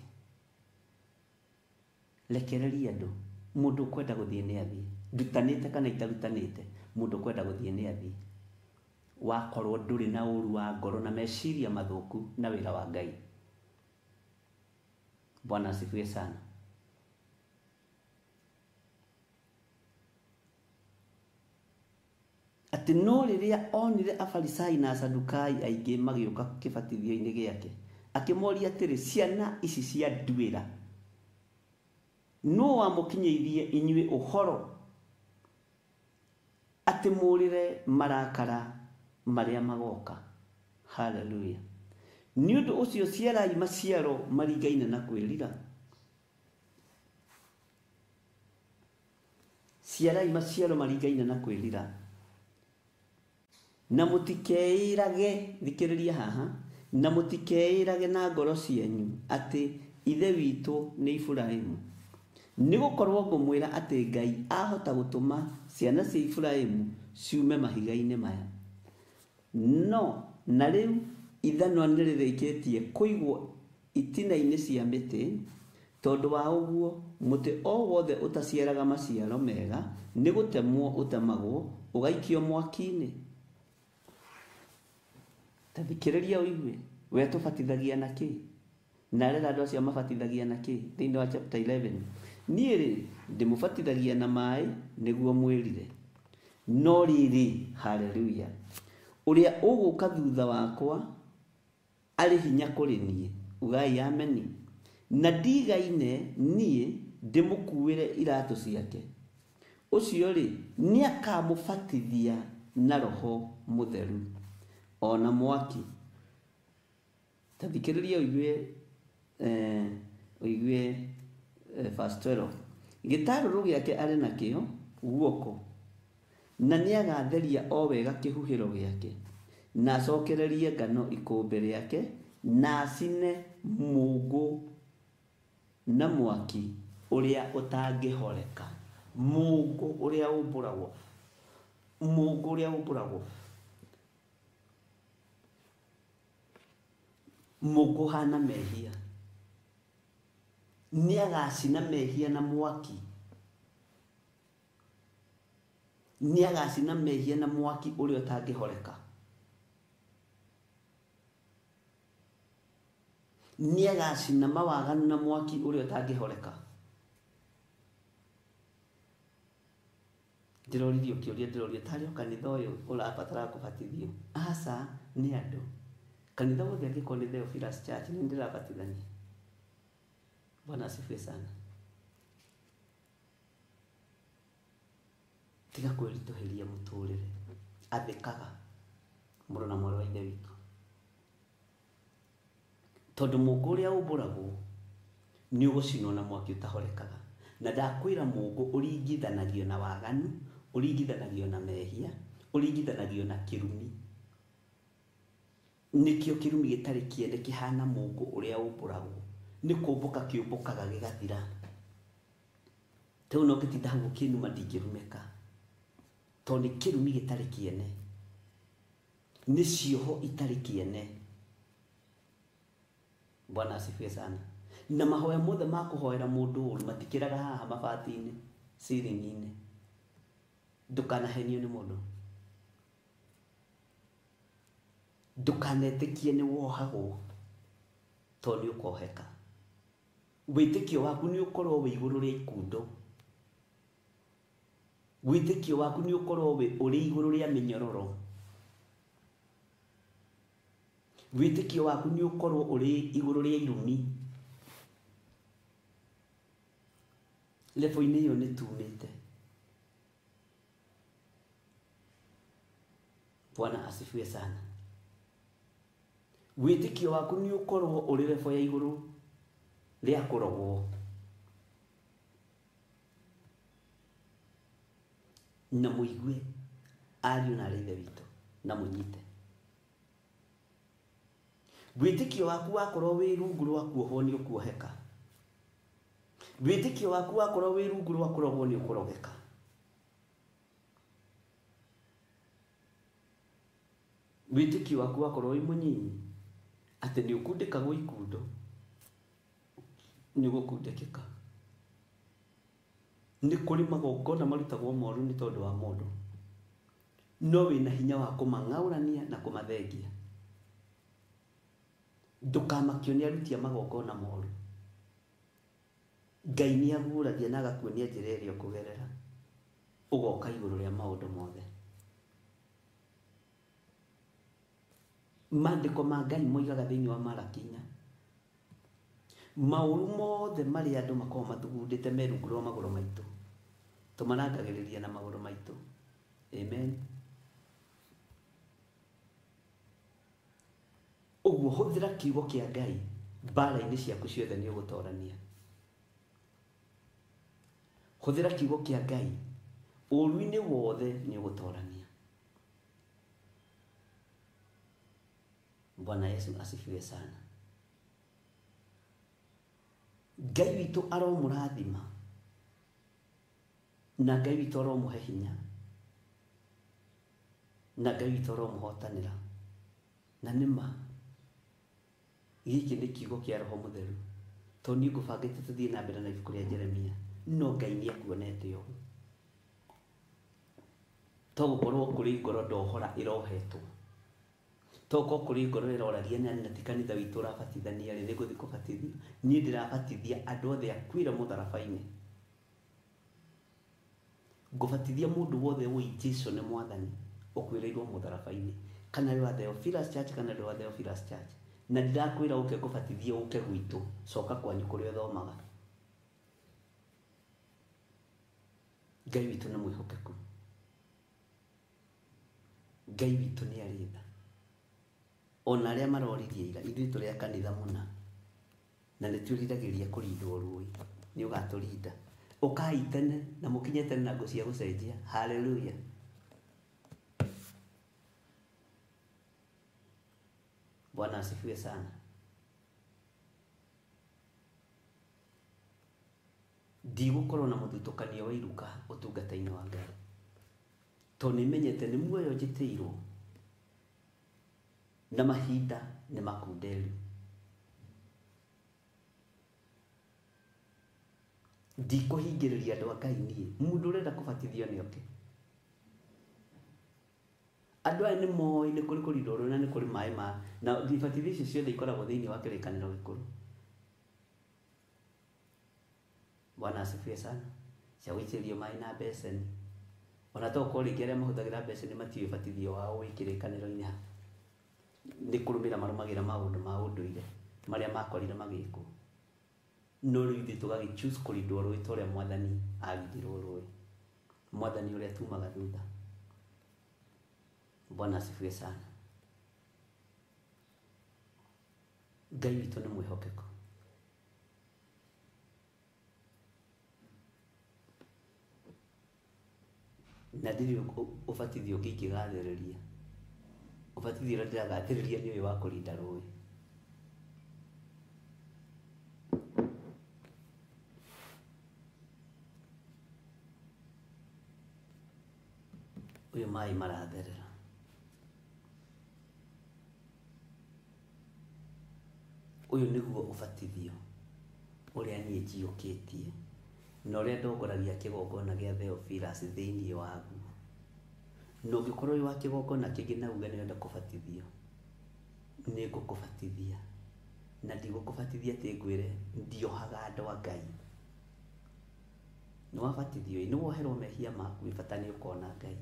Rekereria andũ. Mũndũ ũkwenda gũthiĩ nĩ athiĩ. Ndutanĩte kana itarutanĩte, mũndũ ũkwenda gũthiĩ nĩ athiĩ. Wakorwo ndũrĩ na ũru wa ngoro na meciria mathũku na wĩra wa Ngai. Bwana asifiwe sana. Atĩ no rĩrĩa onire Afarisai na Asadukai aingĩ magĩũka kĩbatithio-inĩ gĩake, akĩmoria atĩrĩ, ciana ici cia nduĩra, nũ wamũkinyĩirie inyuĩ ũhoro atĩ mũũrĩre marakara marĩa magoka? Hallelujah. Nĩ ũndũ ũcio ciarai maciaro maringaine na kwĩrira. Ciarai maciaro maringaine na kwĩrira. Na mũtikeĩrage, thikĩrĩria haha, na mũtikeĩrage na ngoro cianyu atĩ ithe witũ nĩ Iburahĩmu. Nĩ gũkorwo ngũmwĩra atĩ Ngai ahota gũtũma ciana cia Iburahĩmu ciume mahiga-inĩ maya. No na rĩu ithanwa nĩ rĩrĩkĩtie kũigwo itina-inĩ cia mĩtĩ, tondũ wa ũguo mũtĩ o wothe ũtaciaraga maciaro mega nĩ gũtemwo ũtemagwo ũgaikio mwaki-inĩ. Ta thikĩrĩria ũigue, we tũbatithagia na kĩ? Na arera andũ acio mabatithagia na kĩ? Thĩinĩ wa chapter 11. Niĩ rĩ, ndĩmũbatithagia na maĩ nĩguo mwĩrire. No rĩrĩ, haleluya, ũrĩa ũgũka thutha wakwa arĩ hinya kũrĩ niĩ, ugai ameni. Na ndigaine niĩ ndĩmũkuĩre iratũ ciake. Ũcio rĩ, nĩakamũbatithia na Roho Mũtheru ona mwaki. Ta thikĩrĩria ũigue ũigue verse 12. Gĩtarũrũ gĩake arĩ nakĩo guoko, na nĩagatheria o wega kĩhuhĩro gĩake, na acokererie ngano ikũmbĩ rĩake, na acine mũũngũ na mwaki ũrĩa ũtangĩhoreka. Mũũngũ ũrĩa ũmbũragwo, mũũngũ ũrĩa ũmbũragwo, mũũngũ ũhana mehia. Nĩagacina mehia na mwaki. Nĩagacina mehia na mwaki ũrĩa ũtangĩhoreka. Nĩagacina mawaganu na mwaki ũrĩa ũtangĩhoreka. Ndĩroririo kĩũria, ndĩroria tarĩ o kanitha ũyũ ũrabatara kũbatithio. Aca, nĩ andũ. Kanitha wothe angĩkorwo nĩ Theophilus Church nĩ ndĩrabatithania. Bwana asifiwe sana. Tiga kwĩritũhĩria mũtũrĩre. Athĩkaga mũrũ na mwarĩ wa ithe witũ. Tondũ mũũngũ ũrĩa ũmbũragwo nĩ ũgũcinwo na mwaki ũtahorekaga. Na ndakwĩra mũũngũ ũringithanagio na waganu, ũringithanagio na mehia, ũringithanagio na kĩrumi. Nĩkĩo kĩrumi gĩtarĩ kĩene kĩhana mũũngũ ũrĩa ũmbũragwo. Nĩ kũmbũka kĩũmbũkaga gĩgathira. Rĩu no ngĩtinda hau ũkĩnuma ndingĩrumĩka. Tondũ nĩ kĩrumi gĩtarĩ kĩene. Nĩ cioho itarĩ kĩene. Bwana asifiwe sana. Na mahoya mothe ma kũhoera mũndũ ũru matikĩraga haha mabati-inĩ, ceiling-inĩ. Ndũkanahenio nĩ mũndũ. Ndũkanetĩkie nĩ wohagwo tondũ nĩ ũkoheka. Wĩtĩkio waku nĩ ũkorwo wĩ igũrũ rĩa ikundo. Wĩtĩkio waku nĩ ũkorwo wĩ ũrĩ igũrũ rĩa mĩnyororo. Wĩtĩkio waku nĩ ũkorwo ũrĩ igũrũ rĩa irumi. Level-inĩ ĩyo nĩ tumĩte. Bwana asifiwe sana. Wĩtĩkio waku nĩ ũkorwo ũrĩ level ya igũrũ rĩa kũrogwo. Na mũigue ariũ na aarĩ a ithe witũ, na mũnyite. Wĩtĩkio waku wakorwo wĩ rungu rwa kuohwo nĩ ũkuoheka. Wĩtĩkio waku wakorwo wĩ rungu rwa kũrogwo nĩ ũkũrogeka. Wĩtĩkio waku wakorwo wĩ mũnyinyi atĩ nĩ ũkundĩkagwo ikundo, nĩ ũgũkundĩkĩka. Nĩ kũrĩ magongona marutagwo moru nĩ tondũ wa mũndũ, no wĩna hinya wa kũmang'aũrania na kũmathengia. Ndũkamakio nĩ aruti a magongona moru. Ngai nĩ aguũragia na agakuonia njĩra ĩrĩa ũkũgerera, ũgoka igũrũ rĩa maũndũ mothe. Maandĩko ma Ngai moigaga thĩinĩ wa Malaki 4, maũru mothe marĩa andũ makoragwo mathugundĩte me rungu rwa magũrũ maitũ, tũmarangagĩrĩria na magũrũ maitũ. Amen. Ũguo hũthĩra kiugo kĩa Ngai mbara-inĩ ciaku ciothe nĩ ũgũtorania. Hũthĩra kiugo kĩa Ngai ũũru-inĩ wothe nĩ ũgũtorania. Bwana Yesu asifiwe sana. Ngai witũ aromũrathima na Ngai witũ aromũhe hinya na Ngai witũ aromũhotanĩra. Na nĩma gĩkĩ nĩ kiugo kĩa Roho Mũtheru, tondũ niĩ ngũbangĩte tũthiĩ na mbere na ibuku rĩa Jeremia, no Ngai nĩ akuonete ũguo. To gũkorwo kũrĩ ngoro ndohora ĩrohetwo, to gũkorwo kũrĩ ngoro ĩroraria na ti kanitha witũ ũrabatithania rĩ, nĩngũthiĩ kũbatithio. Niĩ ndĩrabatithia andũ othe akuire mũtharaba-inĩ. Ngũbatithia mũndũ wothe ũĩ Jesu nĩ mwathani ũkuĩrĩirwo mũtharaba-inĩ, kana wĩ wa Theophilus Church kana ndũrĩ wa Theophilus Church. Na ndirakwĩra ũke ngũbatithie ũke gwitũ, coka kwanyu kũrĩa ũthomaga. Ngai witũ nĩ mwĩhokeku, Ngai witũ nĩ arĩ tha. Ona arĩa maroririe ira, ithuĩ tũrĩ a kanitha mũna na nĩ twĩriragĩria kũrindwo rũĩ, nĩ ũgatũrinda. Ũkai tene na mũkinye tene na ngo cia gũcenjia. Haleluya. Bwana asifiwe sana. Ndigũkorwo na mũthutũkanio wa iruka ũtungata-inĩ wa Ngai, tondũ nĩmenyete nĩ muoyo njĩtĩirwo na mahinda nĩ makunderu. Ndikũhingĩrĩria andũ a Ngai niĩ, mũndũ ũrenda kũbatithio nĩ oke. Andũ aya nĩ moĩ nĩ kũrĩ kũrindwo rũĩ na nĩ kũrĩ maĩ ma na ibatithio icio ciothe ikoragwo thĩinĩ wa kĩrĩkanĩro gĩkũrũ. Bwana asifiwe sana. Cia gũitĩrĩrio maĩ na mbeceni. Ona to gũkorwo rĩngĩ arĩa mahũthagĩra mbeceni matiũĩ ũbatithio wao wĩ kĩrĩkanĩro-inĩ ha. Nĩ kũrũmĩrĩra marũmagĩrĩra maũndũ ma ũndũire marĩa makorire magĩkwo. No rĩu ithuĩ tũgagĩ choose kũrindwo rũĩ ta ũrĩa mwathani arindirwo rũĩ, mwathani ũrĩa tumaga thutha. Bwana asifiwe sana. Ngai witũ nĩ mwĩhokeku. Na ndirĩ ũbatithio ũngĩ ingĩgathĩrĩria. Ũbatithio ũrĩa ndĩragathĩrĩria nĩ ũyũ wa kũrinda rũĩ. Ũyũ maĩ maratherera. Ũyũ nĩguo ũbatithio ũrĩa niĩ njiyũkĩtie na ũrĩa ndongoragia kĩgongona gĩa Theophilus thĩinĩ waguo. Na ũngĩkorwo wĩ wa kĩgongona kĩngĩ na uge nĩũrenda kũbatithio, nĩ ngũkũbatithia. Na ndigũkũbatithia atĩ ngwĩre ndiohaga andũ a Ngai. Nĩ wabatithio ĩ, nĩ woherwo mehia maku, ĩ bata nĩ ũkona Ngai.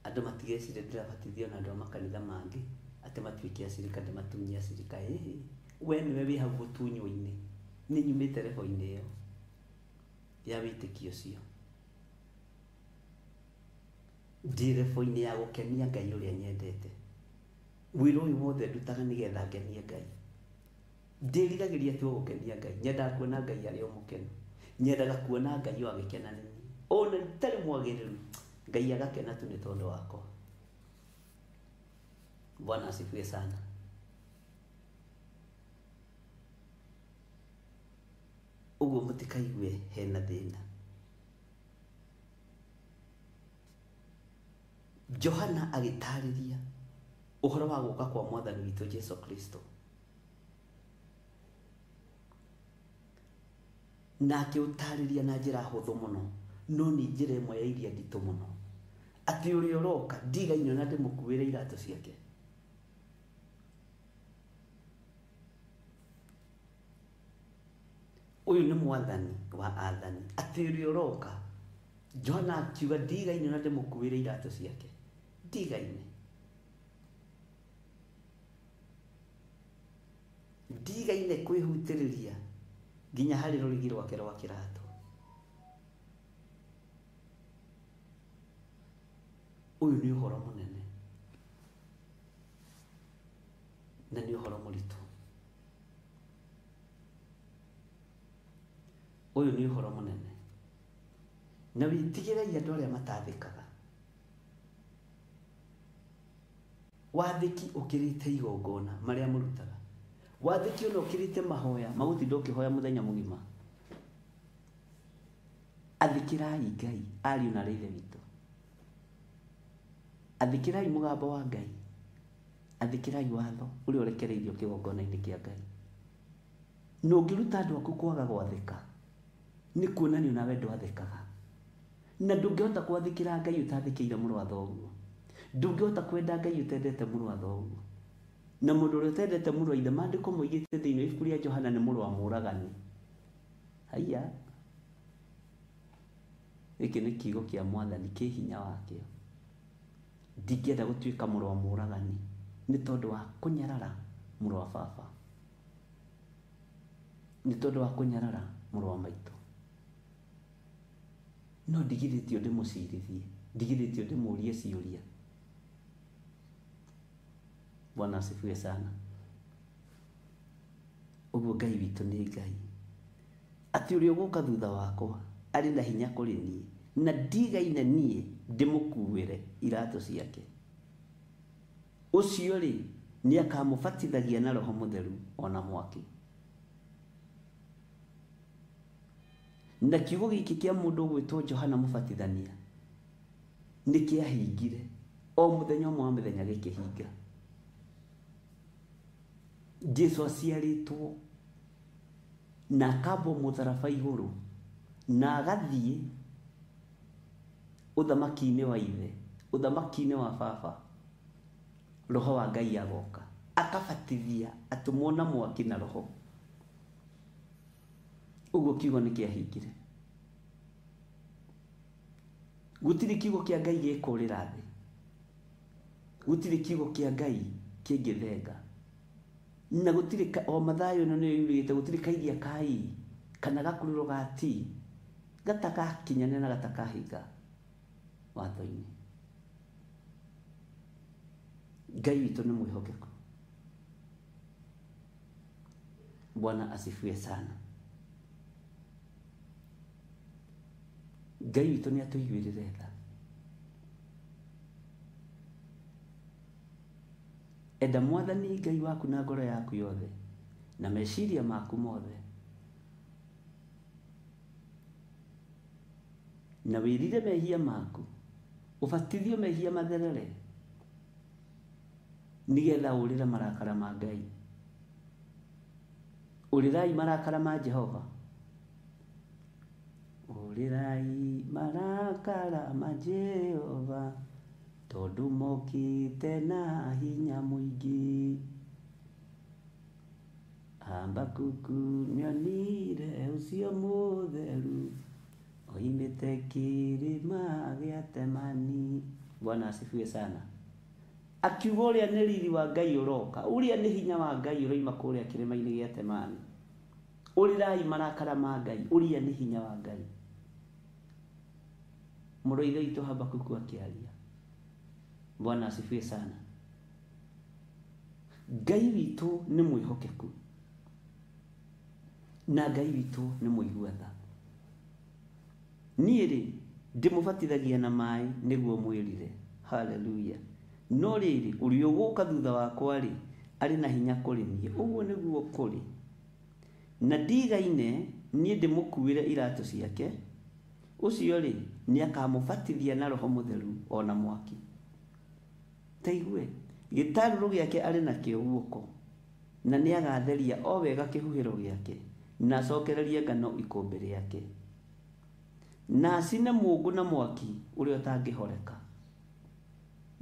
Andũ matigecirie ndĩrabatithio na andũ a makanitha mangĩ atĩ matuĩke acirika, ndĩmatunye acirika. Ĩhĩ, we nĩwe wĩ hau gũtunywo-inĩ. Nĩ nyumĩte rebo-inĩ ĩyo ya wĩtĩkio ũcio. Ndĩ rebo-inĩ ya gũkenia Ngai ũrĩa nyendete. Wĩra ũyũ wothe ndutaga nĩgetha ngenie Ngai. Ndĩriragĩria tu gũkenia Ngai. Nyendaga kuona Ngai arĩ o mũkenu. Nyendaga kuona Ngai o agĩkena nĩ niĩ. Ona itarĩ mwagĩrĩru, Ngai agakena tu nĩ tondũ wakwa. Bwana asifiwe sana. Ũguo mũtikaigue hena thĩna. Johana agĩtarĩria ũhoro wa gũka kwa mwathani witũ Jesu Kristo. Na akĩũtarĩria na njĩra hũthũ mũno, no nĩ njĩra ĩmwe ya iria nditũ mũno. Atĩ ũrĩa ũroka ndigaine na ndĩmũkuĩre iratũ ciake. Ũyũ nĩ mwathani wa athani. Atĩ ũrĩa ũroka, Johana akiuga ndigaine na ndĩmũkuĩre iratũ ciake. Ndigaine. Ndigaine kwĩhutĩrĩria nginya harĩ rũrigi rwake rwa kĩratũ. Ũyũ nĩ ũhoro mũnene. Na nĩ ũhoro mũritũ. Ũyũ nĩ ũhoro mũnene. Na wĩtigĩrei andũ arĩa matathĩkaga. Wathĩki ũkĩrĩte igongona marĩa mũrutaga. Wathĩki ona ũkĩrĩte mahoya, magũtinda ũkĩhoya mũthenya mũgima. Athĩkĩrai Ngai, ariũ na ithe witũ. Athĩkĩrai mũgambo wa Ngai. Athĩkĩrai watho ũrĩa ũrekereirio kĩgongona-inĩ kĩa Ngai. Na ũngĩruta andũ aku kwaga gwathĩka, nĩ kuonania nawe ndwathĩkaga. Na ndũngĩhota gwathĩkĩra Ngai ũtathĩkĩire mũrũ wa thoguo. Ndũngĩhota kwenda Ngai ũtendete mũrũ wa thoguo. Na mũndũ ũrĩa ũtendete mũrũ wa ithe, maandĩko moigĩte thĩinĩ wa ibuku rĩa Johana nĩ mũrũ wa mũũragani. Haiya. Gĩkĩ nĩ kiugo kĩa Mwathani kĩ hinya wakĩo. Ndingĩenda gũtuĩka mũrũ wa mũũragani nĩ tondũ wa kũnyarara mũrũ wa baba. Nĩ tondũ wa kũnyarara mũrũ wa maitũ. No ndigithĩtio ndĩmũcirithie, ndigithĩtio ndĩmũrie ciũria. Bwana asifiwe sana. Ũguo Ngai witũ nĩ Ngai. Atĩ ũrĩa ũgũka thutha wakwa arĩ na hinya kũrĩ niĩ, na ndigaine niĩ ndĩmũkuĩre iratũ ciake. Ũcio rĩ, nĩ akamũbatithagia na Roho Mũtheru ona mwaki. Na kiugo gĩkĩ kĩa mũndũ ũgwĩtwo Johana Mũbatithania nĩ kĩahingire o mũthenya ũmwe wa mĩthenya gĩkĩhinga. Jesu aciarĩtwo na akambwo mũtharaba igũrũ na agathiĩ ũthamaki-inĩ wa ithe, ũthamaki-inĩ wa baba. Roho wa Ngai agoka akabatithia atũmwo na mwaki na roho. Ũguo kiugo nĩ kĩahingire. Gũtirĩ kiugo kĩa Ngai gĩkũrĩra thĩ. Gũtirĩ kiugo kĩa Ngai kĩngĩthenga. Na gũtirĩ o Mathayo ĩno nĩyo yugĩte gũtirĩ kairia ka i kana gakururo ga ti gatagakinyanĩra na gatakahinga watho-inĩ. Ngai witũ nĩ mwĩhokeku. Bwana asifiwe sana. Ngai witũ nĩ atũiguĩrĩre tha. Enda Mwathani Ngai waku na ngoro yaku yothe na meciria maku mothe, na wĩrire mehia maku, ũbatithio mehia matherere, nĩgetha ũrĩre marakara ma Ngai. Ũrĩrai marakara ma Jehova. Ũrĩrai marakara ma Jehova, tondũ mokĩte na hinya mũingĩ. Habakuku nĩonire ũcio mũtheru oimĩte kĩrĩma gĩa Temani. Bwana asifiwe sana. Akiuga ũrĩa nĩ riri wa Ngai ũroka, ũrĩa nĩ hinya wa Ngai ũroima kũrĩa kĩrĩma-inĩ gĩa Temani. Ũrĩrai marakara ma Ngai, ũrĩa nĩ hinya wa Ngai. Mũrũ ithe witũ Habakuku akĩaria. Bwana asifiwe sana. Ngai witũ nĩ mwĩhokeku na Ngai witũ nĩ mũigua tha. Niĩ rĩ, ndĩmũbatithagia na maĩ nĩguo mwĩrire. Haleluya. No rĩrĩ, ũrĩa ũgũka thutha wakwa rĩ, arĩ na hinya kũrĩ niĩ. Ũguo nĩguo kũrĩ. Na ndigaine niĩ ndĩmũkuĩre iratũ ciake. Ũcio rĩ, nĩ akamũbatithia na Roho Mũtheru ona mwaki. Ta igue, gĩtarũrũ gĩake arĩ nakĩo guoko, na nĩ agatheria o wega kĩhuhĩro gĩake, na acokererie ngano ikũmbĩ rĩake, na acine mũũngũ na mwaki ũrĩa ũtangĩhoreka.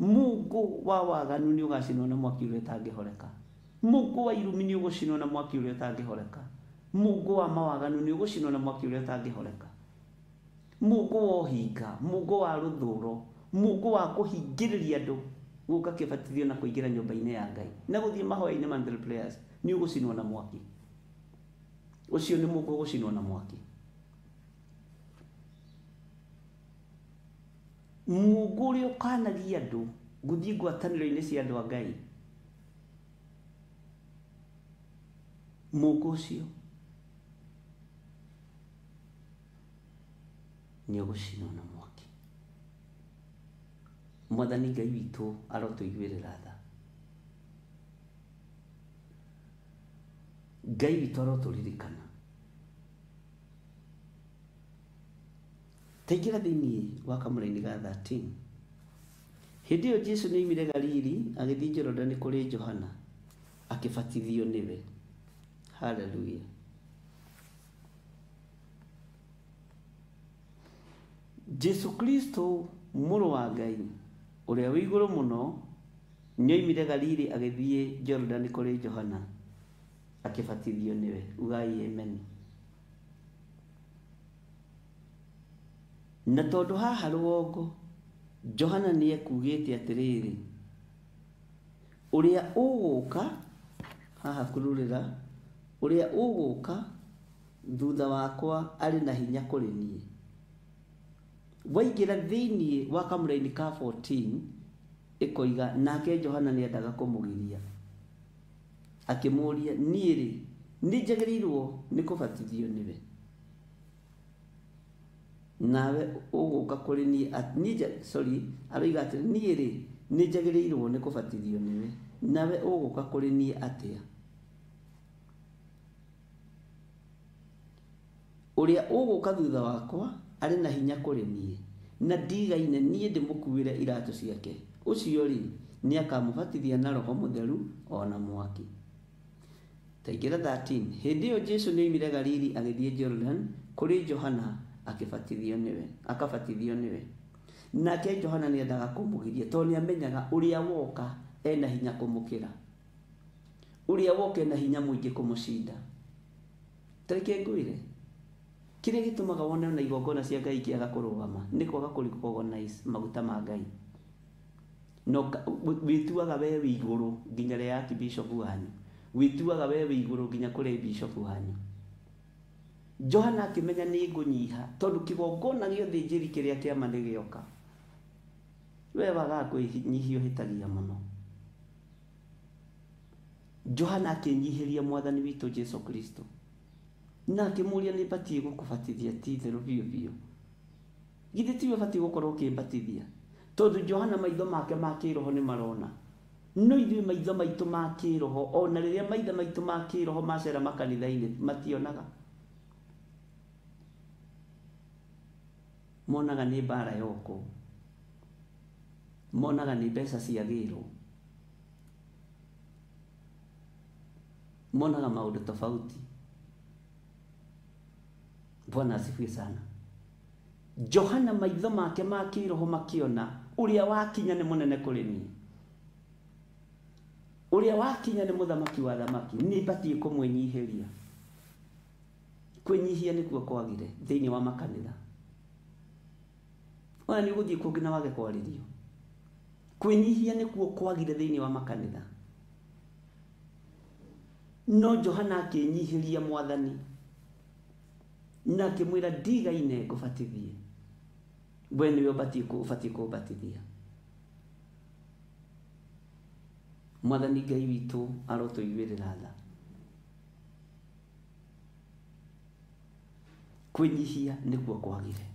Mũũngũ wa waganu nĩ ũgacinwo na mwaki ũrĩa ũtangĩhoreka. Mũũngũ wa irumi nĩ ũgũcinwo na mwaki ũrĩa ũtangĩhoreka. Mũũngũ wa mawaganu nĩ ũgũcinwo na mwaki ũrĩa ũtangĩhoreka. Mũũngũ wa ũhinga, mũũngũ wa rũthũro, mũũngũ wa kũhingĩrĩria andũ gũka kĩbatithio na kũingĩra nyũmba-inĩ ya Ngai na gũthiĩ mahoya-inĩ monthly prayers nĩ ũgũcinwo na mwaki. Ũcio nĩ mũũngũ ũgũcinwo na mwaki. Mũũngũ ũrĩa ũkanagia andũ gũthiĩ ngwatanĩro-inĩ cia andũ a Ngai Mũũngũ ũcio nĩ ũgũcinwo na mwaki. Mwathani Ngai witũ arotũiguĩrĩra tha. Ngai witũ arotũririkana. Taingĩra thĩinĩ wa kamũraini ga 13. Hĩndĩ ĩyo Jesũ nĩoimire Galili agĩthiĩ Jorodani kũrĩ Johana akĩbatithio nĩwe. Haleluya. Jesu Kristo mũrũ wa Ngai ũrĩa wĩ igũrũ mũno nĩoimire Galili agĩthiĩ Jorodani kũrĩ Johana akĩbatithio nĩwe. Ugai amen. Na tondũ haha rũgongo Johana nĩekugĩte atĩrĩrĩ, ũrĩa ũgũka haha kururĩra, ũrĩa ũgũka thutha wakwa arĩ na hinya kũrĩ niĩ. Waingĩra thĩinĩ wa kamũraini ka 14 ĩkoiga nake Johana nĩendaga kũmũgiria, akĩmũũria, niĩ rĩ nĩnjagĩrĩirwo nĩ kũbatithio nĩwe, nawe ũgũka kũrĩ niĩ? Sorry, aroiga atĩrĩ, niĩ rĩ nĩnjagĩrĩirwo nĩ kũbatithio nĩwe, nawe ũgũka kũrĩ niĩ atĩa? Ũrĩa ũgũka thutha wakwa arĩ na hinya kũrĩ niĩ, na ndigaine niĩ ndĩmũkuĩre iratũ ciake. Ũcio rĩ nĩakamũbatithia na Roho Mũtheru o na mwaki. Taingĩra 13. Hĩndĩ ĩyo Jesũ nĩoimire Galili agĩthiĩ Jordan kũrĩ Johana akĩbatithio nĩwe, akabatithio nĩwe. Nake Johana nĩendaga kũmũgiria tondũ nĩamenyaga ũrĩa woka ena hinya kũmũkĩra, ũrĩa woka ena hinya mũingĩ kũmũcinda. Tareke ngwĩre, kĩrĩa gĩtũmaga wone ona igongona cia Ngai ikĩaga kũrũgama nĩ kwaga kũ-recognize maguta ma Ngai. No wĩtuaga we wĩ igũrũ nginya rĩa archbishop wanyu, wĩtuaga we wĩ igũrũ nginya kũrĩ bishop wanyu. Johana akĩmenya nĩ ngũnyiha tondũ kĩgongona gĩa ũthĩnjĩri kĩrĩa kĩama nĩ gĩoka. We wagaga kwĩnyihia ũhĩtagia mũno. Johana akĩnyihĩria Mwathani witũ Jesu Kristo na akĩmũũria, nĩ batiĩ gũkũbatithia ti itherũ biũ biũ? Githĩ tiwe ũbatiĩ gũkorwo ũkĩmbatithia? Tondũ Johana maitho make ma kĩroho nĩ marona, no ithuĩ maitho maitũ ma kĩroho, ona rĩrĩa maitho maitũ ma kĩroho macera makanitha-inĩ mationaga, monaga nĩ mbara yoko, monaga nĩ mbeca ciagĩrwo, monaga maũndũ tofauti. Bwana asifiwe sana. Johana maitho make ma kĩroho makĩona ũrĩa wakinya nĩ mũnene kũrĩ niĩ, ũrĩa wakinya nĩ mũthamaki wa thamaki, nĩ batiĩ kũmwĩnyihĩria. Kwĩnyihia nĩkuo kwagire thĩinĩ wa makanitha. Ona nĩ ũgũthiĩ kũngĩ na wage kwarĩrio. Kwĩnyihia nĩkuo kwagire thĩinĩ wa makanitha. No Johana akĩnyihĩria Mwathani na akĩmwĩra, ndigaine ngũbatithie, we nĩwe ũbatiĩ kũmbatithia. Mwathani Ngai witũ arotũiguĩrĩra tha. Kwĩnyihia nĩkuo kwagire,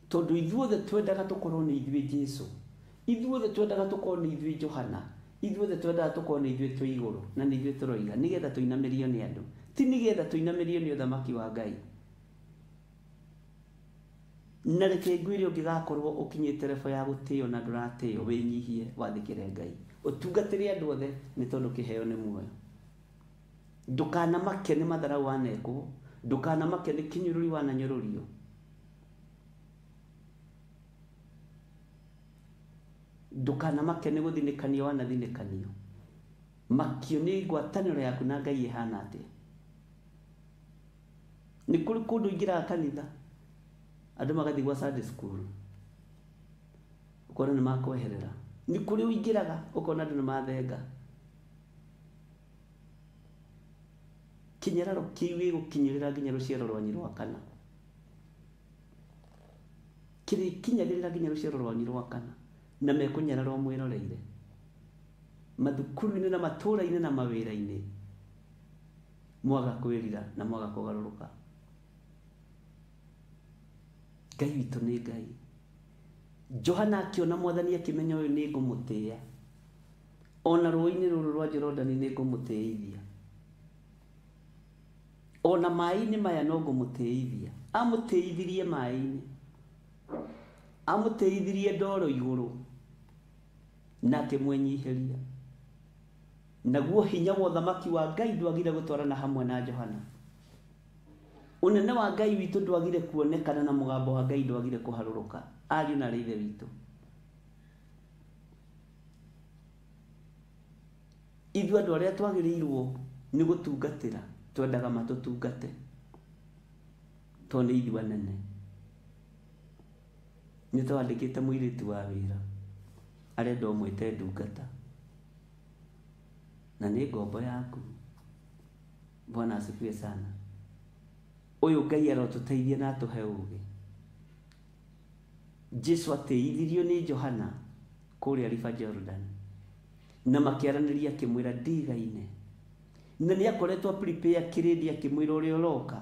tondũ ithuothe twendaga tũkorwo nĩ ithuĩ Jesu, ithuothe twendaga tũkorwo nĩ ithuĩ Johana, ithuothe twendaga tũkorwo nĩ ithuĩ twĩ igũrũ na nĩ ithuĩ tũroiga, nĩgetha tũinamĩrio nĩ andũ, ti nĩgetha tũinamĩrio nĩ ũthamaki wa Ngai. Na reke ngwĩre, ũngĩgakorwo ũkinyĩte level ya gũtĩo na ndũratĩo, wĩnyihie, wathĩkĩre Ngai, ũtungatĩre andũ othe, nĩ tondũ kĩheo nĩ muoyo. Ndũkanamake nĩ matharau wanekwo, ndũkanamake nĩ kĩnyũrũri wananyũrũrio. Ndũkanamake nĩ gũthinĩkanio wanathinĩkanio. Makio nĩ ngwatanĩro yaku na Ngai ĩhana atĩa. Nĩ kũrĩ kũndũ ingĩraga kanitha andũ magathiĩ gwa Sunday school, ũkona nĩ makweherera. Nĩ kũrĩ ũingĩraga ũkona andũ nĩ mathenga. Kĩnyararo kĩu gĩgũkinyĩrĩra nginya rũciaro rwanyu rwa kana, kĩrĩkinyagĩrĩra nginya rũciaro rwanyu rwa kana, na mekũnyararwo mwĩroreire mathukuru-inĩ na matũũra-inĩ na mawĩra-inĩ. Mwaga kwĩrira na mwaga kũgarũrũka. Ngai witũ nĩ Ngai. Johana akĩona mwathani akĩmenya ũyũ nĩ ngũmũtĩĩa. Ona rũĩ-inĩ rũrũ rwa Jorodani nĩ ngũmũtĩithia. Ona maĩ-inĩ maya no ngũmũtĩithia. Amũtĩithirie maĩ-inĩ. Amũtĩithirie ndoro igũrũ. Na akĩmwĩnyihĩria. Naguo hinya wa ũthamaki wa Ngai ndwagire gũtwarana hamwe na Johana. Ũnene wa Ngai witũ ndwagire kuonekana na mũgambo wa Ngai ndwagire kũharũrũka. Ariũ na aarĩ a Ithe witũ. Ithuĩ andũ arĩa twagĩrĩirwo nĩ gũtungatĩra twendaga matũtungate tondũ nĩ ithuĩ anene. Nĩ twandĩkĩte mũirĩtu wa wĩra arenda ũmwĩte ndungata na nĩ ngombo yaku. Bwana asifiwe sana. Ũyũ Ngai arotũteithia na atũhe ũũgĩ. Jesu atĩithirio nĩ Johana kũrĩa River Jordan na makĩaranĩria akĩmwĩra ndigaine. Na nĩ akoretwo prepare kĩrĩndĩ akĩmwĩra ũrĩa ũroka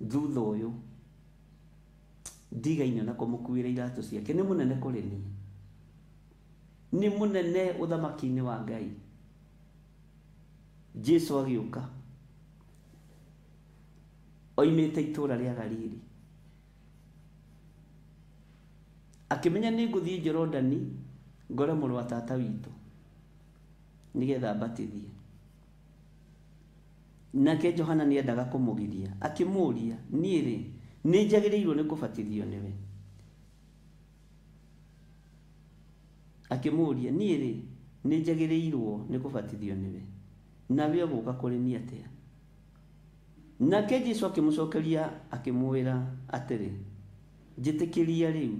thutha ũyũ ndigaine na kũmũkuĩra iratũ ciake. Nĩ mũnene kũrĩ niĩ, nĩ mũnene ũthamaki-inĩ wa Ngai. Jesu agĩũka oimĩte itũũra rĩa Galili akĩmenya nĩ ngũthiĩ Jorodani ngore mũrũ wa tata witũ nĩgetha mbatithie. Nake Johana nĩendaga kũmũgiria akĩmũũria, niĩ rĩ nĩ njagĩrĩirwo nĩ kũbatithio nĩwe? Akĩmũũria, niĩ rĩ nĩ njagĩrĩirwo nĩ kũbatithio nĩwe, nawe ũgũka kũrĩ niĩ atĩa? Nake Jesu akĩmũcokeria akĩmwĩra atĩrĩ, njĩtĩkĩria rĩu,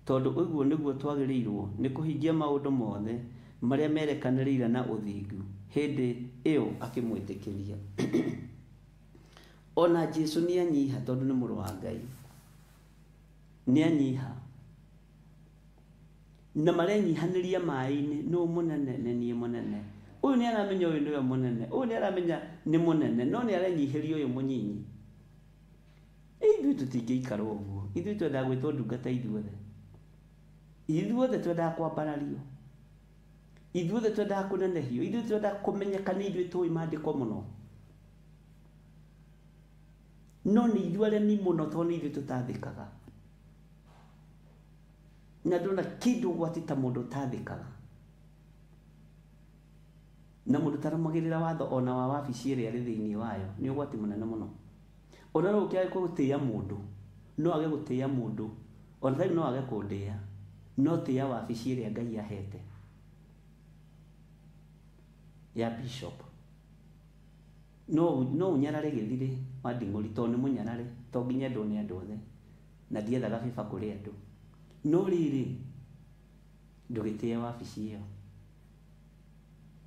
tondũ ũguo nĩguo twagĩrĩirwo nĩ kũhingia maũndũ mothe marĩa merekanĩrĩire na ũthingu. Hĩndĩ ĩyo akĩmwĩtĩkĩria. Ona Jesu nĩ anyiha tondũ nĩ mũrũ wa Ngai. Nĩ anyiha. Na marenyihanĩria maĩ-inĩ, nũ mũnene nĩ niĩ mũnene. Ũyũ nĩ aramenya ũyũ nĩwe mũnene, ũyũ nĩ aramenya nĩ mũnene, no nĩ arenyihĩria ũyũ mũnyinyi. Ithuĩ tũtingĩikara ũguo. Ithuĩ twendaga gwĩtwo ndungata ithuothe. Ithuothe twendaga kwambarario. Ithuothe twendaga kũnenehio. Ithuĩ twendaga kũmenyeka nĩ ithuĩ tũĩ maandĩko mũno. No nĩ ithuĩ aremi mũno tondũ nĩ ithuĩ tũtathĩkaga. Na ndona kĩndũ ũgwati ta mũndũ ũtathĩkaga. Na mũndũ ũtarũmagĩrĩra watho ona wa wabici ĩrĩa arĩ thĩinĩ wayo nĩ ũgwati mũnene mũno. Ona no ũkĩage gũtĩĩa mũndũ, no age gũtĩĩa mũndũ, ona tarĩu no age kũndĩĩa, no tĩĩa wabici ĩrĩa Ngai ahete ya bishop. No ũnyarare gĩthirĩ wa nding'ũri tondũ nĩ mũnyarare, to nginya endwo nĩ andũ othe, na ndiethaga bĩba kũrĩ andũ. No rĩrĩ, ndũgĩtĩe wabici ĩyo.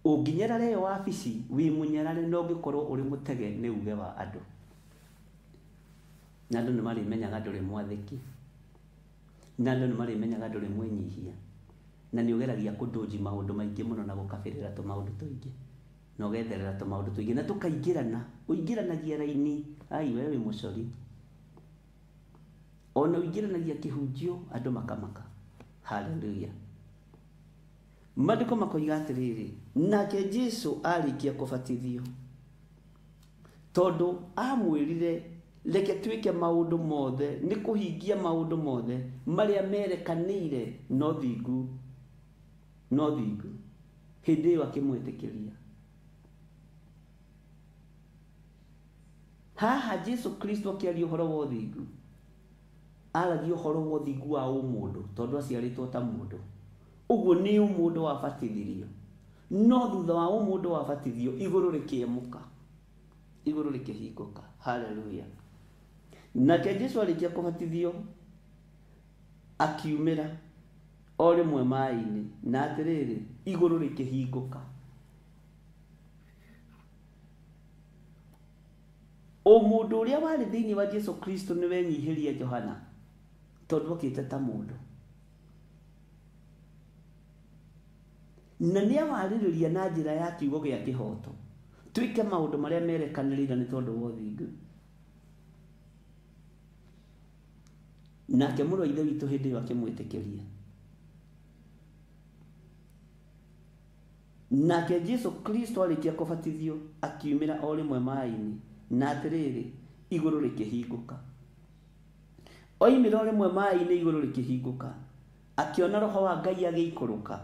Ũngĩnyarara ĩyo wabici wĩ mũnyarare no ũngĩkorwo ũrĩ mũtege nĩ uge wa andũ. Na andũ nĩ marĩmenyaga ndũrĩ mwathĩki. Na andũ nĩ marĩmenyaga ndũrĩ mwĩnyihia. Na nĩ ũgeragia kũndũnji maũndũ maingĩ mũno na gũkabĩrĩra tũmaũndũ tũingĩ. Na ũgetherera tũmaũndũ tũingĩ na tũkaingĩrana. Ũingĩranagia raini, ai we wĩ mũcori. Ona ũingĩranagia kĩhunjio andũ makamaka. Hallelujah. Maandĩko makoiga atĩrĩrĩ, nake Jesu arĩkia kũbatithio tondũ amwĩrire reke twĩke maũndũ mothe nĩ kũhingia maũndũ mothe marĩa merekanĩire no thingu, no thingu. Hĩndĩ ĩyo akĩmwĩtĩkĩria. Haha Jesu Kristo akĩaria ũhoro wa ũthingu, aragia ũhoro wa ũthingu wa ũmũndũ tondũ aciarĩtwo ta mũndũ. Ũguo nĩ ũmũndũ wabatithirio. No thutha wa ũmũndũ wabatithio igũrũ rĩkĩemũka, igũrũ rĩkĩhingũka. Hallelujah. Nake Jesu arĩkia kũbatithio akiumĩra o rĩmwe maĩ-inĩ, na atĩrĩrĩ, igũrũ rĩkĩhingũka. Ũmũndũ ũrĩa warĩ thĩinĩ wa Jesu Kristo nĩ wenyihĩrie Johana tondũ okĩte ta mũndũ. Na nĩ awarĩrĩria na njĩra ya kiugo gĩa kĩhoto Twĩke maũndũ marĩa merekanĩrĩire nĩ tondũ wa ũthingu. Nake mũrũ wa Ithe witũ hĩndĩ ĩyo akĩmwĩtĩkĩria. Nake Jesu Kristo arĩkia kũbatithio akiumĩra o rĩmwe maĩ-inĩ, na atĩrĩrĩ, igũrũ rĩkĩhingũka. Oimĩra o rĩmwe maĩ-inĩ, igũrũ rĩkĩhingũka, akĩona Roho wa Ngai agĩikũrũka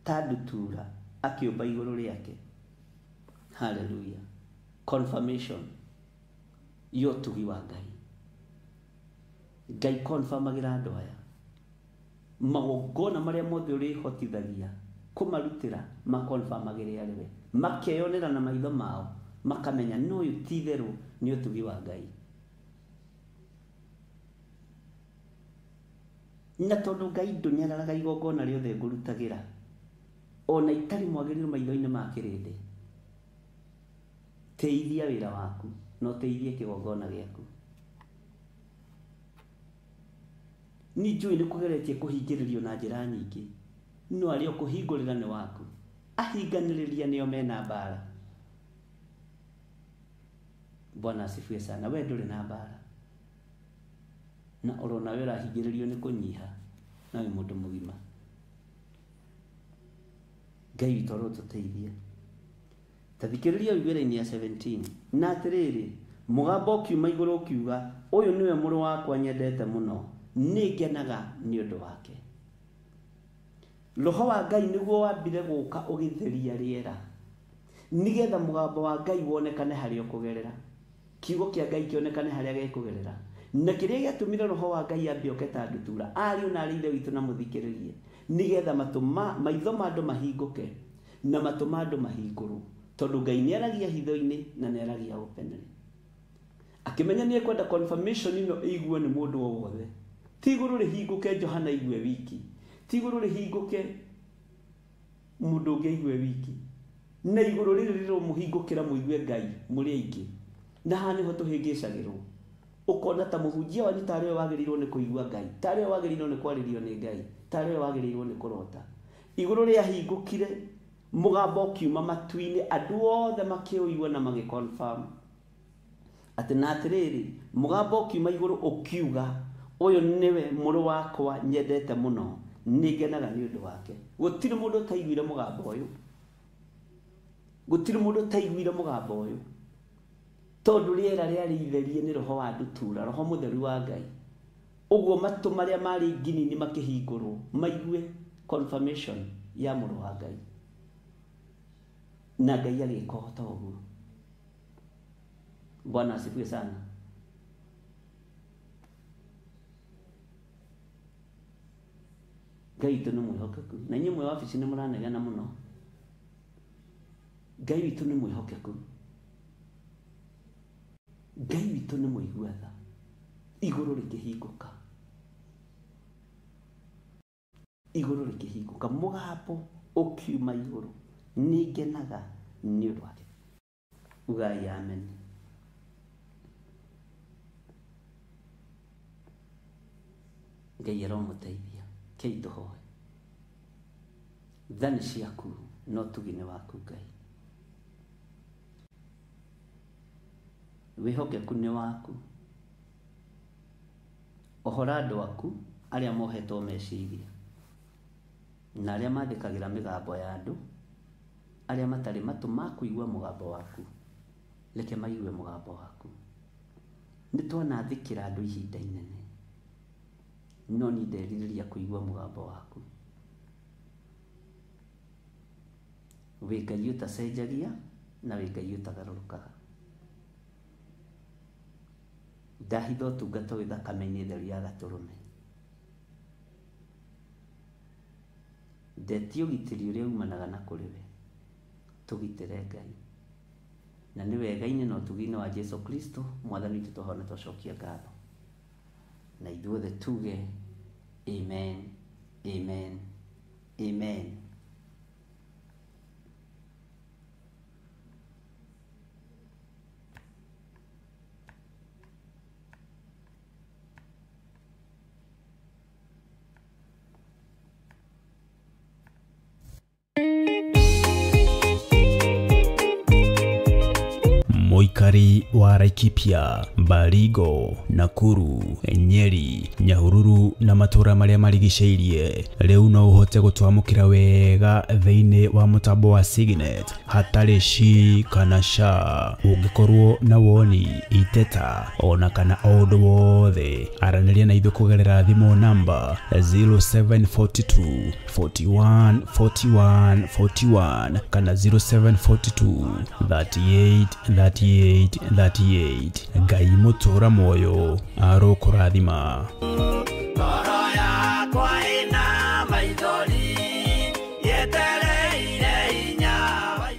ta ndutura akĩũmba igũrũ rĩake. Hallelujah. Confirmation ya ũtugi wa Ngai. Ngai confirmagĩra andũ aya magongona marĩa mothe ũrĩhotithagia kũmarutĩra, makonfirmagĩre arĩ we, makeyonera na maitho mao, makamenya no ũyũ ti itherũ nĩ ũtugi wa Ngai. Na tondũ Ngai ndũnyararaga igongona rĩothe ngũrutagĩra, ona itarĩ mwagĩrĩru maitho-inĩ ma kĩrĩndĩ, teithia wĩra waku na ũteithie kĩgongona gĩaku. Ni njũĩ nĩ kũgeretie kũhingĩrĩrio na njĩra nyingĩ, no arĩa ũkũhingũrĩra nĩ waku, ahinganĩrĩria nĩo mena mbara. Bwana asifiwe sana. We ndũrĩ na mbara, na ũrona we ũrahingĩrĩrio nĩ kũnyiha, na wĩ mũndũ mũgima. Ngai witũ arotũteithia. Ta thikĩrĩria ũigue raini ya 17. Na atĩrĩrĩ, mũgambo ũkiuma igũrũ ũkiuga, ũyũ nĩwe mũrũ wakwa nyendete mũno, nĩ ngenaga nĩ ũndũ wake. Roho wa Ngai nĩguo wambire gũka ũgĩtheria rĩera, nĩgetha mũgambo wa Ngai wonekane harĩa ũkũgerera, kiugo kĩa Ngai kĩonekane harĩa gĩkũgerera. Na kĩrĩa gĩatũmire Roho wa Ngai ambe oke ta ndutura, ariũ na arĩ Ithe witũ na mũthikĩrĩrie, nĩgetha maitho ma andũ mahingũke na matũ ma andũ mahingũrwo, tondũ Ngai nĩaragia hitho-inĩ na nĩaragia openly. Akĩmenya nĩ ekwenda confirmation ĩno ĩiguo nĩ mũndũ o wothe. Ti igũrũ rĩhingũke Johana aigue wiki, ti igũrũ rĩhingũke mũndũ ũngĩ aigue wiki, na igũrũ rĩrĩ rĩromũhingũkĩra mũigue Ngai mũrĩ aingĩ. Na haha nĩho tũhĩngĩcagĩrwo, ũkona ta mũhunjia wanyu tarĩ we wagĩrĩirwo nĩ kũigua Ngai, tarĩ we wagĩrĩirwo nĩ kwarĩrio nĩ Ngai, tarĩ we wagĩrĩirwo nĩ kũrota. Igũrũ rĩahingũkire, mũgambo ũkiuma matu-inĩ, andũ othe makĩũigua na magĩconfirm atĩ na atĩrĩrĩ, mũgambo ũkiuma igũrũ ũkiuga, ũyũ nĩwe mũrũ wakwa nyendete mũno, nĩ ngenaga nĩ ũndũ wake. Gũtirĩ mũndũ ũtaiguire mũgambo ũyũ, gũtirĩ mũndũ ũtaiguire mũgambo ũyũ, tondũ rĩera rĩarĩ itherie nĩ Roho wa ndutura, Roho mũtheru wa Ngai. Ũguo matũ marĩa marĩ nginini makĩhingũrwo maigue confirmation ya mũrũ wa Ngai, na Ngai agĩka o ta ũguo. Bwana asifiwe sana. Ngai witũ nĩ mwĩhokeku, na inyuĩ mwĩ wabici nĩ mũranegena mũno. Ngai witũ nĩ mwĩhokeku, Ngai witũ nĩ mũigua tha. Igũrũ rĩkĩhingũka, igũrũ rĩkĩhingũka, mũgambo ũkiuma igũrũ, nĩ ngenaga nĩ ũndũ wake. Ugai amen. Ngai aromũteithia. Kei tũhoe. Tha nĩ ciaku na ũtugi nĩ waku Ngai. Wĩhokeku nĩ waku. Ohora andũ aku arĩa mohetwo meciria, na arĩa mathĩkagĩra mĩgambo ya andũ, arĩa matarĩ matũ ma kũigua mũgambo waku, reke maigue mũgambo waku. Nĩ twanathĩkĩra andũ ihinda inene, no niĩ nderirĩria kũigua mũgambo waku. Wĩ Ngai ũtacenjagia na wĩ Ngai ũtagarũrũkaga. Ndahitha ũtungata ũyũ thakame-inĩ theru ya gatũrũme. Ndetie ũgitĩri ũrĩa umanaga na kũrĩ we, tũgitĩre Ngai. Na nĩ wega-inĩ na ũtugi-inĩ wa Jesu Kristo mwathani witũ twahona twacokia ngatho. Na ithuothe tuge amen, amen, amen. Mũikari wa Laikipia, Baringo, Nakuru, Nyeri, Nyahururu na matũũra marĩa marigicĩirie, rĩu no ũhote gũtwamũkĩra wega thĩinĩ wa mũtambo wa Signet hatarĩ shi kana sha. Ũngĩkorwo na woni, iteta ona kana o ũndũ wothe, aranĩria na ithuĩ kũgerera thimũ namba 0742 41 41 41 kana 0742 38 38 38. Ngai mũtũũra muoyo arokũrathima. Ngoro yakwa ĩna maithori yetereire hinya wa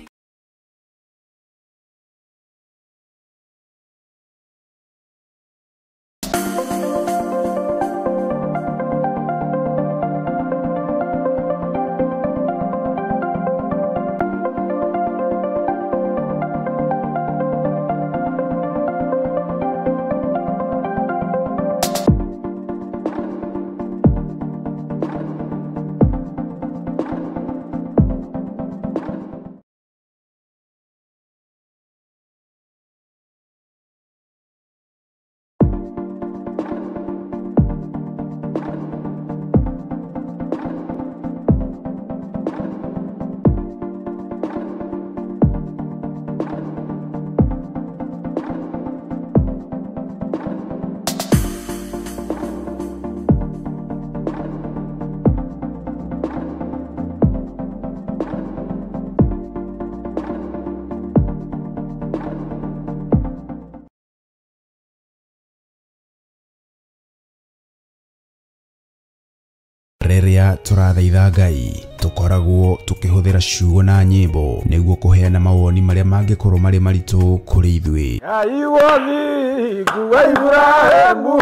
Rĩrĩa tũrathaitha Ngai tũkoragwo tũkĩhũthĩra ciugo na nyĩmbo nĩguo kũheana mawoni marĩa mangĩkorwo marĩ maritũ kũrĩ ithuĩ. Ngai wothingu wa Iburahĩmu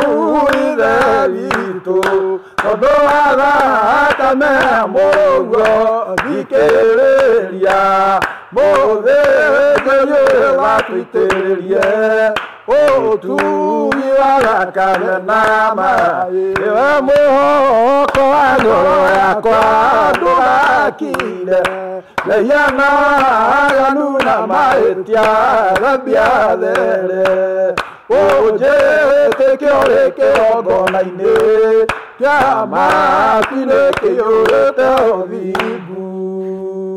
ithe witũ, tondũ wa thakame mũguo thikĩrĩria, mũthĩnjĩri watũitĩrĩrie ũtugi wa thakame na maĩ. Nĩwe mũhoko wa ngoro yakwa ndũgakire, mehia na waganu na mahĩtia thambia there. Ũnjĩtĩke ũrĩ kĩgongona-inĩ kĩa matu-inĩ kĩiyũrĩte ũthingu.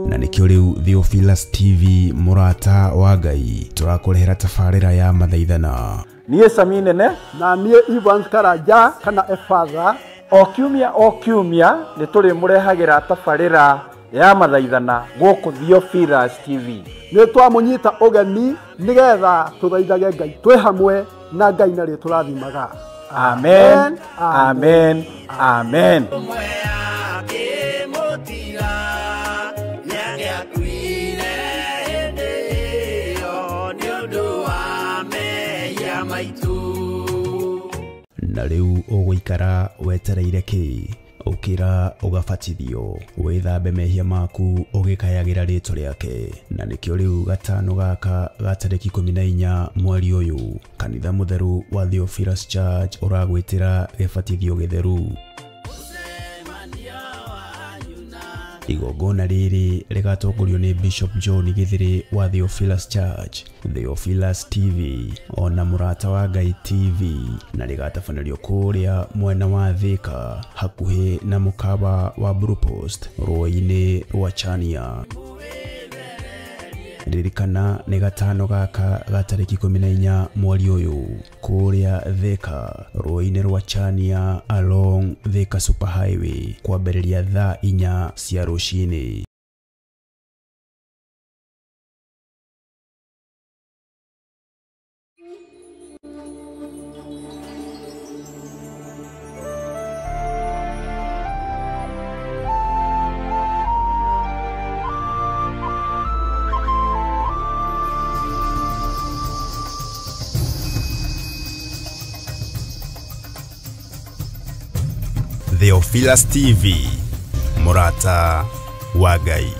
Na nĩkĩo rĩu Theophilus TV mũrata wa Ngai tũrakũrehera tabarĩra ya mathaithana. Niĩ Sami Nene na niĩ Evans Karanja kana Efatha, o kiumia o kiumia nĩ tũrĩmũrehagĩra tabarĩra ya mathaithana gũkũ Theophilus TV. Nĩ twamũnyita ũgeni nĩgetha tũthaithage Ngai twĩ hamwe na Ngai narĩ tũrathimaga. Amen, amen, amen. Ũmwe akĩmũtiga nĩangĩakuire hĩndĩ ĩyo nĩ ũndũ wa mehia maitũ. Na rĩu ũgũikara wetereire kĩ? Ũkĩra ũgabatithio, wĩthambe mehia maku ũgĩkayagĩra rĩtwa rĩake. Na nĩkĩo rĩu gatano gaka ga tarĩki 14 mweri ũyũ, kanitha mũtheru wa Theophilus Church ũragwĩtĩra gĩbatithio gĩtheru. Igongona rĩrĩ rĩgatongorio nĩ Bishop John Githiri wa Theophilus Church, Theophilus TV ona Mũrata wa Ngai TV, na rĩgatabanĩrio kũrĩa mwena wa Thika hakuhĩ na mũkawa wa Blue Post rũĩ-inĩ rwa Chania. Ririkana nĩ gatano gaka ga tarĩki 14 mweri ũyũ kũrĩa Thika rũĩ-inĩ rwa Chania along Thika Super Highway kwambĩrĩria thaa 4 cia rũcinĩ. Theophilus TV, mũrata wa Ngai.